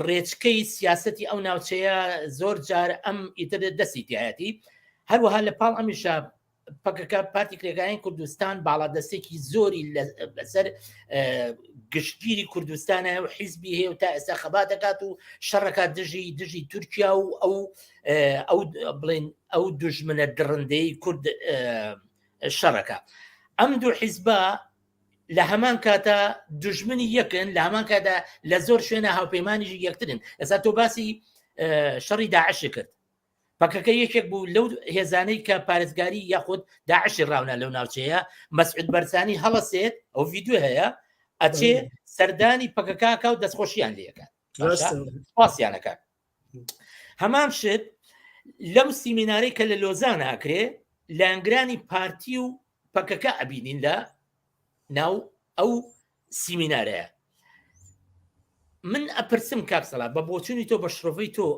ڕێچکەی سیاستی ئەو ناوچەیە زۆر جار ئەم ئیتر دەستی تایەتی هەروەها لە پاڵ ئەمیشە پەکەکە پارتی کرێکارانی کوردستان باڵادەستێکی زۆری لەسەر گشتگیری کوردستانە و حیزبی هەیە و تا ئێستا خەبات دەکات و شەڕەکات دژی دژی تورکیا و ئەو ئەو بڵێن ئەو دژمنە دڕندەی کورد شەڕەکە ئەم دوو حیزبە لە هەمان کاتا دژمنی یەکن لە هەمان کاتا لە زۆر شوێنە هاوپەیمانیش یەکترن ئێستا تۆ باسی شەڕی داعش کرد پەکەکە یەکێک بوو لەو هێزانەی کە پارێزگاری یاخود داعشی ڕاونا لەو ناوچەیە مەسعود بەرزانی هەڵەسێت ئەو ڤیدیۆ هەیە ئەچێ سەردانی پەکەکەکە و دەستخۆشیان لەکات سپاسیانەکات هەمان شت لەم سیمینارەی کە لە لۆزان ئاکرێ لایەنگرانی پارتی و پەکەکە ئەبینین لە ناو ئەو سیمینارەیە من ئەپرسم کاک سەلا بە بۆچوونی تۆ بە شرۆڤەی تۆ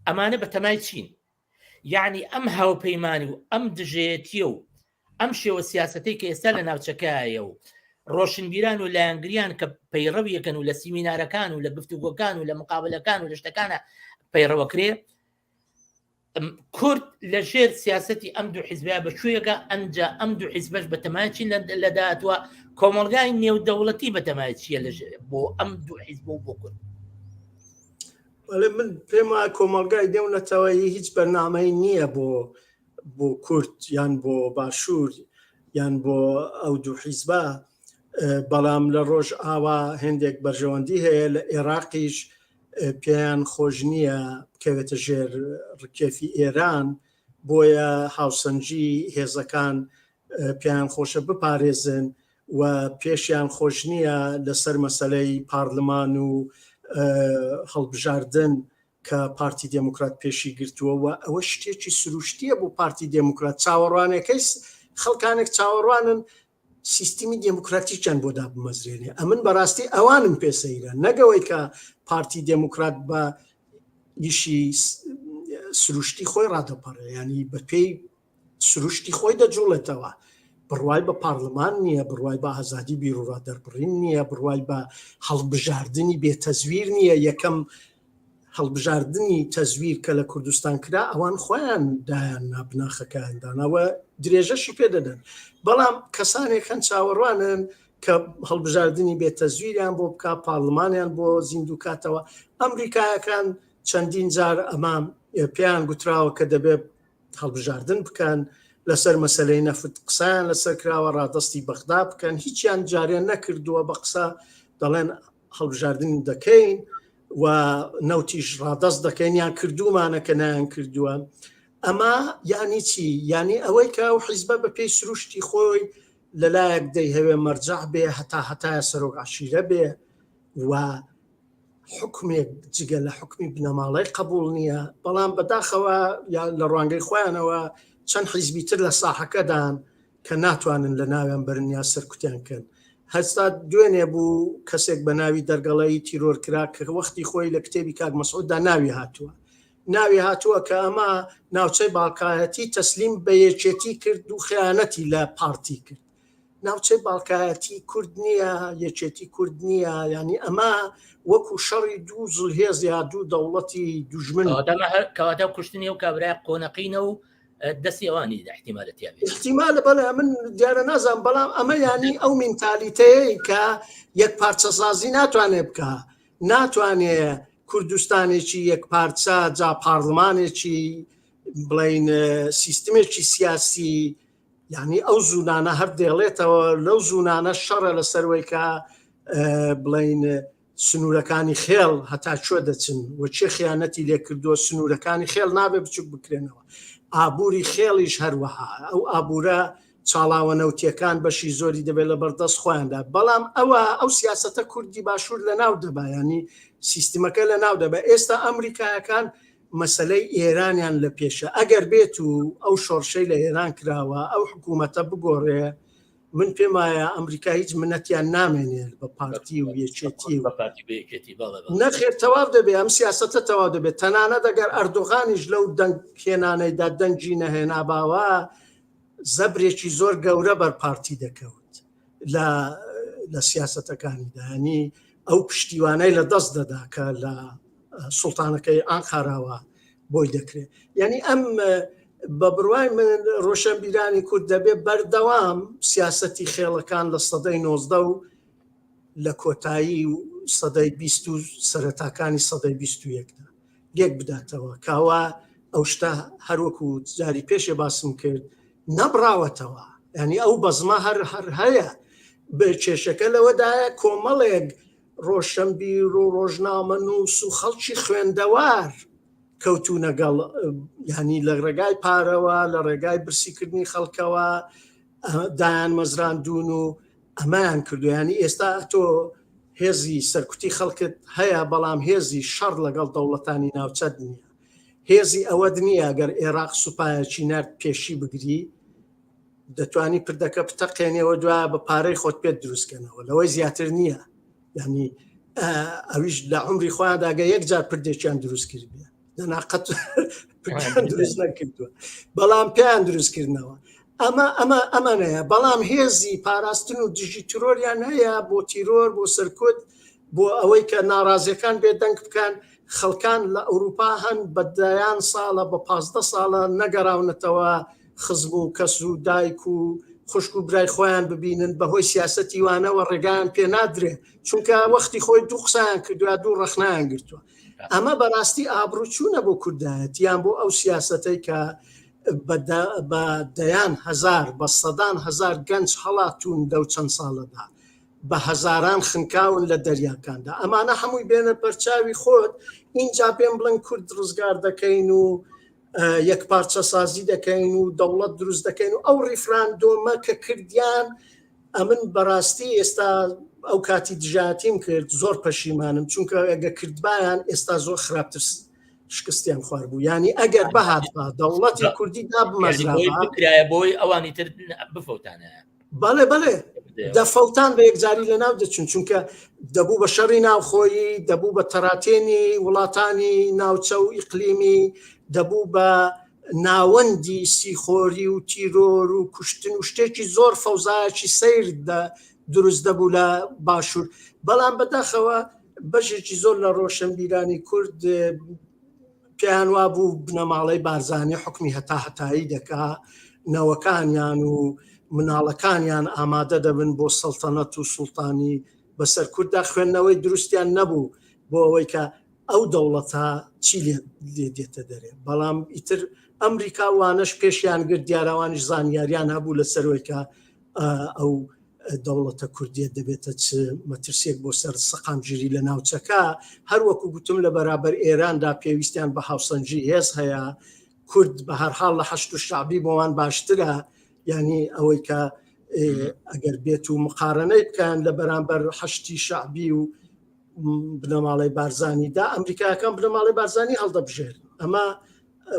ئەمانە بە تەمای چین؟ یەعنی ئەم هاوپەیمانی و ئەم دژەیەتیە و ئەم شێوە سیاسەتەی کە ئێستا لە ناوچەکایە و ڕۆشنبیران و لایەنگریان کە پەیڕەویەکەن و لە سیمینارەکان و لە گفتوگۆکان و لە مقابلەکان و لە شتەکانە پەیڕەوەکرێ کورد لە ژێر سیاستی ئەم دوو حیزبە بە کوێگە ئەنجا ئەم دوو حیزبەش بە تەمای چین لە داهاتوە کۆمەڵگای نێودەوڵەتی بە تەمای چییە بۆ ئەم دوو حیزب و بۆ کورد بەڵێ من پێم وایە کۆمەڵگای نێونەتەوەیی هیچ بەرنامەی نییە بۆ بۆ کورد یان بۆ باشوور یان بۆ ئەو دوو حیزبە بەڵام لە ڕۆژ ئاوا هێندێک بەرژەوەندی هەیە لە عێراقیش پێیان خۆش نییە بکەوێتە ژێر ڕکێفی ئێران بۆیە هاوسەنگی هێزەکان پێیان خۆشە بپارێزن و پێشیان خۆش نییە لەسەر مەسەلەی پارلمان و هەڵبژاردن کە پارتی دێموکرات پێشی گرتووە و ئەوە شتێکی سروشتیە بۆ پارتی دێموکرات چاوەڕوانەکەی خەڵکانێک چاوەڕوانن سیستمی دێموکراتیکیان بۆ دابمەزرێنێ ئەمن بەڕاستی ئەوانم پێ سەیرە نەگەوەی کە پارتی دێموکرات بە ئیشی سروشتی خۆی ڕادەپەڕێ ینی بە پێی سروشتی خۆی دەجوڵێتەوە بڕوای بە پارلمان نییە بڕوای بە ئازادی بیرروڕا دەربڕین نییە بڕوای بە هەڵبژاردننی بێ تەزویر نییە یەکەم هەڵبژاردننی تەزویر کە لە کوردستان کرا ئەوان خۆیان دایان نابناخەکان داناوە درێژەشی پێدەدەن بەڵام کەسانێک هەن چاوەڕوانن کە هەڵبژاردننی بێ تەزویریان بۆ بک پارلمانیان بۆ زیندوو کاتەوە ئەمریکایەکان چەندین جار ئەمە پێیان گوتراوە کە دەبێت هەڵبژاردن بکەن، لەسەر مەسەلەی نەفت قسەیان لەسەر کراوە ڕادەستی بەغدا بکەن، هیچیان جارێ نەکردووە بە قسە، دەڵێن هەڵبژاردن دەکەین و نەوتیش ڕادەست دەکەین یان کردومانە کە نایان کردووە. ئەمە یانی چی؟ یانی ئەوەی کە ئەو حیزبە بە پێی سروشتی خۆی لەلایەک دەیهەوێ مەرجەع بێ هەتا هەتایە سەرۆک عەشیرە بێ و حوکمێک جگە لە حوکمی بنەماڵەی قبوڵ نییە، بەڵام بەداخەوە یا لە ڕوانگەی خۆیانەوە چەند حیزبی تر لە ساحەکەدان کە ناتوانن لە ناویان بەرن یا سەرکوتیان کەن. هەستا دوێنێ بوو کەسێک بە ناوی دەرگەڵەیی تیرۆر کرا کە وەختی خۆی لە کتێبی کاک مەسعوددا ناوی هاتووە. ناوی هاتووە کە ئەمە ناوچەی باڵکایەتی تەسلیم بە یەکێتی کرد و خیانەتی لە پارتی کرد. ناوچەی باڵکایەتی کورد نییە، یەکێتی کورد نییە، یانی ئەمە وەکو شەڕی دوو زلهێز یا دوو دەوڵەتی دوژمن. کەواتە کوشتنی ئەو کابرای قۆنەقینە و دەستی ئەوانی احتیمالە تیا بێت. احتیمالە بەڵێ من دیارە نازانم بەڵام ئەمە یانی ئەو مینتالیتەیەی کە یەک پارچەسازی ناتوانێت بکە ناتوانێ کوردستانێکی یەک پارچە جا پارلمانێکی بڵین سیستمێکی سیاسی یعنی ئەو زوونانە هەر دێڵێتەوە لەو زوونانە شەڕە لە سەروەی کە بڵین سنوورەکانی خێڵ هەتا کوێ دەچن و کێ خیانەتی لێ کردووە، سنوورەکانی خێڵ نابێ بچووک بکرێنەوە. ئابووری خێڵیش هەروەها، ئەو ئابوورە چاڵاوە نەوتییەکان بەشی زۆری دەبێت لە بەردەست خۆیاندا. بەڵام ئەوە ئەو سیاسەتە کوردی باشوور لەناو دەبا، یانی سیستمەکە لەناو دەبا. ئێستا ئەمریکایەکان مەسەلەی ئێرانیان لە پێشە. ئەگەر بێت و ئەو شۆڕشەی لە ئێران کراوە، ئەو حکوومەتە بگۆڕێ، من پێم وایە ئەمریکا هیچ منەتیان نامێنێت بە پارتی و یەکێتی و نەخێر تەواو دەبێت ئەم سیاستە تەواو دەبێت تەنانەت ئەگەر ئەردۆغانیش لەو دەنگ هێنانەیدا دەنگی نەهێناباوە زەبرێکی زۆر گەورە بەر پارتی دەکەوت لە لە سیاستەکانیدا ینی ئەو پشتیوانەی لە دەست دەدا کە لە سوڵتانەکەی ئانقاراوە بۆی دەکرێت یعنی ئەم بە بڕوای من ڕۆشنبیرانی کورد دەبێت بەردەوام سیاسەتی خێڵەکان لە سەدەی 19 و لە کۆتایی و سەدەی 20 و سەرەتاکانی سەدەی 21دا لێک بداتەوە کاوە ئەو شتە هەروەکو جاری پێشێ باسم کرد نەبراوەتەوە ینی ئەو بەزمە هەر هەر هەیە بە کێشەکە لەوەدایە کۆمەڵێک ڕۆشنبیر و ڕۆژنامەنووس و خەڵکی خوێندەوار کەوتوونە گەڵ ینی لە ڕێگای پارەوە لە ڕێگای برسیکردنی خەڵکەوە دایان مەزراندون و ئەمایان کردو ینی ئێستا تۆ هێزی سەرکوتی خەڵکت هەیە بەڵام هێزی شەڕ لەگەڵ دەوڵەتانی ناوچەت نییە هێزی ئەوەت نییە گەر عێراق سوپایەکی نرد پێشی بگری دەتوانی پردەکە بتەقێنەوە دوای بە پارەی خۆت پێت دروستکەنەوە لەوەی زیاتر نییە ینی ئەویش لە عمری خۆیانداگە یەک جار پردێکیان دروست کردبێ دەنا قەت دروست نەکردووە بەڵام پێیان دروستکردنەوە ئەمە ئەمە ئەمەنەیە بەڵام هێزی پاراستن و دژی ترۆریان هەیە بۆ تیرۆر بۆ سەرکوت بۆ ئەوەی کە ناڕازیەکان بێدەنگ بکەن، خەڵکان لە ئەوروپا هەن بە دەیان ساڵە بە 15 ساڵە نەگەڕاونەتەوە خزم و کەس و دایک و خوشک و برای خۆیان ببینن بەهۆی سیاسەتی وانەوە ڕێگایان پێ نادرێ چونکە وەختی خۆی دوو قسەیان کردووە دوو ڕەخنایان گرتووە ئەمە بەڕاستی ئابڕووچوونە بۆ کوردایەتیان بۆ ئەو سیاسەتەی کە بە دەیان هەزار بە سەدان هەزار گەنج هەڵاتوون لەو چەند ساڵەدا بە هەزاران خنکاون لە دەریاکاندا ئەمانە هەمووی بێنە پەرچاوی خۆت ئینجا پێم بڵێن کورد ڕزگار دەکەین و یەک پارچە سازی دەکەین و دەوڵەت دروست دەکەین و ئەو ڕیفراندۆمە کە کردیان ئەمن بەڕاستی ئێستا ئەو کاتی دژاتیم کرد زۆر پەشیمانم چونکە ئەگە کردبایان ئێستا زۆر خراپتر شکستیان خوارد بوو ینی ئەگەر بەهاتبا دەوڵەتی کوردی دابمەزرا بۆی ئەوانی تر بفەوتانە بەڵێ بەڵێ دەفەوتان بە یەکجاری لە ناو دەچون چونکە دەبوو بە شەڕی ناوخۆیی دەبوو بە تەراتێنی وڵاتانی ناوچە و ئیقلیمی دەبوو بە ناوەندی سیخۆری و تیرۆر و کوشتن و شتێکی زۆر فەوزایەکی سیر دروست دەبوو لە باشوور بەڵام بەداخەوە بەشێکی زۆر لە ڕۆشنبیرانی کورد پێیان وابوو بنەماڵەی بارزانی حکمی هەتا هەتایی دەکا نەوەکانیان و مناڵەکانیان ئامادە دەبن بۆ سەڵتەنەت و سوڵتانی بەسەر کورددا خوێندنەوەی دروستیان نەبوو بۆ ئەوەی کە ئەو دەوڵەتە چی لێ دێتە دەرێ بەڵام ئیتر ئەمریکا وانەش پێشیان گرت دیارەوانیش زانیاریان هەبوو لەسەرەوەی کە ئەو دەوڵەتە کوردیە دەبێتە چ مەترسیەک بۆ سەر سەقامگیری لە ناوچەکە هەروەکو گوتم لە بەرابەر ئێراندا پێویستیان بە هاوسەنگی هێز هەیە کورد بە هەرحاڵ لە حەشد و شەعبی بۆوان باشترە یعنی ئەوەی کە ئەگەر بێت و مقارنەی بکەن لە بەرامبەر حەشتی شەعبی و بنەماڵەی بارزانیدا ئەمریکاکان بنەماڵەی بارزانی هەڵدەبژێر ئەمە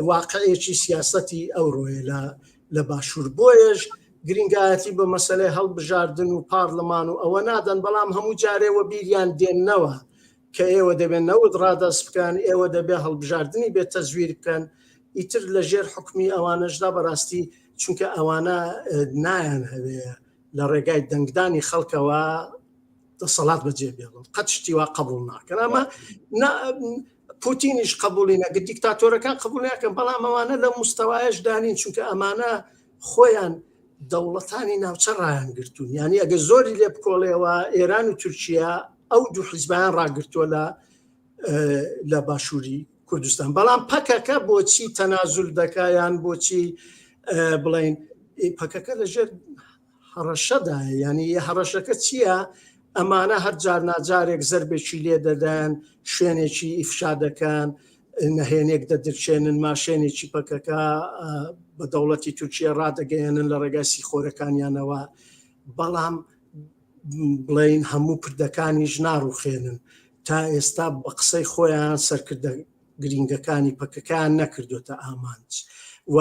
واقعێکی سیاسەتی ئەوڕۆیە لە لە باشوور بۆیەش گرنگایەتی بە مەسلەی هەڵبژاردن و پارلمان و ئەوە نادەن بەڵام هەموو جارێ وە بیریان دێننەوە کە ئێوە دەبێت نەوت ڕادەست بکەن ئێوە دەبێت هەڵبژاردنی بێت تەزویر بکەن ئیتر لە ژێر حکمی ئەوانەشدا بەڕاستی چونکە ئەوانە نایان هەوێ لە ڕێگای دەنگدانی خەڵکەوە دەسەڵات بەجێ بێڵن قەت شتی وا قبول ناکەن ئەمە پوتینیش قبولی نەکە دیکتاتۆرەکان قبول ناکەن بەڵام ئەوانە لە مستەوایش دانین چونکە ئەمانە خۆیان دەوڵەتانی ناوچە ڕایان گرتوون یعنی ئەگە زۆری لێ بکۆڵێەوە ئێران و تورکیا ئەو دوو حیزبیان ڕاگرتووە لە لە باشووری کوردستان بەڵام پەکەکە بۆچی تەنازول دەکا یان بۆچی بڵین پەکەکە لەژێر هەڕەشەدایە یعنی هەڕەشەکە چییە؟ ئەمانە هەر جار ناجارێک زربێکی لێ دەدەن شوێنێکی ئیفشا دەکەن نەهێنێک دەدرچێنن ماشێنێکی پەکەکە بە دەوڵەتی تورکیە ڕادەگەیەنن لە ڕێگای سیخۆرەکانیانەوە بەڵام بڵین هەموو پردەکانیش ناڕوخێنن تا ئێستا بە قسەی خۆیان سەرکردە گرینگەکانی پەکەکەیان نەکردوتە ئامانج و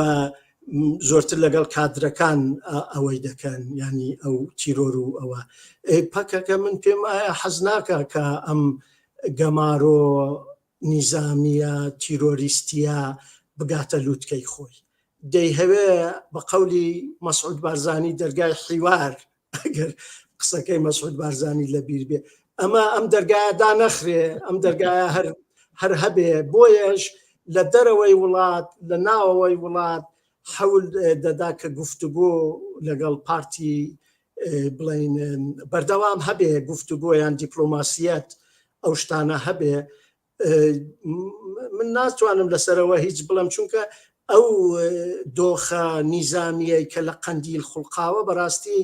زۆرتر لەگەڵ کادرەکان ئەوەی دەکەن ینی ئەو تیرۆر و ئەوە پەکەکە من پێم ئایا حەز ناکە کە ئەم گەمارۆ نیزامیە تیرۆریستیە بگاتە لووتکەی خۆی دەیهەوێ بە قەولی مەسعود بارزانی دەرگای حیوار ئەگەر قسەکەی مەسعود بارزانی لەبیر بێ ئەمە ئەم دەرگایە دانەخرێ ئەم دەرگایە هەر هەر هەبێ بۆیەش لە دەرەوەی وڵات لە ناوەوەی وڵات حەول دەدا کە گفتوگۆ لەگەڵ پارتی بڵین بەردەوام هەبێ گفتوگۆ یان دیپلۆماسیەت ئەو شتانە هەبێ من ناتوانم لەسەرەوە هیچ بڵێم چونکە ئەو دۆخە نیزامیەی کە لە قەندیل خوڵقاوە بەڕاستی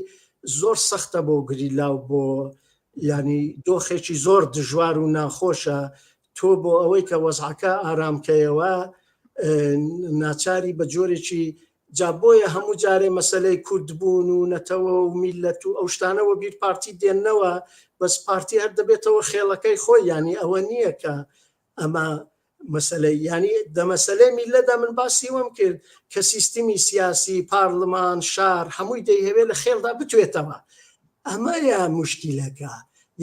زۆر سەختە بۆ گریلا و بۆ ینی دۆخێکی زۆر دژوار و ناخۆشە تۆ بۆ ئەوەی کە وەزعەکە ئارامکەیەوە ناچاری بە جۆرێکی جا بۆیە هەموو جارێ مەسەلەی کورد بوون و نەتەوە و میللەت و ئەو شتانە وەبیر پارتی دێننەوە، بەس پارتی هەر دەبێتەوە خێڵەکەی خۆی، یانی ئەوە نییە کە ئەمە مەسەلەی یانی دە مەسەلەی میللەتدا من باسی وەم کرد کە سیستمی سیاسی، پارلمان، شار هەمووی دەیهەوێ لە خێڵدا بتوێتەوە. ئەمەیە موشکیلەکە.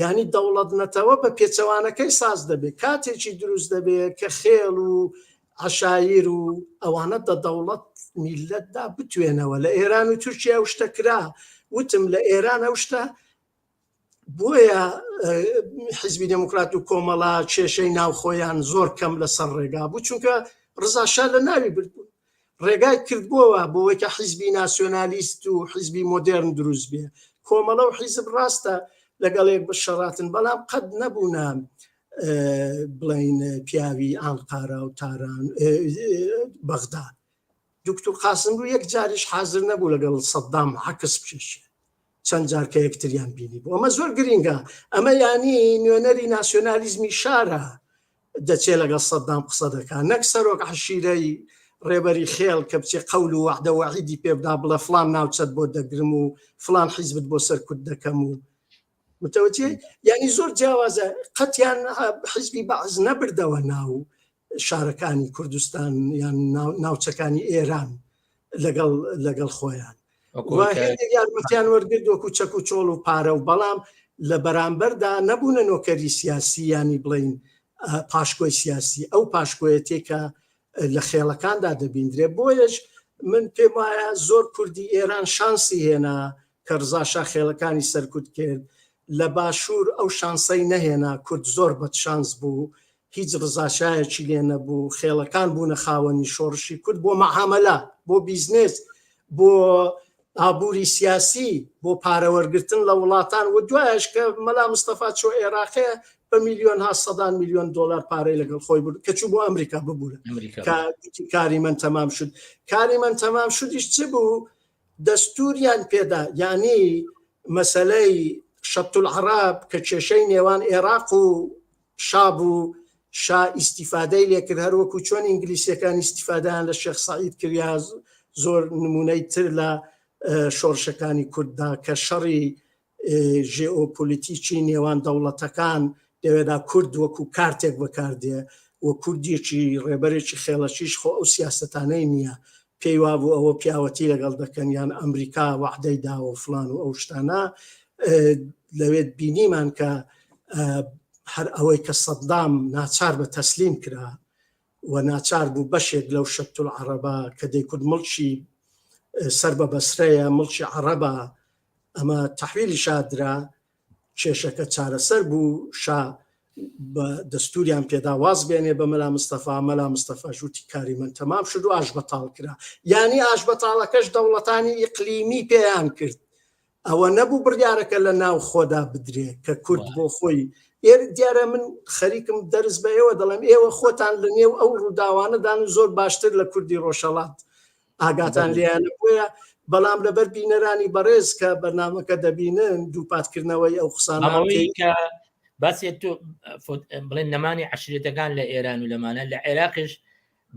یانی دەوڵەت نەتەوە بە پێچەوانەکەی ساز دەبێ. کاتێکی دروست دەبێ کە خێڵ و عەشایر و ئەوانە دە دەوڵەت میللەتدا بتوێنەوە لە ئێران و تورکیا ئەو شتە کرا وتم لە ئێران ئەو شتە بۆیە حزبی دێموکرات و کۆمەڵە کێشەی ناوخۆیان زۆر کەم لەسەر ڕێگا بوو چونکە ڕزاشا لە ناوی بردبوو ڕێگای کردبووەوە بۆەوەی کە حیزبی ناسیۆنالیست و حیزبی مۆدێرن دروست بێ کۆمەڵە و حیزب ڕاستە لەگەڵێک بشەڕاتن بەڵام قەت نەبوونە بڵین پیاوی ئانقارا و تاران بەغدا دکتور قاسملوو یەک جاریش حاضر نەبوو لەگەڵ سەدام عکس بکێشێ چەند جار کە یەکتریان بینی بوو ئەمە زۆر گرینگە ئەمە ینی نوێنەری ناسیۆنالیزمی شارە دەچێت لەگەڵ سەدام قسە دەکات نەک سەرۆک عشیرەی ڕێبەری خێڵ کە بچێ قەول و وەعدە وەعیدی پێبدا بڵێ فلان ناوچەت بۆ دەگرم و فلان حیزبت بۆ سەرکوت دەکەم و متەوەجێ یعنی زۆر جیاوازە قەتیان حیزبی بەعس نەبردەوە ناو شارەکانی کوردستان یان ناوچەکانی ئێران لەگەڵ لەگەڵ خۆیان یارمەتیان وەرگرت وەکو چەک و چۆڵ و پارە و بەڵام لە بەرامبەردا نەبوونە نۆکەری سیاسی ینی بڵین پاشکۆی سیاسی ئەو پاشکۆیەتێکە لە خێڵەکاندا دەبیندرێ بۆیەش من پێم وایە زۆر کوردی ئێران شانسی هێنا کە ڕزاشا خێڵەکانی سەرکوت کرد لە باشوور ئەو شانسەی نەهێنا کورد زۆر بەدشانس بوو هیچ ڕزاشایەکی لێ نەبوو خێڵەکان بوونە خاوەنی شۆڕشی کورد بۆ مەعامەلە بۆ بیزنس بۆ ئابووری سیاسی بۆ پارە وەرگرتن لە وڵاتان و دوایش کە مەلا مستەفا چۆ عێراقێ بە میلیۆن ها سەدان میلیۆن دۆلار پارەی لەگەڵ خۆی برد کە چوو بۆ ئەمریکا ببوورە کاری من تەمام شد کاری من تەمام شدیش چ بوو دەستوریان پێدا یعنی مەسلەی شەت العرب کە کێشەی نێوان عێراق و شا بوو شا ئیستیفادەی لێکرد هەروەکو چۆن ئینگلیسیەکان ئیستیفادەیان لە شێخ سەعید کرد یا زۆر نمونەی تر لە. شۆڕشەکانی کورددا کە شەڕی ژێئۆپۆلیتیکی نێوان دەوڵەتەکان لەوێدا کورد وەکو کارتێک بەکاردێ و کوردێکی ڕێبەرێکی خێڵەکیش خۆ ئەو سیاسەتانەی نییە پێی وابوو ئەوە پیاوەتی لەگەڵ دەکەن یان ئەمریکا وەعدەی داوە و فلان و ئەو شتانە لەوێت بینیمان کە هەر ئەوەی کە سەدام ناچار بە تەسلیم کرا و ناچار بوو بەشێک لەو شەتول عەڕەبە کە دەیکوت مڵکی سەر بە بەسرەیە مڵکی عەڕەبە ئەمە تەحویلی شا درا کێشەکە چارەسەر بوو شا بە دەستوریان پێدا واز بێنێ بە مەلا مستەفا مەلا مستەفا ژووتی کاری من تەمام شد و ئاش بەتاڵ کرا یانی ئاش بەتاڵەکەش دەوڵەتانی ئیقلیمی پێیان کرد ئەوە نەبوو بڕیارەکە لە ناو خۆدا بدرێ کە کورد بۆ خۆی ئێر دیارە من خەریکم دەرس بە ئێوە دەڵێم ئێوە خۆتان لە نێو ئەو ڕووداوانەدان و زۆر باشتر لە کوردی ڕۆژهەڵات ئاگاتان لێیانە بۆیە بەڵام لەبەر بینەرانی بەڕێز کە بەرنامەکە دەبینن دووپاتکردنەوەی ئەو قسانە کە باسی تۆ بڵێن نەمانی عشرێتەکان لە ئێران و لەمانە لە عێراقیش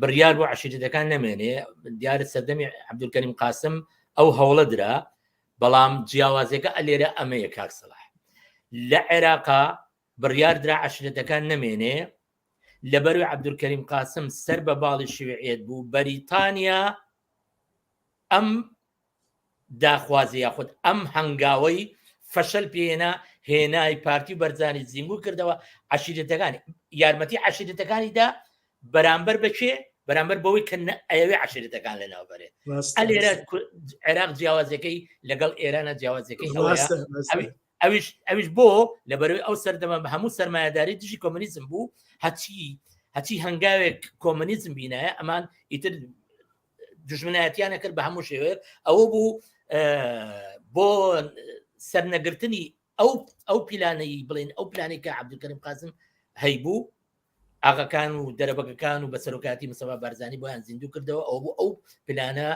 بڕیار بۆ عشرێتەکان نەمێنێ دیارە سەردەمی عەبدولکەریم قاسم ئەو هەوڵە درا بەڵام جیاوازیەکە ئەلێرە ئەمەیە کاک سەڵاح لە عێراقا بڕیار درا عشرەتەکان نەمێنێ لەبەروی عەبدولکەریم قاسم سەر بە باڵی شیوعیەت بوو بەریتانیا ئەم داخوازی یاخود ئەم هەنگاوەی فەشەل پێێنا هێنای پارتی و بەرزانی زیندوو کردەوە عشیرەتەکانی یارمەتی عشیرەتەکانی دا بەرامبەر بەکێ بەرامبەر بەوەی کە ئەوێ عشیرەتەکان لە ناوبەرێ ئەلێرە عێراق جیاوازەکەی لەگەڵ ئێرانە جیاوازەکەی ئەویش ئەویش بۆ لەبەرەوەی ئەو سەردەمە بە هەموو سەرمایەداری دژی کۆمەنیزم بوو هەچی هەچی هەنگاوێک کۆمەنیزم بینایە ئەمان ئیتر دژمنایەتیانە کرد بە هەموو شێوەیەک ئەوە بوو بۆ سەرنەگرتنی ئەو ئەو پیلانەی بڵێن ئەو پلانەی کە عەبدولکەریم قاسم هەیبوو ئاغەکان و دەرەبەگەکان و بە سەرۆکاتی مستەفا بارزانی بۆیان زیندوو کردەوە ئەو بوو ئەو پلانە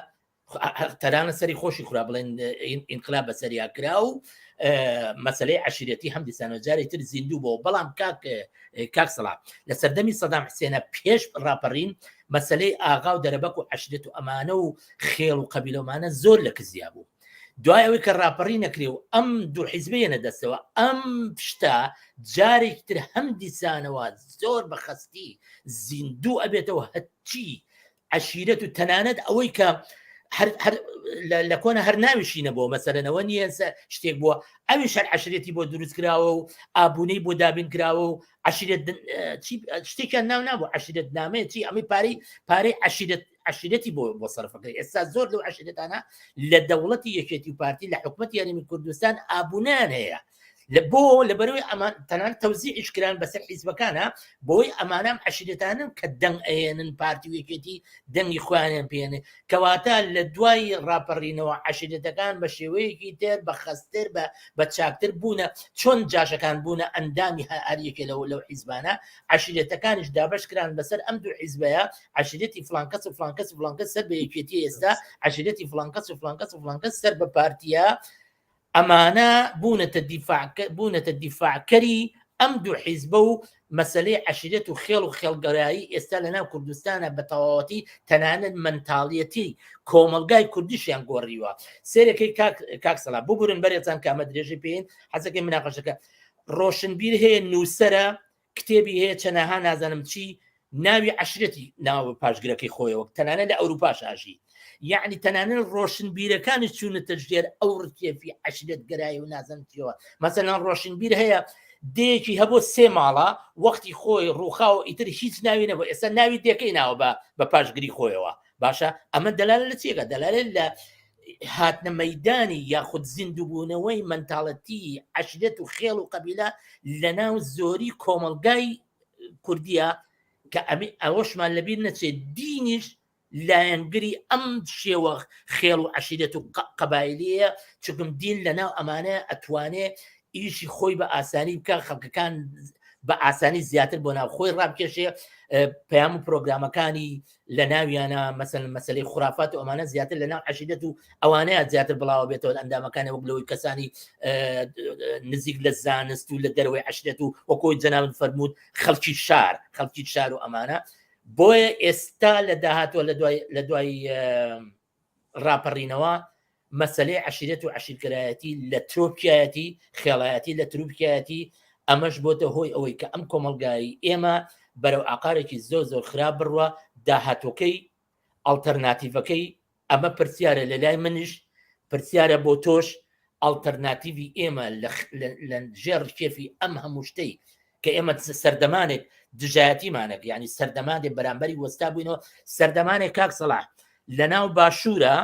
تەرانە سەری خۆشی خورا بڵێن ئینقلاب بەسەریا کرا و مەسلەی عشیرەتی هەم دیسانەوە جارێک تر زیندوو بۆ بەڵام کاک کاک سەڵام لە سەردەمی سەدام حسێنە پێش ڕاپەڕین مەسلەی ئاغا و دەرەبەک و عشرەت و ئەمانە و خێڵ و قەبیلەمانە زۆر لە کزیا بوو دوای ئەوەی کە ڕاپەڕی نەکرێ و ئەم دوو حیزبەیەنە دەستەوە ئەم شتە جارێکی تر هەم دیسانەوە زۆر بە خەستی زیندوو ئەبێتەوە هەچی عەشیرەت و تەنانەت ئەوەی کە لە کۆنە هەر ناویشی نەبووە مەسەرەنەوە نییە شتێک بووە ئەوی شەر عشرێتی بۆ دروست کراوە و ئابوونەی بۆ دابین کراوە و عشرێت شتێکیان ناو نابوو عشرێت نامەیە چی ئەمەی پارەی پارەی عشرێت عشرێتی بۆ بۆ سەرفەکەی ئێستا زۆر لەو عشرێتانە لە دەوڵەتی یەکێتی و پارتی لە حکوومەت یاریمی کوردستان ئابوونیان هەیە لە بۆ لەبەرەوەی ئەمان تەنان تەوزیعیش کران بەسەر حیزبەکانە بۆی ئەمانەم عەشیرەتانن کە دەنگ ئەهێنن پارتی و یەکێتی دەنگی خۆیانیان پێێنێ کەواتە لە دوای ڕاپەڕینەوە عەشیرەتەکان بە شێوەیەکی تر بە خەستتر بە بە چاکتر بوونە چۆن جاشەکان بوونە ئەندامی هەر یەکێ لەو لەو حیزبانە عەشیرەتەکانیش دابەش کران بەسەر ئەم دوو حیزبەیە عەشیرەتی فڵان کەس و فڵان کەس و فڵان کەس سەر بە یەکێتی ئێستا عەشیرەتی فڵان کەس و فڵان کەس و فڵان کەس سەر بە پارتیە ئەمانە بوونەتە دیفاع بوونەتە دیفاعکەری ئەم دوو حیزبە و مەسەلەی عەشیرەت و خێڵ و خێڵگەرایی ئێستا لە ناو کوردستانە بە تەواوەتی تەنانەت مەنتاڵیەتی کۆمەڵگای کوردیشیان گۆڕیوە سێرەکەی کاک کاک سەلا ببورن بەرێزان کە ئەمە درێژەی پێین حەزەکەی مناقەشەکە ڕۆشنبیر هەیە نووسەرە کتێبی هەیە چەنەها نازانم چی ناوی عشرەتی ناوە پاشگرەکەی خۆیەوە تەنانە لە ئەوروپاش ئاژی یعنی تەنانە ڕۆشنبیرەکانی چوونەتە ژێر ئەو ڕکێفی عشرەت گەرای و نازانم چیەوە مەسەلەن ڕۆشنبیر هەیە دێکی هەبوو سێ ماڵە وەختی خۆی ڕووخا و ئیتر هیچ ناوی نەبوو ئێستا ناوی دێکەی ناوە بە بە پاشگری خۆیەوە باشە ئەمە دەلالە لە چیەکە دەلالە لە هاتنە مەدانی یاخود زیندووبوونەوەی مەنتاڵەتی عەشرەت و خێڵ و قەبیلە لەناو زۆری کۆمەڵگای کوردیە کە ئەمی ئەوەشمان لەبیر نەچێت دینیش لایەنگری ئەم شێوە خێڵ و عەشیرەت و قەبایلیە چونکم دین لەناو ئەمانە ئەتوانێ ئیشی خۆی بە ئاسانی بکە خەڵکەکان بە ئاسانی زیاتر بۆ ناو خۆی ڕابکێشێ پەیام و پرۆگرامەکانی لە ناویانە مەسەن مەسلەی خرافات و ئەمانە زیاتر لە ناو عەشیرەت و ئەوانەیە زیاتر بڵاوە بێتەوە ئەندامەکانی وەک لەوەی کەسانی نزیک لە زانست و لە دەرەوەی عەشیرەت و وەکۆی جەنابت فەرمووت خەڵکی شار خەڵکی شار و ئەمانە بۆیە ئێستا لە داهاتوە لە دوای لە دوای ڕاپەڕینەوە. مەسلەی عشیرەت و عشیرکرایەتی لە ترۆپکایەتی خێڵایەتی لە تروپکایەتی ئەمەش بۆتە هۆی ئەوەی کە ئەم کۆمەلگایی ئێمە بەرەو ئاقارێکی زۆر زۆر خراپ بڕوە داهاتوەکەی ئەڵتەرناتیڤەکەی ئەمە پرسیارە لە لای منیش پرسیارە بۆ تۆش ئەڵتەرناتیڤی ئێمە لە ژێر ڕکێفی ئەم هەموو شتەی کە ئێمە سەردەمانێک دژایەتیمانێک یعنی سەردەمانێک بەرامبەری وەستا بووینەوە سەردەمانێک کاک سەڵاح لە ناو باشوورە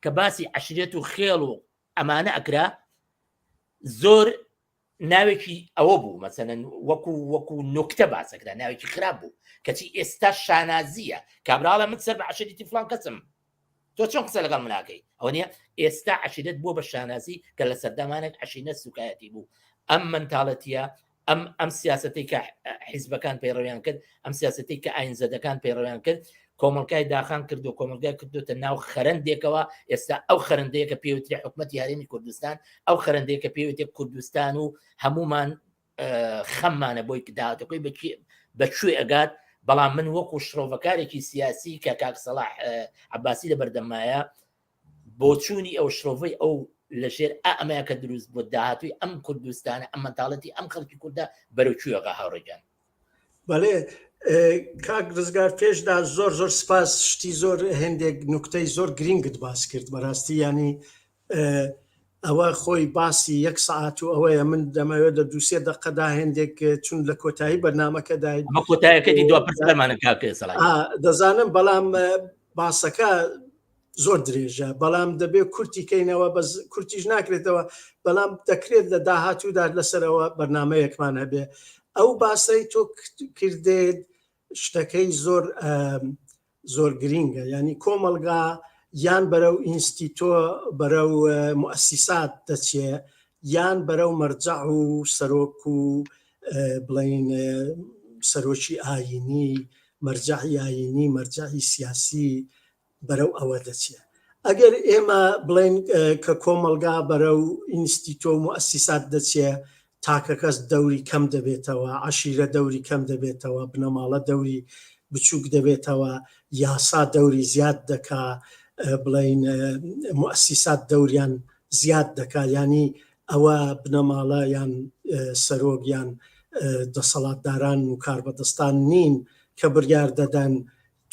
کە باسی عشرێت و خێڵ و ئەمانە ئەکرا زۆر ناوێکی ئەوە بوو مەسەلەن وەکو وەکو نوکتە باسەکرا ناوێکی خراپ بوو کەچی ئێستا شانازیە کابراڵە من سەر بە عشریتی فلان کەسم تۆ چۆن قسە لەگەڵ مناکەی ئەوە نیە ئێستا عشیرەت بووە بە شانازی کە لە سەردەمانێک عشینە سوکایەتی بوو ئەم منتاڵەتیە ئەم ئەم سیاسەتی کە حیزبەکان پەیڕەویان کرد ئەم سیاسەتی کە ئاینزەدەکان پەیڕەویان کرد کۆمەڵگای داخان کردو کۆمەڵگای کردوتە ناو خەرەندێکەوە ئێستا ئەو خەرندەیە کە پێوتری حکوومەتتی هەرێمی کوردستان ئەو خەرندەیە کە پێوتێ کوردستان و هەمومان خەممانە بۆی داهاتەکەی بەکوێ ئەگات بەڵام من وەکو شرۆڤەکارێکی سیاسی کە کاک سەڵاح عباسی لە بەردەمایە بۆچوونی ئەو شرۆڤەی ئەو لەژێر ئا ئەمەیە کە دروست بۆ داهاتووی ئەم کوردستانە ئەم مەنتاڵەتی ئەم خەڵکی کوردە بەرەو کوێغا هاوڕێگیان بەڵێ کاک ڕزگار پێشدا زۆر زۆر سپاس شتی زۆر هێندێک نوکتەی زۆر گرینگت باس کرد بەڕاستی ینی ئەوە خۆی باسی یەک سەعات و ئەوەیە من دەمەوێت لە دووسێ دقەدا هێندێک چون لە کۆتایی بەرنمەکەدای کۆتایەکەی دو پرسیارمانە کاک دەزانم بەڵام باسەکە زۆر درێژە بەڵام دەبێت کورتی کەینەوە بەس کورتیش ناکرێتەوە بەڵام دەکرێت لە داهاتوودا لەسەرەوە بەرنمەیەکمان هەبێ ئەو باسەی تۆ کردێت شتەکەی زۆر زۆر گرینگە ینی کۆمەڵگا یان بەرەو ئینستیتۆ بەرەو موسیسات دەچێ یان بەرەو مەرجەع و سەرۆک و بڵین سەرۆکی ئاینی مەرجەعی ئاینی مەرجەعی سیاسی بەرەو ئەوە دەچێ. ئەگەر ئێمە بڵێین کە کۆمەڵگا بەرەو ئینستیتۆ و موئەسیسات دەچێ، تاکەکەس دەوری کەم دەبێتەوە، عەشیرە دەوری کەم دەبێتەوە، بنەماڵە دەوری بچووک دەبێتەوە، یاسا دەوری زیاد دەکا، بڵێین موئەسیسات دەوریان زیاد دەکا، یانی ئەوە بنەماڵە یان سەرۆک یان دەسەڵاتداران و کاربەدەستان نین کە بڕیار دەدەن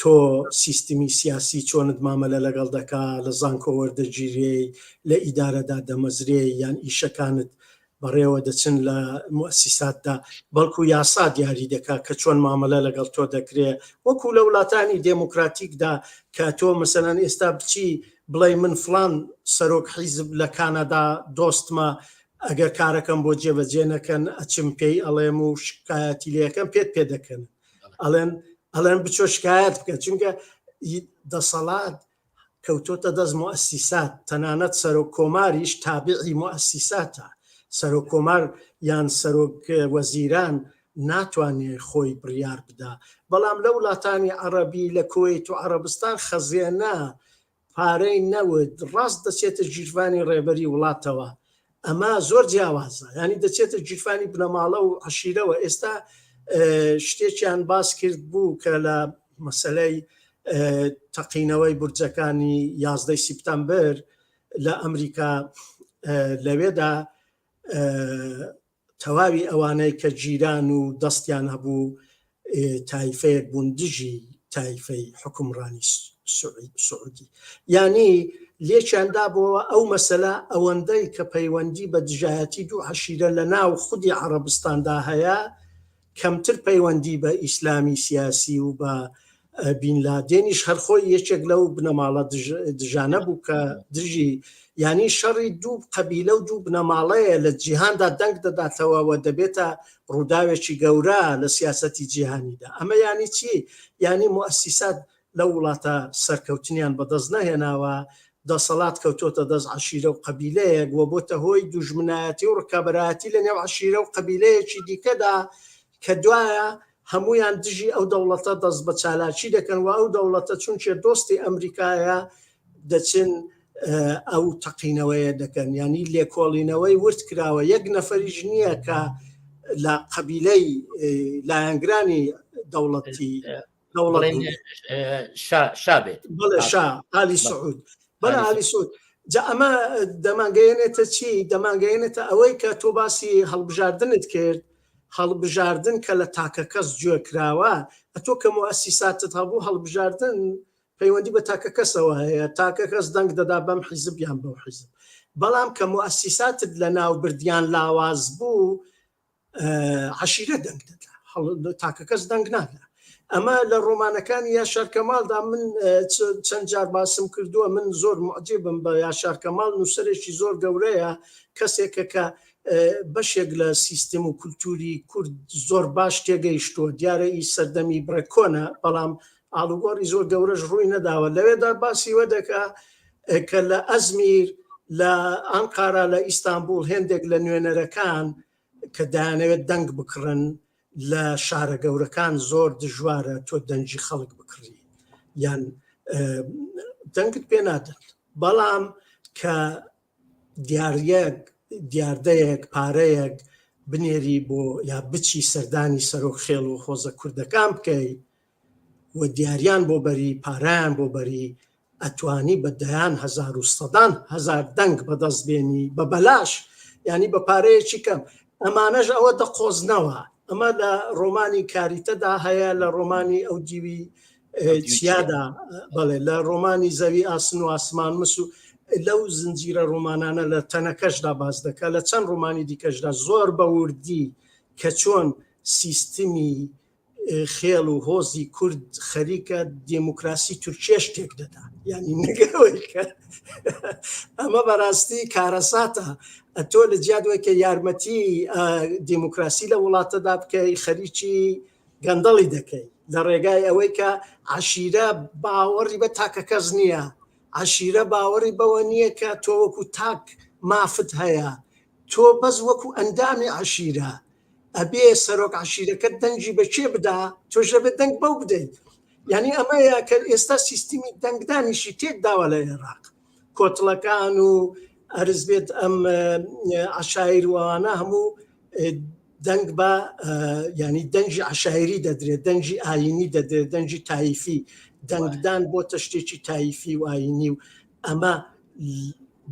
تۆ سیستمی سیاسی چۆنت مامەلە لەگەڵ دەکا، لە زانکۆ وەردەگیرێی، لە ئیدارەدا دەمەزرێی یان ئیشەکانت بەڕێوە دەچن لە موئەسیساتدا، بەڵکو یاسا دیاری دەکا کە چۆن مامەلە لەگەڵ تۆ دەکرێ، وەکو لە وڵاتانی دێموکراتیکدا کە تۆ مەسەلەن ئێستا بچی بڵێی من فڵان سەرۆک حیزب لە کانادا دۆستمە ئەگەر کارەکەم بۆ جێبەجێ نەکەن ئەچم پێی ئەڵێم و شکایەتی لێ ئەکەم پێت پێ دەکەن ئەڵێن ئەڵێن بچۆ شکایەت بکە چونکە دەسەڵات کەوتۆتە دەست موئەسیسات تەنانەت سەرۆک کۆماریش تابعی موئەسیساتە سەرۆک کۆمار یان سەرۆک وەزیران ناتوانێ خۆی بڕیار بدا بەڵام لە وڵاتانی عەڕەبی لە کوەیت و عەڕەبستان خەزێنە پارەی نەوت ڕاست دەچێتە گیرفانی ڕێبەری وڵاتەوە ئەمە زۆر جیاوازە ینی دەچێتە گیرفانی بنەماڵە و عشیرەوە ئێستا شتێکیان باس کرد بوو کە لە مەسلەی تەقینەوەی بورجەکانی یازدەی سیپتەمبەر لە ئەمریکا لەوێدا تەواوی ئەوانەی کە گیران و دەستیان هەبوو تایفەیەک بوون دژی تایفەی حوکمڕانی سعودی یانی لێکیان دابەوە ئەو مەسەلە ئەوەندەی کە پەیوەندی بە دژایەتی دوو عەشیرە لە ناو خودی عەڕەبستاندا هەیە کەمتر پەیوەندی بە ئیسلامی سیاسی و بە بین لادێنیش هەر خۆی یەکێک لەو بنەماڵە دژانە بوو کە دژی یانی شەڕی دوو قەبیلە و دوو بنەماڵەیە لە جیهاندا دەنگ دەداتەوە و دەبێتە ڕووداوێکی گەورە لە سیاسەتی جیهانیدا ئەمە یانی چی یانی موئەسیسات لەو وڵاتە سەرکەوتنیان بەدەست نەهێناوە دەسەڵات کەوتۆتە دەست عەشیرە و قەبیلەیەک و بۆتە هۆی دوژمنایەتی و ڕکابەرایەتی لە نێو عەشیرە و قەبیلەیەکی دیکەدا کە دوایە هەموویان دژی ئەو دەوڵەتە دەست بە چالاکی دەکەن و ئەو دەوڵەتە چونکێ دۆستی ئەمریکایە دەچن ئەو تەقینەوەیە دەکەن ینی لێکۆڵینەوەی ورد کراوە یەک نەفەریش نییە کە لە قەبیلەی لایەنگرانی دەوڵەتی شا بێت بەڵێ شا ئالی سعود بەڵێ ئالی سعود. جا ئەمە دەمانگەیەنێتە چی؟ دەمانگەیەنێتە ئەوەی کە تۆ باسی هەڵبژاردنت کرد، هەڵبژاردن کە لە تاکەکەس جوێ کراوە، ئەتۆ کە موئەسیساتت هەبوو هەڵبژاردن پەیوەندی بە تاکەکەسەوە هەیە، تاکەکەس دەنگ دەدا بەم حیزب یان بەو حیزب. بەڵام کە موئەسیساتت لەناو برد یان لاواز بوو، عەشیرە دەنگ دەدا، تاکەکەس دەنگ نادا. ئەمە لە ڕۆمانەکانی یاشار کەماڵدا من چەند جار باسم کردووە، من زۆر موعجیبم بە یاشار کەماڵ، نووسەرێکی زۆر گەورەیە، کەسێکە کە بەشێک لە سیستم و کولتووری کورد زۆر باش تێگەیشتووە، دیارە ئی سەردەمی بڕێک کۆنە، بەڵام ئاڵوگۆڕی زۆر گەورەش ڕووی نەداوە. لەوێدا باسی وە دەکا کە لە ئەزمیر، لە ئانقارا، لە ئیستانبوڵ هێندێک لە نوێنەرەکان کە دەیانەوێت دەنگ بکڕن، لە شارە گەورەکان زۆر دژوارە تۆ دەنگی خەڵک بکڕی یان دەنگت پێ نادەن، بەڵام کە دیاریەک، دیاردەیەک، پارەیەک بنێری بۆ یا بچی سەردانی سەرۆک خێڵ و خۆزە کوردەکان بکەی و دیاریان بۆ بەری، پارەیان بۆ بەری، ئەتوانی بە دەیان هەزار و سەدان هەزار دەنگ بەدەست بێنی بە بەلاش، یانی بە پارەیەکی کەم. ئەمانەش ئەوە دەقۆزنەوە. ئەمە لە ڕۆمانی کاریتەدا هەیە، لە ڕۆمانی ئەو دیوی چیادا، بەڵێ لە ڕۆمانی زەوی ئاسن و ئاسمان مس و لەو زنجیرە ڕۆمانانە لە تەنەکەشدا باس دەکات، لە چەند ڕۆمانی دیکەشدا زۆر بە وردی کە چۆن سیستمی خێڵ و هۆزی کورد خەریکە دێموکراسی تورکیەش تێک دەدا. یعنی نەگەوەی کە ئەمە بەڕاستی کارەساتە، ئەتۆ لە جیات وەی کە یارمەتی دێموکراسی لە وڵاتەدا بکەی خەریکی گەندەڵی دەکەی لە ڕێگای ئەوەی کە عەشیرە باوەڕی بە تاکەکەس نییە، عەشیرە باوەڕی بەوە نییە کە تۆ وەکو تاک مافت هەیە، تۆ بەس وەکو ئەندامی عەشیرە ئەبێ سەرۆک عەشیرەکەت دەنگی بە کێ بدا تۆش دەبێ دەنگ بەو بدەیت. یعنی ئەمەیە کە ئێستا سیستمی دەنگدانیشی تێک داوە لە عێراق، کۆتڵەکان و ئەرز بێت ئەم عەشایر و ئەوانە هەموو دەنگ بە ینی دەنگی عشاعری دەدرێت، دەنگی ئاینی دەدرێت، دەنگی تایفی، دەنگدان بۆتە شتێکی تایفی و ئاینی و ئەمە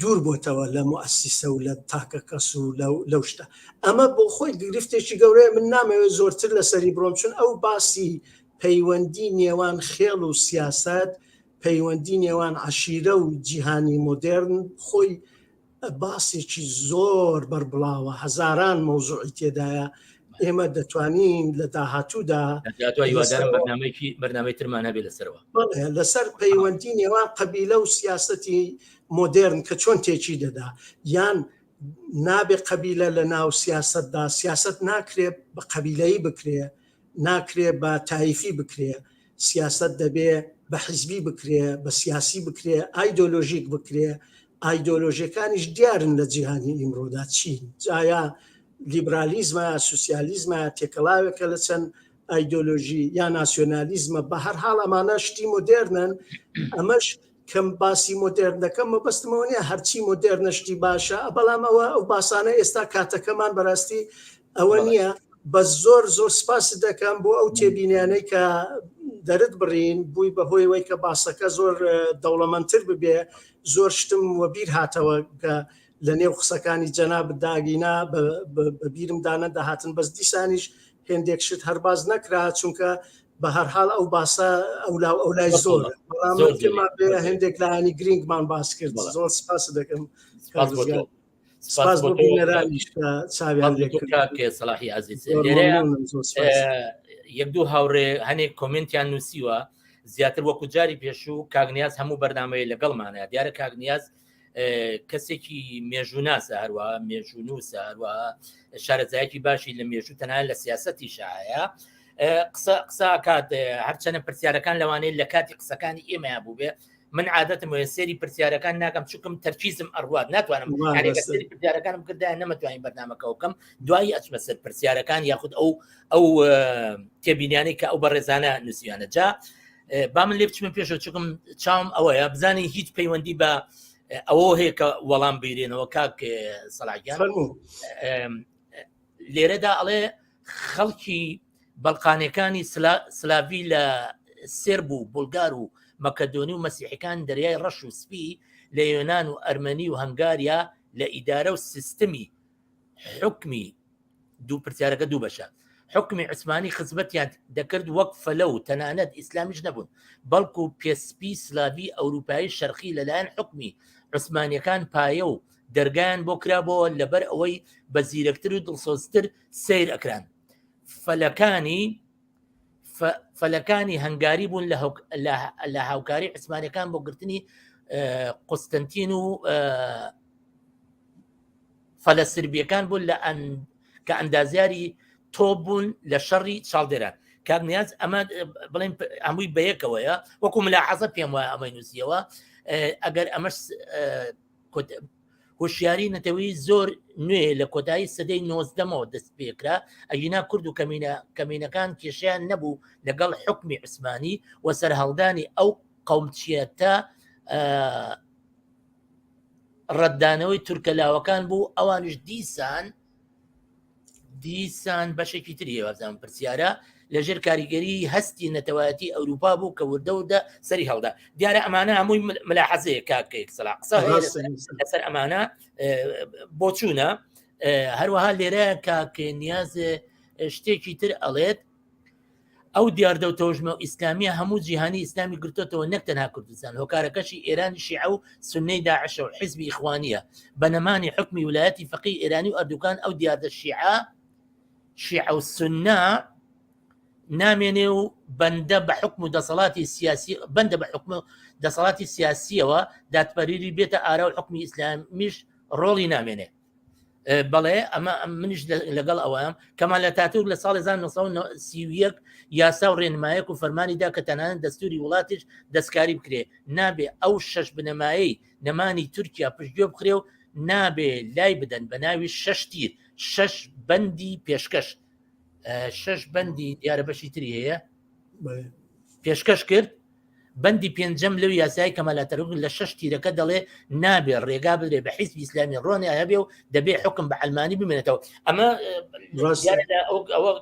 دوور بۆتەوە لە موئەسیسە و لە تاکە کەس و لەو شتە. ئەمە بۆ خۆی گرفتێکی گەورەیە، من نامەوێت زۆرتر لەسەری بڕۆم، چون ئەو باسی پەیوەندی نێوان خێڵ و سیاسەت، پەیوەندی نێوان عەشیرە و جیهانی مۆدێرن خۆی باسێکی زۆر بەربڵاوە، هەزاران مەوزوعی تێدایە، ئێمە دەتوانین لە داهاتوودا بەرنامەی ترمان هەبێ لەسەرەوە لەسەر پەیوەندی نێوان قەبیلە و سیاسەتی مۆدێرن کە چۆن تێکی دەدا، یان نابێ قەبیلە لە ناو سیاسەتدا، سیاسەت ناکرێ بە قەبیلەیی بکرێ، ناکرێ بە تایفی بکرێ، سیاسەت دەبێ بە حیزبی بکرێ، بە سیاسی بکرێ، ئایدۆلۆژیک بکرێ، ئایدۆلۆژیەکانیش دیارن لە جیهانی ئیمڕۆدا چین، جایا لیبرالیزمە، سوسیالیزمە، تێکەڵاوێکە لە چەند ئایدۆلۆژی یا ناسیۆنالیزمە، بە هەر حاڵ ئەمانە شتی مۆدێرنن. ئەمەش کەم باسی مۆدێرن دەکەم مەبەستمەوە نییە هەرچی مۆدێرنە شتی باشە، بەڵام ئەوە ئەو باسانە ئێستا کاتەکەمان بەڕاستی ئەوە نییە. بە زۆر زۆر سپاست دەکەم بۆ ئەو تێبینیانەی کە دەرت بڕین، بووی بە هۆی وەی کە باسەکە زۆر دەوڵەمەندتر ببێ. زۆر شتم وەبیر هاتەوە کە لە نێو قسەکانی جەنابت داگینا بە بیرم دانە دەهاتن، بەس دیسانیش هێندێک شت هەر باس نەکرا، چونکە بە هەر حاڵ ئەو باسە ئەولا و ئەولای زۆر، بەڵام پێمان بێ هێندێک لایەنی گرینگمان باس کرد. زۆر سپاست دەکەم. سپاس بۆ بینەرانیش کە چاویان لێ کرد. کاک سەلاحی عەزیز، یەک دوو هاوڕێ هەنێک کۆمنتیان نووسیوە زیاتر وەکو جاری پێشوو کاک نیاز هەموو بەرنامەیە لەگەڵمانە. دیارە کاک نیاز کەسێکی مێژووناسە، هەروە مێژوونووسە، هەروە شارەزایەکی باشی لە مێژوو تەنها لە سیاسەتی شایە قسە قسە کات. هەرچەنە پرسیارەکان لەوانەیە لە کاتی قسەکانی ئێمەیان بوو بێ، من عادەتم وێ سێری پرسیارەکان ناکەم چونکم تەرکیزم ئەڕوات، ناتوانم سێری پرسیارەکانم کردای نەمەتوانین بەرنامەکە بکەم، دوایی ئەچمە سەر پرسیارەکان یاخود ئەو ئەو تێبینیانەی کە ئەو بەڕێزانە نووسیانە. جا با من لێ بچمە پێشەوە چونکم چاوم ئەوەیە بزانین هیچ پەیوەندی بە ئەوە هەیە کە وەڵام بیرێنەوە. کاک سەلاگیان لێرەدا ئەڵێ خەڵکی بەڵقانەکانی سلاڤی لە سێرب و بولگار و مەکەدۆنی و مەسیحەکان دەریای ڕەش و سپی لە یۆناان و ئەرمەنی و هەنگاریا لە ئیدارە و سیستمی حکمی دوو پرسیارەکە دوو بەشە حکمی عوسمانی خزمەتیان دەکرد وەک فەلە و تەنانەت ئیسلامیش نەبوون بەڵکو پێسپی سلاوی ئەوروپایی شەرقی لەلایەن حکمی عوسمانیەکان پایە و دەرگایان بۆ کرابەوە لەبەر ئەوەی بە زیرەکتر و دڵسۆزتر سیر ئەکران فەلەکانی فەلەکانی هەنگاری بوون لە هاوکاری عوسمانەکان بۆ گرتنی قوستنتین و فەلە سربیەکان بوون لە کە ئەندازیاری تۆپ بوون لە شەڕی چاڵدێران کاک نیاز ئەمە بڵێن هەمووی بەیەکەوەیە وەکو ملاحەزە پێم وایە ئەمەی نووسیەوە ئەگەر ئەمەش هۆشیاری نەتەوەی زۆر نوێ لە کۆتایی سەدەی نۆزدەمەوە دەست پێکرا ئەگینا کورد و کەمینە کەمینەکان کێشیان نەبوو لەگەڵ حکمی عوسمانی و سەرهەڵدانی ئەو قەومچیەتە ڕەتدانەوەی تورکە لاوەکان بوو ئەوانش دیسان دیسان بەشێکی تری وابزانم پرسیارە لەژێر کاریگەری هەستی نەتەوایەتی ئەوروپا بوو کە وردە وردە سەری هەڵدا دیارە ئەمانە هەمووی ملاحەزەیە کاکەیەک سەلا قسە لەسەر ئەمانە بۆچوونە هەروەها لێرە کاک نیاز شتێکی تر ئەڵێت ئەو دیاردە و تەوژمە ئیسلامیە هەموو جیهانی ئیسلامی گرتۆتەوە نەک تەنها کوردستان، هۆکارەکەشی ئێرانی شیعە و سوننەی داعشە و حیزبی ئیخوانیە، بە نەمانی حوکمی ولایەتی فەقیی ئێرانی و ئەردوگان ئەو دیاردە شیعە شیعە و سوننە نامێنێ و بەندە بە حوکم و دەسەڵاتی سیاسی بەندە بە حوکم و دەسەڵاتی سیاسیەوە دادپەروەری بێتە ئارا و حوکمی ئیسلامیش ڕۆڵی نامێنێ. بەڵێ ئەمە منیش لەگەڵ ئەوەم کەمال ئەتاتورک لە ساڵی 1931 یاسا و ڕێنمایەک و فەرمانی دا کە تەنانەت دەستوری وڵاتیش دەستکاری بکرێ نابێ ئەو شەش بنەمایەی نەمانی تورکیا پشتگوێ بخرێ و نابێ لای بدەن بە ناوی شەش تیر شەش بەندی پێشکەش شەش بەندی دیارە بەشی تری هەیە پێشکەش کرد بەندی پێنجەم لەو یاسای کەمال ئەتاتورک لە شەش تیرەکە دەڵێ نابێ ڕێگا بدرێ بە حیزبی ئیسلامی ڕۆنی هەبێ و دەبێ حکم بە عەلمانی بمێنێتەوە ئەمە ئەوە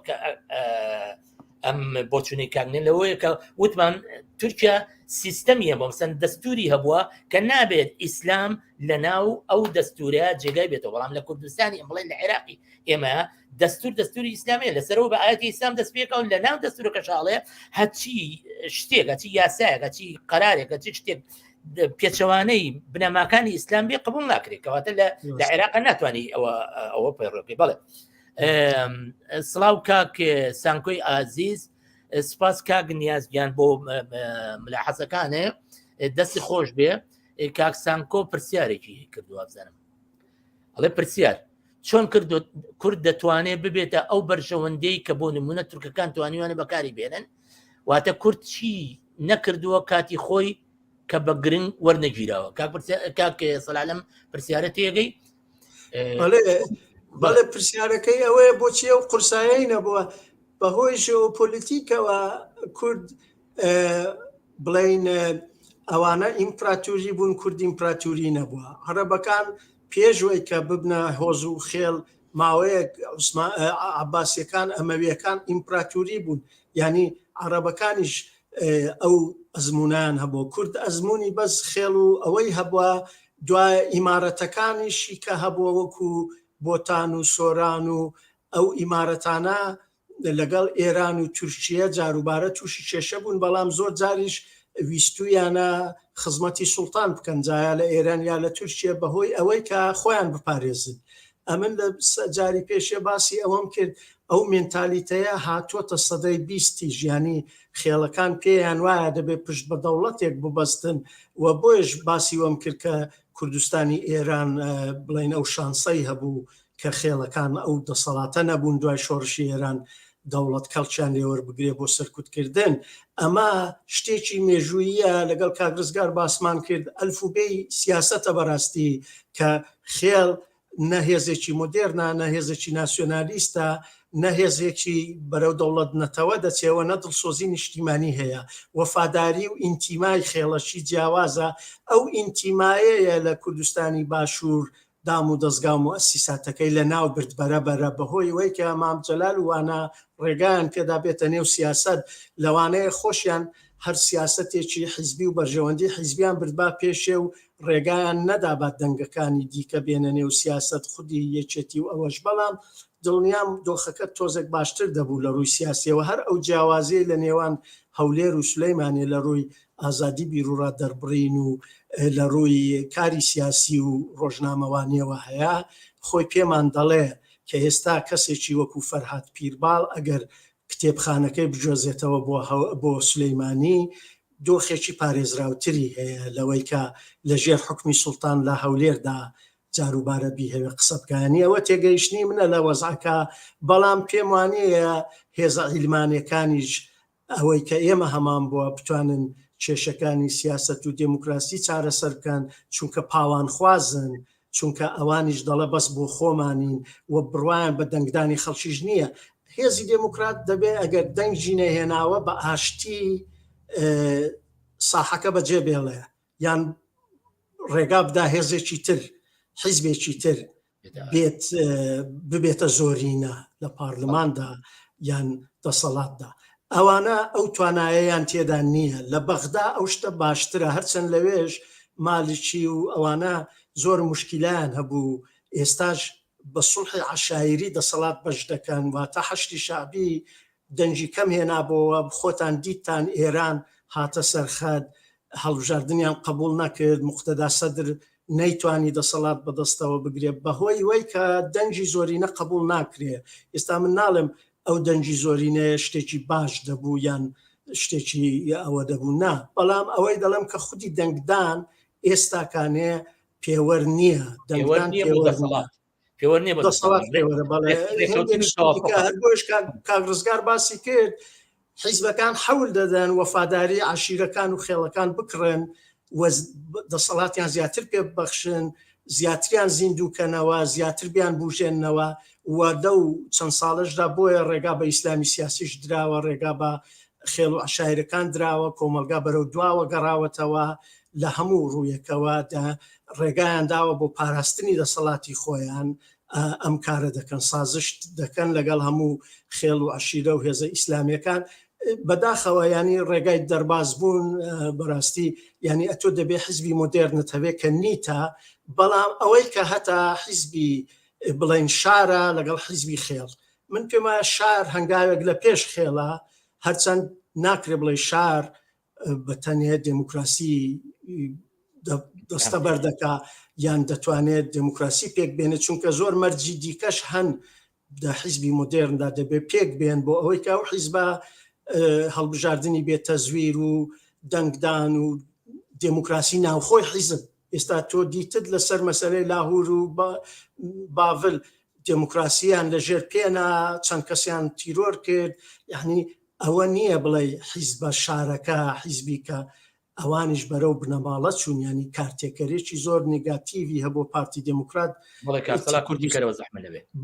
ئەم بۆچونەی کاک لەوەیە کە وتمان تورکیا سیستەمی هەبوو مەسەن دەستوری هەبووە کە نابێت ئیسلام لە ناو ئەو دەستورە جێگای بێتەوە بەڵام لە کوردستانی ئەم بڵێن لە عێراقی ئێمە دەستور دەستوری ئیسلامیە لەسەرەوە بە ئاەتی ئیسلام دەست پێکەوە لە ناو دەستورەکە شاڵێ هەچی شتێک هەچی یاسایەک هەچی قەرارێک هەچی شتێک پێچەوانەی بنەماکانی ئیسلام بێ قبول ناکرێت کەواتە لە لە عێراق ناتوانانی ئەوە ئەوە پەیڕۆکەی بەڵێ سڵاو کاک سانکۆی ئازیز سپاس کاک نیاز گیان بۆ ملاحەزەکانێ دەستی خۆش بێ کاک سانکۆ پرسیارێکی کردووە بزانم ئەڵێ پرسیار چۆن کورد دەتوانێت ببێتە ئەو بەرژەوەندەی کە بۆ نمونە تورکەکان توانیوانە بەکاری بێنن واتە کورد چی نەکردووە کاتی خۆی کە بە گرنگ وەرنەگیراوە کاک سەلالم پرسیارە تێگەی بەڵێ پرسیارەکەی ئەوەیە بۆچی ئەو قورسایەی نەبووە بەهۆی ژێۆپۆلیتیکەوە کورد بڵین ئەوانە ئیمپراتوری بوون کورد ئیمپراتوری نەبووە عەرەبەکان پێش وەی کە ببنە هۆز و خێڵ ماوەیەک عباسیەکان ئەمەویەکان ئیمپراتوری بوون یعنی عەرەبەکانیش ئەو ئەزمونیان هەبوو کورد ئەزمموی بەس خێڵ و ئەوەی هەبووە دوای ئیمارەتەکانیشی کە هەبووە وەکو بۆتان و سۆران و ئەو ئیمارەتانە لەگەڵ ئێران و تورکیە جاروبارە تووشی کێشە بوون، بەڵام زۆر جاریش ویستوویانە خزمەتی سوڵتان بکەن جا یا لە ئێران یا لە تورکیە بەهۆی ئەوەی کە خۆیان بپارێزن. ئەمن لە جاری پێشێ باسی ئەوەم کرد ئەو مێنتالیتەیە هاتووەتە سەدەی بیستیش یانی خێڵەکان پێیان وایە دەبێ پشت بە دەوڵەتێک ببەستن و بۆیەش باسی وەم کرد کە کوردستانی ئێران بڵێین ئەو شانسەی هەبوو کە خێڵەکان ئەو دەسەڵاتە نەبوون دوای شۆڕشی ئێران دەوڵەت کەڵکیان لێوەربگرێ بۆ سەرکوتکردن ئەمە شتێکی مێژوویە لەگەڵ کاک ڕزگار باسمان کرد ئەلفوبێی سیاسەتە بەڕاستی کە خێڵ نە هێزێکی مۆدێرنە نە هێزێکی ناسیۆنالیستە نە هێزێکی بەرەو دەوڵەت نەتەوە دەچێەوە نە دڵسۆزی نیشتیمانی هەیە وەفاداری و ئینتیمای خێڵەکی جیاوازە ئەو ئینتیمایەیە لە کوردستانی باشوور دام و دەزگا و موئەسیساتەکەی لە ناو برد بەرە بەرە بە هۆی وەی کە مام جەلال و وانە ڕێگایان پێدا بێتە نێو سیاسەت لەوانەیە خۆشیان هەر سیاسەتێکی حیزبی و بەرژەوەندی حیزبیان بردبا پێشێ و ڕێگایان نەدابا دەنگەکانی دیکە بێنە نێو سیاسەت خودی یەکێتی و ئەوەش بەڵام دڵنیام دۆخەکە تۆزێک باشتر دەبوو لە ڕووی سیاسیەوە هەر ئەو جیاوازیەی لە نێوان هەولێر و سولەیمانێ لە ڕووی ئازادی بیروڕا دەربڕین و لە ڕووی کاری سیاسی و ڕۆژنامەوانیەوە هەیە خۆی پێمان دەڵێ کە ئێستا کەسێکی وەکو فەرهاد پیرباڵ ئەگەر کتێبخانەکەی بگوێزێتەوە بۆ بۆ سولەیمانی دۆخێکی پارێزراوتری هەیە لەوەی کە لە ژێر حوکمی سوڵتان لە هەولێردا جاروبارە بیهەوێ قسە بکا یانی ئەوە تێگەیشتنی منە لە وەزعەکە بەڵام پێم وانەیە هێزە عیلمانەکانیش ئەوەی کە ئێمە هەمان بووە بتوانن کێشەکانی سیاسەت و دێموکراسی چارەسەر بکەن چونکە پاوانخوازن چونکە ئەوانیش دەڵێ بەس بۆ خۆمانین و بڕوایان بە دەنگدانی خەڵکیش نییە هێزی دێموکرات دەبێ ئەگەر دەنگی نەهێناوە بە ئاشتی ساحەکە بەجێ بێڵێ یان ڕێگا بدا هێزێکی تر حیزبێکی تر بێت ببێتە زۆرینە لە پارلماندا یان دەسەڵاتدا ئەوانە ئەو توانایەیان تێدا نییە لە بەغدا ئەو شتە باشترە هەرچەند لەوێش مالکی و ئەوانە زۆر مشکیلایان هەبوو ئێستاش بە سوڵحی عەشایری دەسەڵات بەش دەکەن واتە حەشدی شەعبی دەنگی کەم هێنابۆوە خۆتان دیتتان ئێران هاتە سەر خەت هەڵبژاردنیان قبوڵ نەکرد موقتەدا سەدر نەیتوانی دەسەڵات بەدەستەوە بگرێ بەهۆی وەی کە دەنگی زۆرینە قبوڵ ناکرێ ئێستا من ناڵێم ئەو دەنگی زۆرینەیە شتێکی باش دەبوو یان شتێکی ئەوە دەبوو نا بەڵام ئەوەی دەڵێم کە خودی دەنگدان ئێستاکانێ پێوەر نییە دەنگدان پێوەر نییە پێوەر نییە دەسەڵات پێوەرە بەڵێ هەر بۆیش کاک ڕزگار باسی کرد حیزبەکان حەول دەدەن وەفاداری عەشیرەکان و خێڵەکان بکڕن و دەسەڵاتیان زیاتر پێ ببەخشن زیاتریان زیندووکەنەوە زیاتر بیان بژێننەوە و لەو چەند ساڵەشدا بۆیە ڕێگا بە ئیسلامی سیاسیش دراوە ڕێگا بە خێڵ و عشایرەکان دراوە کۆمەلگا بەرەو دواوە گەڕاوەتەوە لە هەموو ڕوویەکەوە ڕێگایان داوە بۆ پاراستنی دەسەڵاتی خۆیان ئەم کارە دەکەن سازشت دەکەن لەگەڵ هەموو خێڵ و عەشیرە و هێزە ئیسلامیەکان بەداخەوە ینی ڕێگای دەرباز بوون بەڕاستی ینی ئەتۆ دەبێ حزبی مۆدێرنت هەبێ کە نیتە بەڵام ئەوەی کە هەتا حزبی بڵین شارە لەگەڵ حزبی خێڵ من پێم وایە شار هەنگاوێک لە پێش خێڵە هەرچەند ناکرێ بڵێ شار بە تەنێ دێموکراسی دەستەبەر دەکا یان دەتوانێت دێموکراسی پێک بێنێت چونکە زۆر مەرجی دیکەش هەن لە حیزبی مۆدێرندا دەبێت پێک بێن بۆ ئەوەی کە ئەو حیزبە هەڵبژاردننی بێ تەزویر و دەنگدان و دێموکراسی ناوخۆی حیزب ئێستا تۆ دیتت لەسەر مەسەلەی لاهور و باڤل دێموکراسیان لەژێر پێنا چەند کەسیان تیرۆر کرد یعنی ئەوە نییە بڵێ حیزبە شارەکە حیزبی کە ئەوانیش بەرەو بنەماڵە چوون ینی کارتێکەرێکی زۆر نیگاتیڤی هەبوو پارتی دێموکرات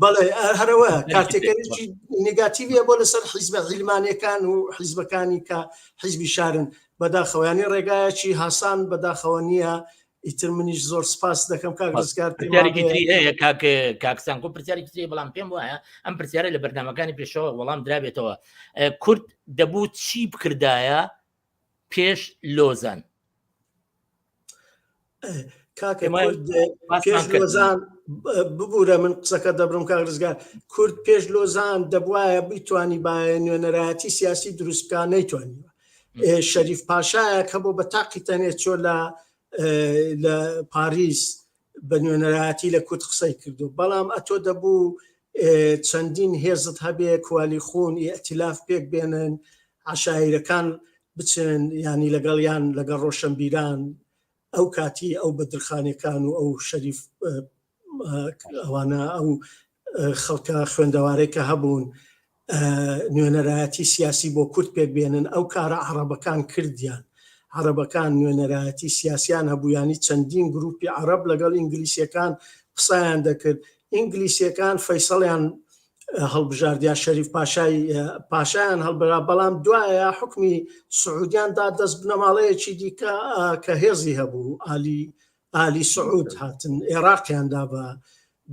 بەڵێ هەرەوە کارتێکەرێکی نیگاتیڤیە بۆ لەسەر حیزبە عیلمانەکان و حیزبەکانی کە حیزبی شارن بەداخەوە ینی ڕێگایەکی هاسان بەداخەوە نییە ئیتر منیش زۆر سپاس دەکەم کاک ڕزگار پرسیارێکی تری هەیە کاک کاک سانکۆ پرسیارێکی تری بەڵام پێم وایە ئەم پرسیارە لە بەرنامەکانی پێشەوە وەڵام درابێتەوە کورد دەبوو چی بکردایە پێش لۆزان کاکە پێش لۆزان ببوورە من قسەکە دەبرم کاک ڕزگار کورد پێش لۆزان دەبواە بیتوانی باە نوێنەرایەتی سیاسی دروست بکە نەیتوانیوە شەریف پاشایە کە بۆ بە تاقی تەنێ چۆ لە لە پاریس بە نوێنەرایەتی لە کورد قسەی کردو بەڵام ئەتۆ دەبوو چەندین هێزت هەبێ کوالی خون ئیئتیلاف پێک بێنن عشایرەکان بچن ینی لەگەڵیان لەگەڵ ڕۆشنبیران ئەو کاتی ئەو بەدرخانەکان و ئەو شەریف ئەوانە ئەو خەڵکە خوێندەوارەی کە هەبوون نوێنەرایەتی سیاسی بۆ کورد پێک بێنن ئەو کارە عەڕەبەکان کردیان عەڕەبەکان نوێنەرایەتی سیاسیان هەبوویانی چەندین گروپی عەڕەب لەگەڵ ئینگلیسیەکان قسەیان دەکرد ئینگلیسیەکان فەیسەڵیان هەڵبژارد یا شەریف پاشای پاشایان هەڵبرا بەڵام دوایە حکمی سعودیان دا دەست بنەماڵەیەکی دیکە کە هێزی هەبوو ئالی ئالی سعود هاتن ئێراقیان دا بە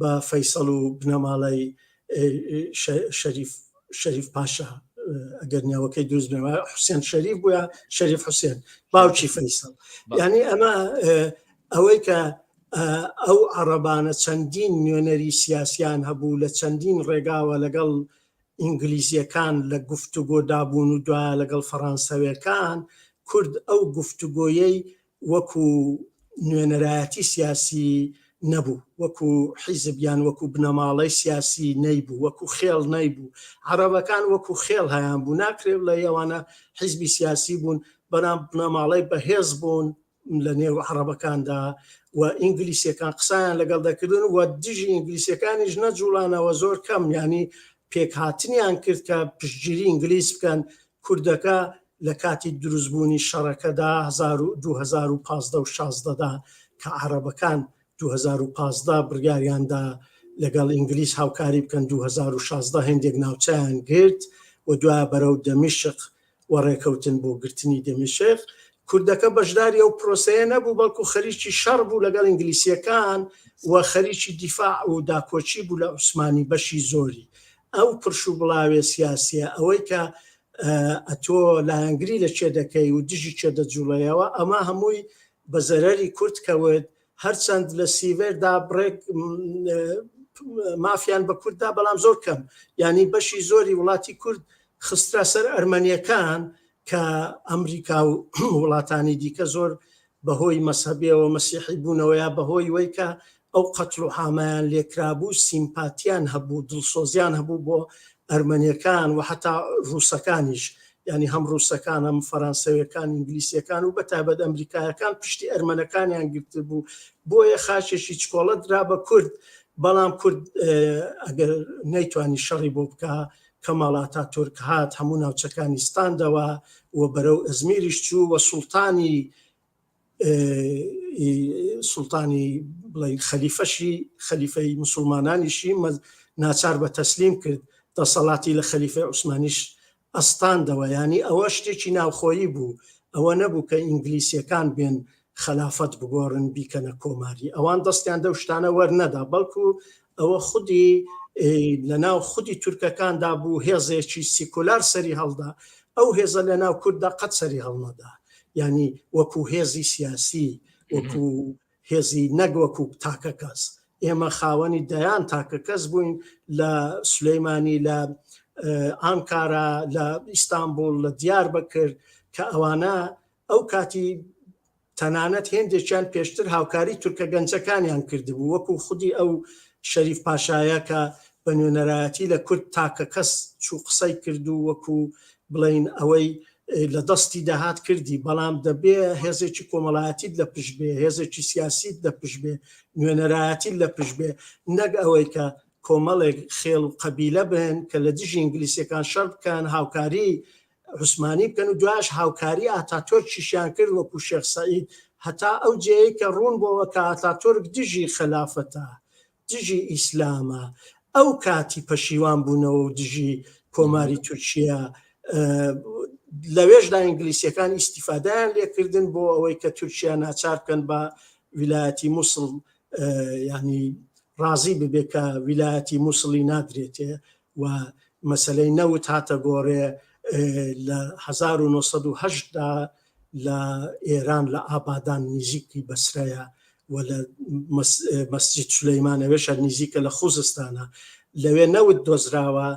بە فەیسەڵ و بنەماڵەی شەریف شەریف پاشا. ئەگەر ناوەکەی دروست بێ حوسێن شەریف بووە شەریف حوسێن باوکی فەیسەڵ یعنی ئەمە ئەوەی کە ئەو عەڕەبانە چەندین نوێنەری سیاسیان هەبوو لە چەندین ڕێگاوە لەگەڵ ئینگلیزیەکان لە گفتوگۆدا بوون و دوایە لەگەڵ فەڕانسەوێکان، کورد ئەو گفتوگۆیەی وەکو نوێنەرایەتی سیاسی نەبوو، وەکو حیزب یان وەکو بنەماڵەی سیاسی نەیبوو، وەکو خێڵ نەیبوو. عەڕەبەکان وەکو خێڵ هەیان بوو، ناکرێ بڵێی ئەوانە حیزبی سیاسی بوون، بەڵام بنەماڵەی بەهێز بوون، لە نێو عەڕەبەکاندا و ئینگلیسیەکان قسایان لەگەڵ دەکردن و دژی ئینگلیسیەکانیش نەجوڵانەوە زۆر کەم ینی پێکهاتنیان کرد کە پشتگیری ئینگلیس بکەن کوردەکە لە کاتی دروستبوونی شەڕەکەدا 2015 و 16دا کە عەڕەبەکان 2015 بڕیاریاندا لەگەڵ ئینگلیس هاوکاری بکەن 2016 هێندێک ناوچەیان گرت و دوای بەرەو دەمیشق و ڕێکەوتن بۆ گرتنی دەمیشق، کوردەکە بەشداری ئەو پرۆسەیە نەبوو، بەڵکو خەریکی شەڕ بوو لەگەڵ ئینگلیسییەکان و خەریکی دیفاع و داکۆکی بوو لە عوسمانی بەشی زۆری ئەو پرش و بڵاوێ سیاسیە، ئەوەی کە ئەتۆ لایەنگری لە کێ دەکەی و دژی کێ دەجوڵێیەوە، ئەمە هەمووی بە زەرەری کورد کەوت، هەرچەند لە سیڤەردا بڕێک مافیان بە کورد دا بەڵام زۆر کەم، یانی بەشی زۆری وڵاتی کورد خسترا سەر ئەرمەنیەکان کە ئەمریکا و وڵاتانی دیکە زۆر بەهۆی مەسەبیەوە مەسیحی بوونەوە یا بەهۆی وەی کە ئەو قەتڵ و عامەیان لێکرابوو سیمپاتیان هەبوو دڵسۆزیان هەبوو بۆ ئەرمەنیەکان و حتا ڕووسەکانیش یانی هەم ڕووسەکان هەم فەرانسەویەکان ئینگلیسیەکان و بەتایبەت ئەمریکایەکان پشتی ئەرمەنەکانیان گرتبوو بۆیە خاچێکی چکۆڵە درا بە کورد بەڵام کورد ئەگەر نەیتوانی شەڕی بۆ بکە کەماڵ ئاتاتورک هات هەموو ناوچەکانی ستاندەوە و بەرەو ئەزمیریش چوو و سوڵتانی سوڵتانی بڵێین خەلیفەشی خەلیفەی مسوڵمانانیشی ناچار بە تەسلیم کرد دەسەڵاتی لە خەلیفەی عوسمانیش ئەستاندەوە یانی ئەوە شتێکی ناوخۆیی بوو ئەوە نەبوو کە ئینگلیسیەکان بێن خەلافەت بگۆڕن بیکەنە کۆماری ئەوان دەستیان دەو شتانە وەرنەدا بەڵکو ئەوە خودی لەناو خودی تورکەکاندا بوو هێزێکی سیکۆلار سەری هەڵدا ئەو هێزە لەناو کورددا قەت سەری هەڵنەدا یعنی وەکو هێزی سیاسی وەکو هێزی نەک وەکو تاکە کەس ئێمە خاوەنی دەیان تاکە کەس بووین لە سلەیمانی لە ئانکارا لە ئیستانبول لە دیار بەکرد کە ئەوانە ئەو کاتی تەنانەت هێندێکیان پێشتر هاوکاری تورکە گەنجەکانیان کردبوو، وەکو خودی ئەو شەریف پاشایە کە بە نوێنەرایەتی لە کورد تاکە کەس چوو قسەی کرد و وەکو بڵێین ئەوەی لە دەستی دەهات کردی، بەڵام دەبێ هێزێکی کۆمەڵایەتیت لە پشت بێ، هێزێکی سیاسیت لە پشت بێ، نوێنەرایەتیت لە پشت بێ، نەک ئەوەی کە کۆمەڵێک خێڵ و قەبیلە بن کە لە دژی ئینگلیسیەکان شەڕ بکەن، هاوکاری عوسمانی بکەن و دوایش هاوکاری ئاتاتۆرکیشیان کرد وەکو شێخ سەعید هەتا ئەو جێیەی کە ڕوون بۆوە کە ئاتاتۆرک دژی خەلافەتە دژی ئیسلامە ئەو کاتی پەشیوان بوونەوە و دژی کۆماری تورکیا لەوێشدا ئینگلیسیەکان ئیسیفادایان لێکردن بۆ ئەوەی کە تورکیا ناچار بکەن بە ویلایەتی مووسڵ ینی ڕازی ببێ کە ویلایەتی مووسڵی نادرێتێ و مەسەلەی نەوت هاتە گۆڕێ لە 1970 دا لە ئێران لە ئابادان نیزیکی بەسرەیە و لە مەسجد سولەیمان ئەوێش هەر نیزیکە لە خوزستانە لەوێ نەوت دۆزراوە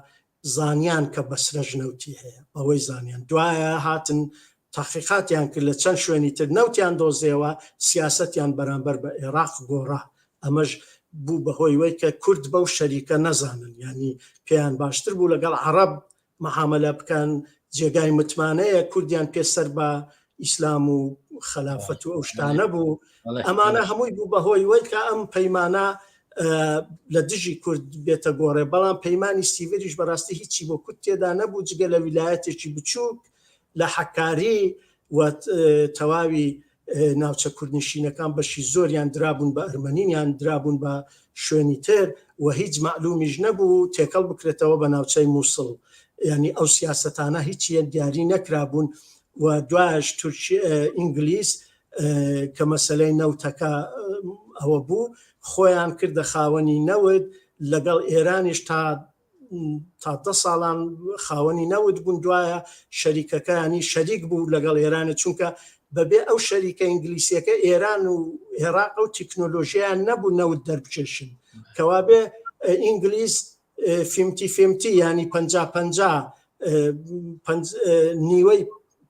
زانیان کە بەسرەش نەوتی هەیە بەوەی زانیان دوایە هاتن تەحقیقاتیان کرد لە چەند شوێنی تر نەوتیان دۆزیەوە، سیاسەتیان بەرامبەر بە ئێراق گۆڕا، ئەمەش بوو بە هۆی وەی کە کورد بەو شەریکە نەزانن، یانی پێیان باشتر بوو لەگەڵ عەڕەب مەعامەلە بکەن، جێگای متمانەیە، کوردیان پێ سەر بە ئیسلام و خەلافەت و ئەو شتانە بوو، ئەمانە هەمووی بوو بە هۆی وەی کە ئەم پەیمانە لە دژی کورد بێتە گۆڕێ، بەڵام پەیمانی سیڤریش بەڕاستی هیچی بۆ کورد تێدا نەبوو جگە لە ویلایەتێکی بچووک لە حەکاری و تەواوی ناوچە کوردنشینەکان بەشی زۆریان درابوون بە ئەرمەنین یان درابوون بە شوێنی تر و هیچ مەعلومیش نەبوو تێکەڵ بکرێتەوە بە ناوچەی مووسڵ یعنی ئەو سیاسەتانە هیچیان دیاری نەکرابوون و دوایش تورکی ئینگلیز کە مەسەلەی نەوتەکە ئەوە بوو خۆیان کردە خاوەنی نەوت لەگەڵ ئێرانیش تا تا دە ساڵان خاوەنی نەوت بوون دوایە شەریکەکانی شەریک بوو لەگەڵ ئێرانە چونکە بەبێ ئەو شەریکە ئینگلیسیەکە ئێران و عێراق ئەو تەکنۆلۆژیان نەبوو نەوت دەربکێشن کەوابێ ئینگلیز fifty fifty ینی پ پ نیوەی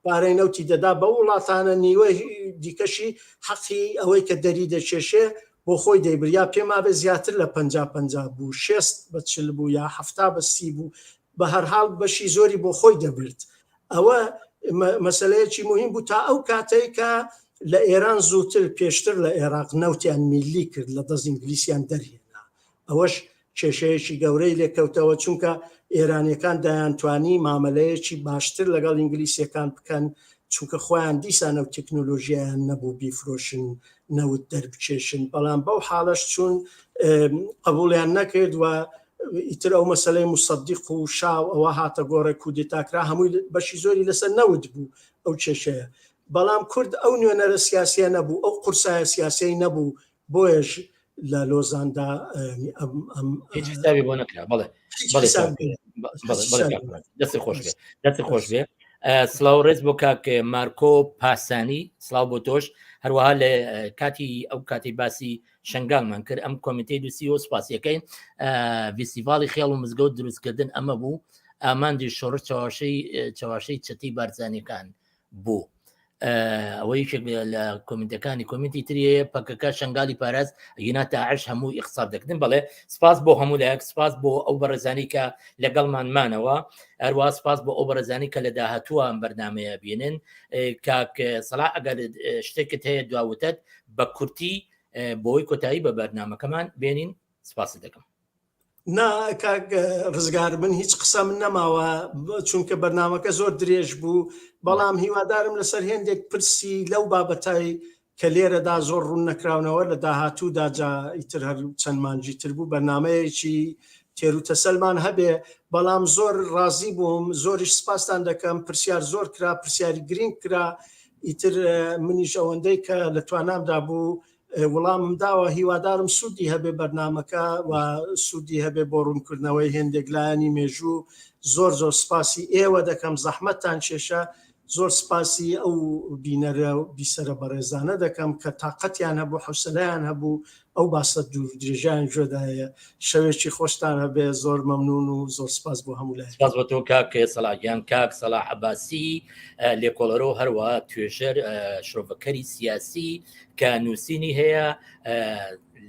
پارەی نەوتی دەدا بە وڵاتانە نیوەی دیکەشی حەقی ئەوەی کە دەری دەکێشێ بۆ خۆی دەیبرد یا پێمابێ زیاتر لە پ پ بوو شێست بە چل بوو یا هەفتا بە سی بوو بە هەرحاڵ بەشی زۆری بۆ خۆی دەبرد ئەوە مەسلەیەکی مهم بوو تا ئەو کاتەی کە لە ئێران زووتر پێشتر لە عێراق نەوتیان میلی کرد لە دەست ئینگلیسیان دەرهێنا ئەوەش کێشەیەکی گەورەی لێکەوتەوە چونکە ئێرانیەکان دەیانتوانی مامەلەیەکی باشتر لەگەڵ ئینگلیسیەکان بکەن چونکە خۆیان دیسان ئەو تەکنۆلۆژیایان نەبوو بیفرۆشن نەوت دەربکێشن بەڵام بەو حاڵەش چوون قبوڵیان نەکرد و ئیتر ئەو مەسلەی مسەدیق و شا و ئەوە هاتە گۆڕێ کودێتاکرا هەمووی بەشی زۆری لەسەر نەوت بوو ئەو کێشەیە بەڵام کورد ئەو نوێنەرە سیاسیە نەبوو ئەو قورسایە سیاسیەی نەبوو بۆیەش لە لۆزاندا هیچ حسابی بۆ نەکرا بەڵێ دەستی خۆش بێ دەستی خۆش بێ سلااو ڕێز بۆ کاک مارکۆ پاسانی سلااو بۆ تۆش هەروەها لە کاتی ئەو کاتی باسی شنگالمان کرد ئەم کۆمیتەی دوسی و سپاسیەکەی ڤیستیڤاڵی خێڵ و مزگەوت دروستکردن ئەمە بوو ئامانجی شۆڕش چەواشەی چەواشەی چەتی بارزانیەکان بوو ئەوە یەکێک لە کۆمنتەکانی کۆمنتی تری پەکەکە شنگالی پاراست ینا داعش هەموو ئیقساب دەکردن بەڵێ سپاس بۆ هەموو لایەک سپاس بۆ ئەو بەڕێزانی کە لەگەڵمان مانەوە هەروە سپاس بۆ ئەو بەڕێزانی کە لە داهاتووە ئەم بەرنمەیە بینن کاک سەڵا ئەگەر شتێکت هەیە دواوتت بە کورتی بۆی کۆتایی بە بەرنمەکەمان بێنین سپاست دەکەم. نا کاک ڕزگار من هیچ قسەم نەماوە چونکە بەرنمەکە زۆر درێژ بوو بەڵام هیوادارم لەسەر هێندێک پرسی لەو بابەتای کە لێرەدا زۆر ڕوون نەکراونەوە لە داهاتوودا جا ئیتر هەر چەند مانگی تر بوو بەرنمەیەکی تێروتەسەلمان هەبێ بەڵام زۆر ڕازی بووم زۆریش سپاستان دەکەم پرسیار زۆر کرا پرسیاری گرینگ کرا ئیتر منیش ئەوەندەی کە لە توانامدا بوو وڵامم داوە هیوادارم سوودی هەبێ بەرنمەکە و سوودی هەبێ بۆ ڕوونکردنەوەی هێندێک لایەنی مێژوو زۆر زۆر سپاسی ئێوە دەکەم زەحمەتتان کێشا زۆر سپاسی ئەو بینەرە و بیسەرە بەڕێزانە دەکەم کە تاقەتیان هەبوو حوسەلەیان هەبوو ئەو باسە دوور درێژیان گوێدایە شەوێکی خۆشتان هەبێ زۆر مەمنون و زۆر سپاس بۆ هەموو لایەک. سپاس بۆ تۆ کاک سەڵاح گیان کاک سەڵاح عەباسی لێکۆڵەرەوە هەروەها توێژەر شرۆڤەکەری سیاسی کە نووسینی هەیە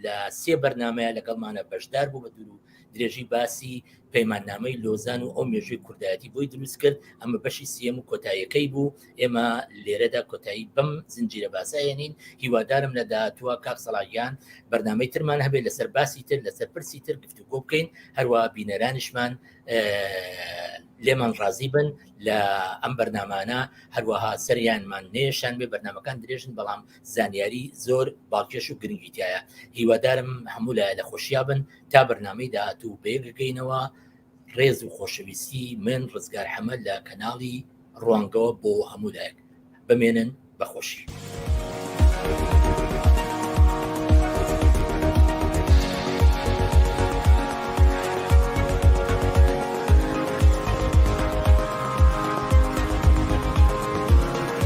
لە سێ بەرنمەیە لەگەڵمانە بەشدار بوو بە دوور و درێژی باسی پەیماننامەی لۆزان و ئەو مێژووی کوردایەتی بۆی دروست کرد ئەمە بەشی سیەم و کۆتاییەکەی بوو ئێمە لێرەدا کۆتایی بەم زنجیرە باسەیەنین هیوادارم لە داهاتووە کاک سەڵاگیان بەرنمەی ترمان هەبێت لەسەر باسی تر لەسەر پرسی تر گفتوگۆ بکەین هەروە بینەرانیشمان لێمان ڕازی بن لە ئەم بەرنامانە هەروەها سەریانمان نێشان بێ بەرنمەکان درێژن بەڵام زانیاری زۆر باڵکێش و گرنگی تایە هیوادارم هەموو لایە لە خۆشیا بن تا بەرنامەی داهاتوو بەیەکگەینەوە ڕێز و خۆشەویستی من ڕزگار حەمە لە کەناڵی ڕوانگەوە بۆ هەموو لایەک بمێنن بەخۆشی.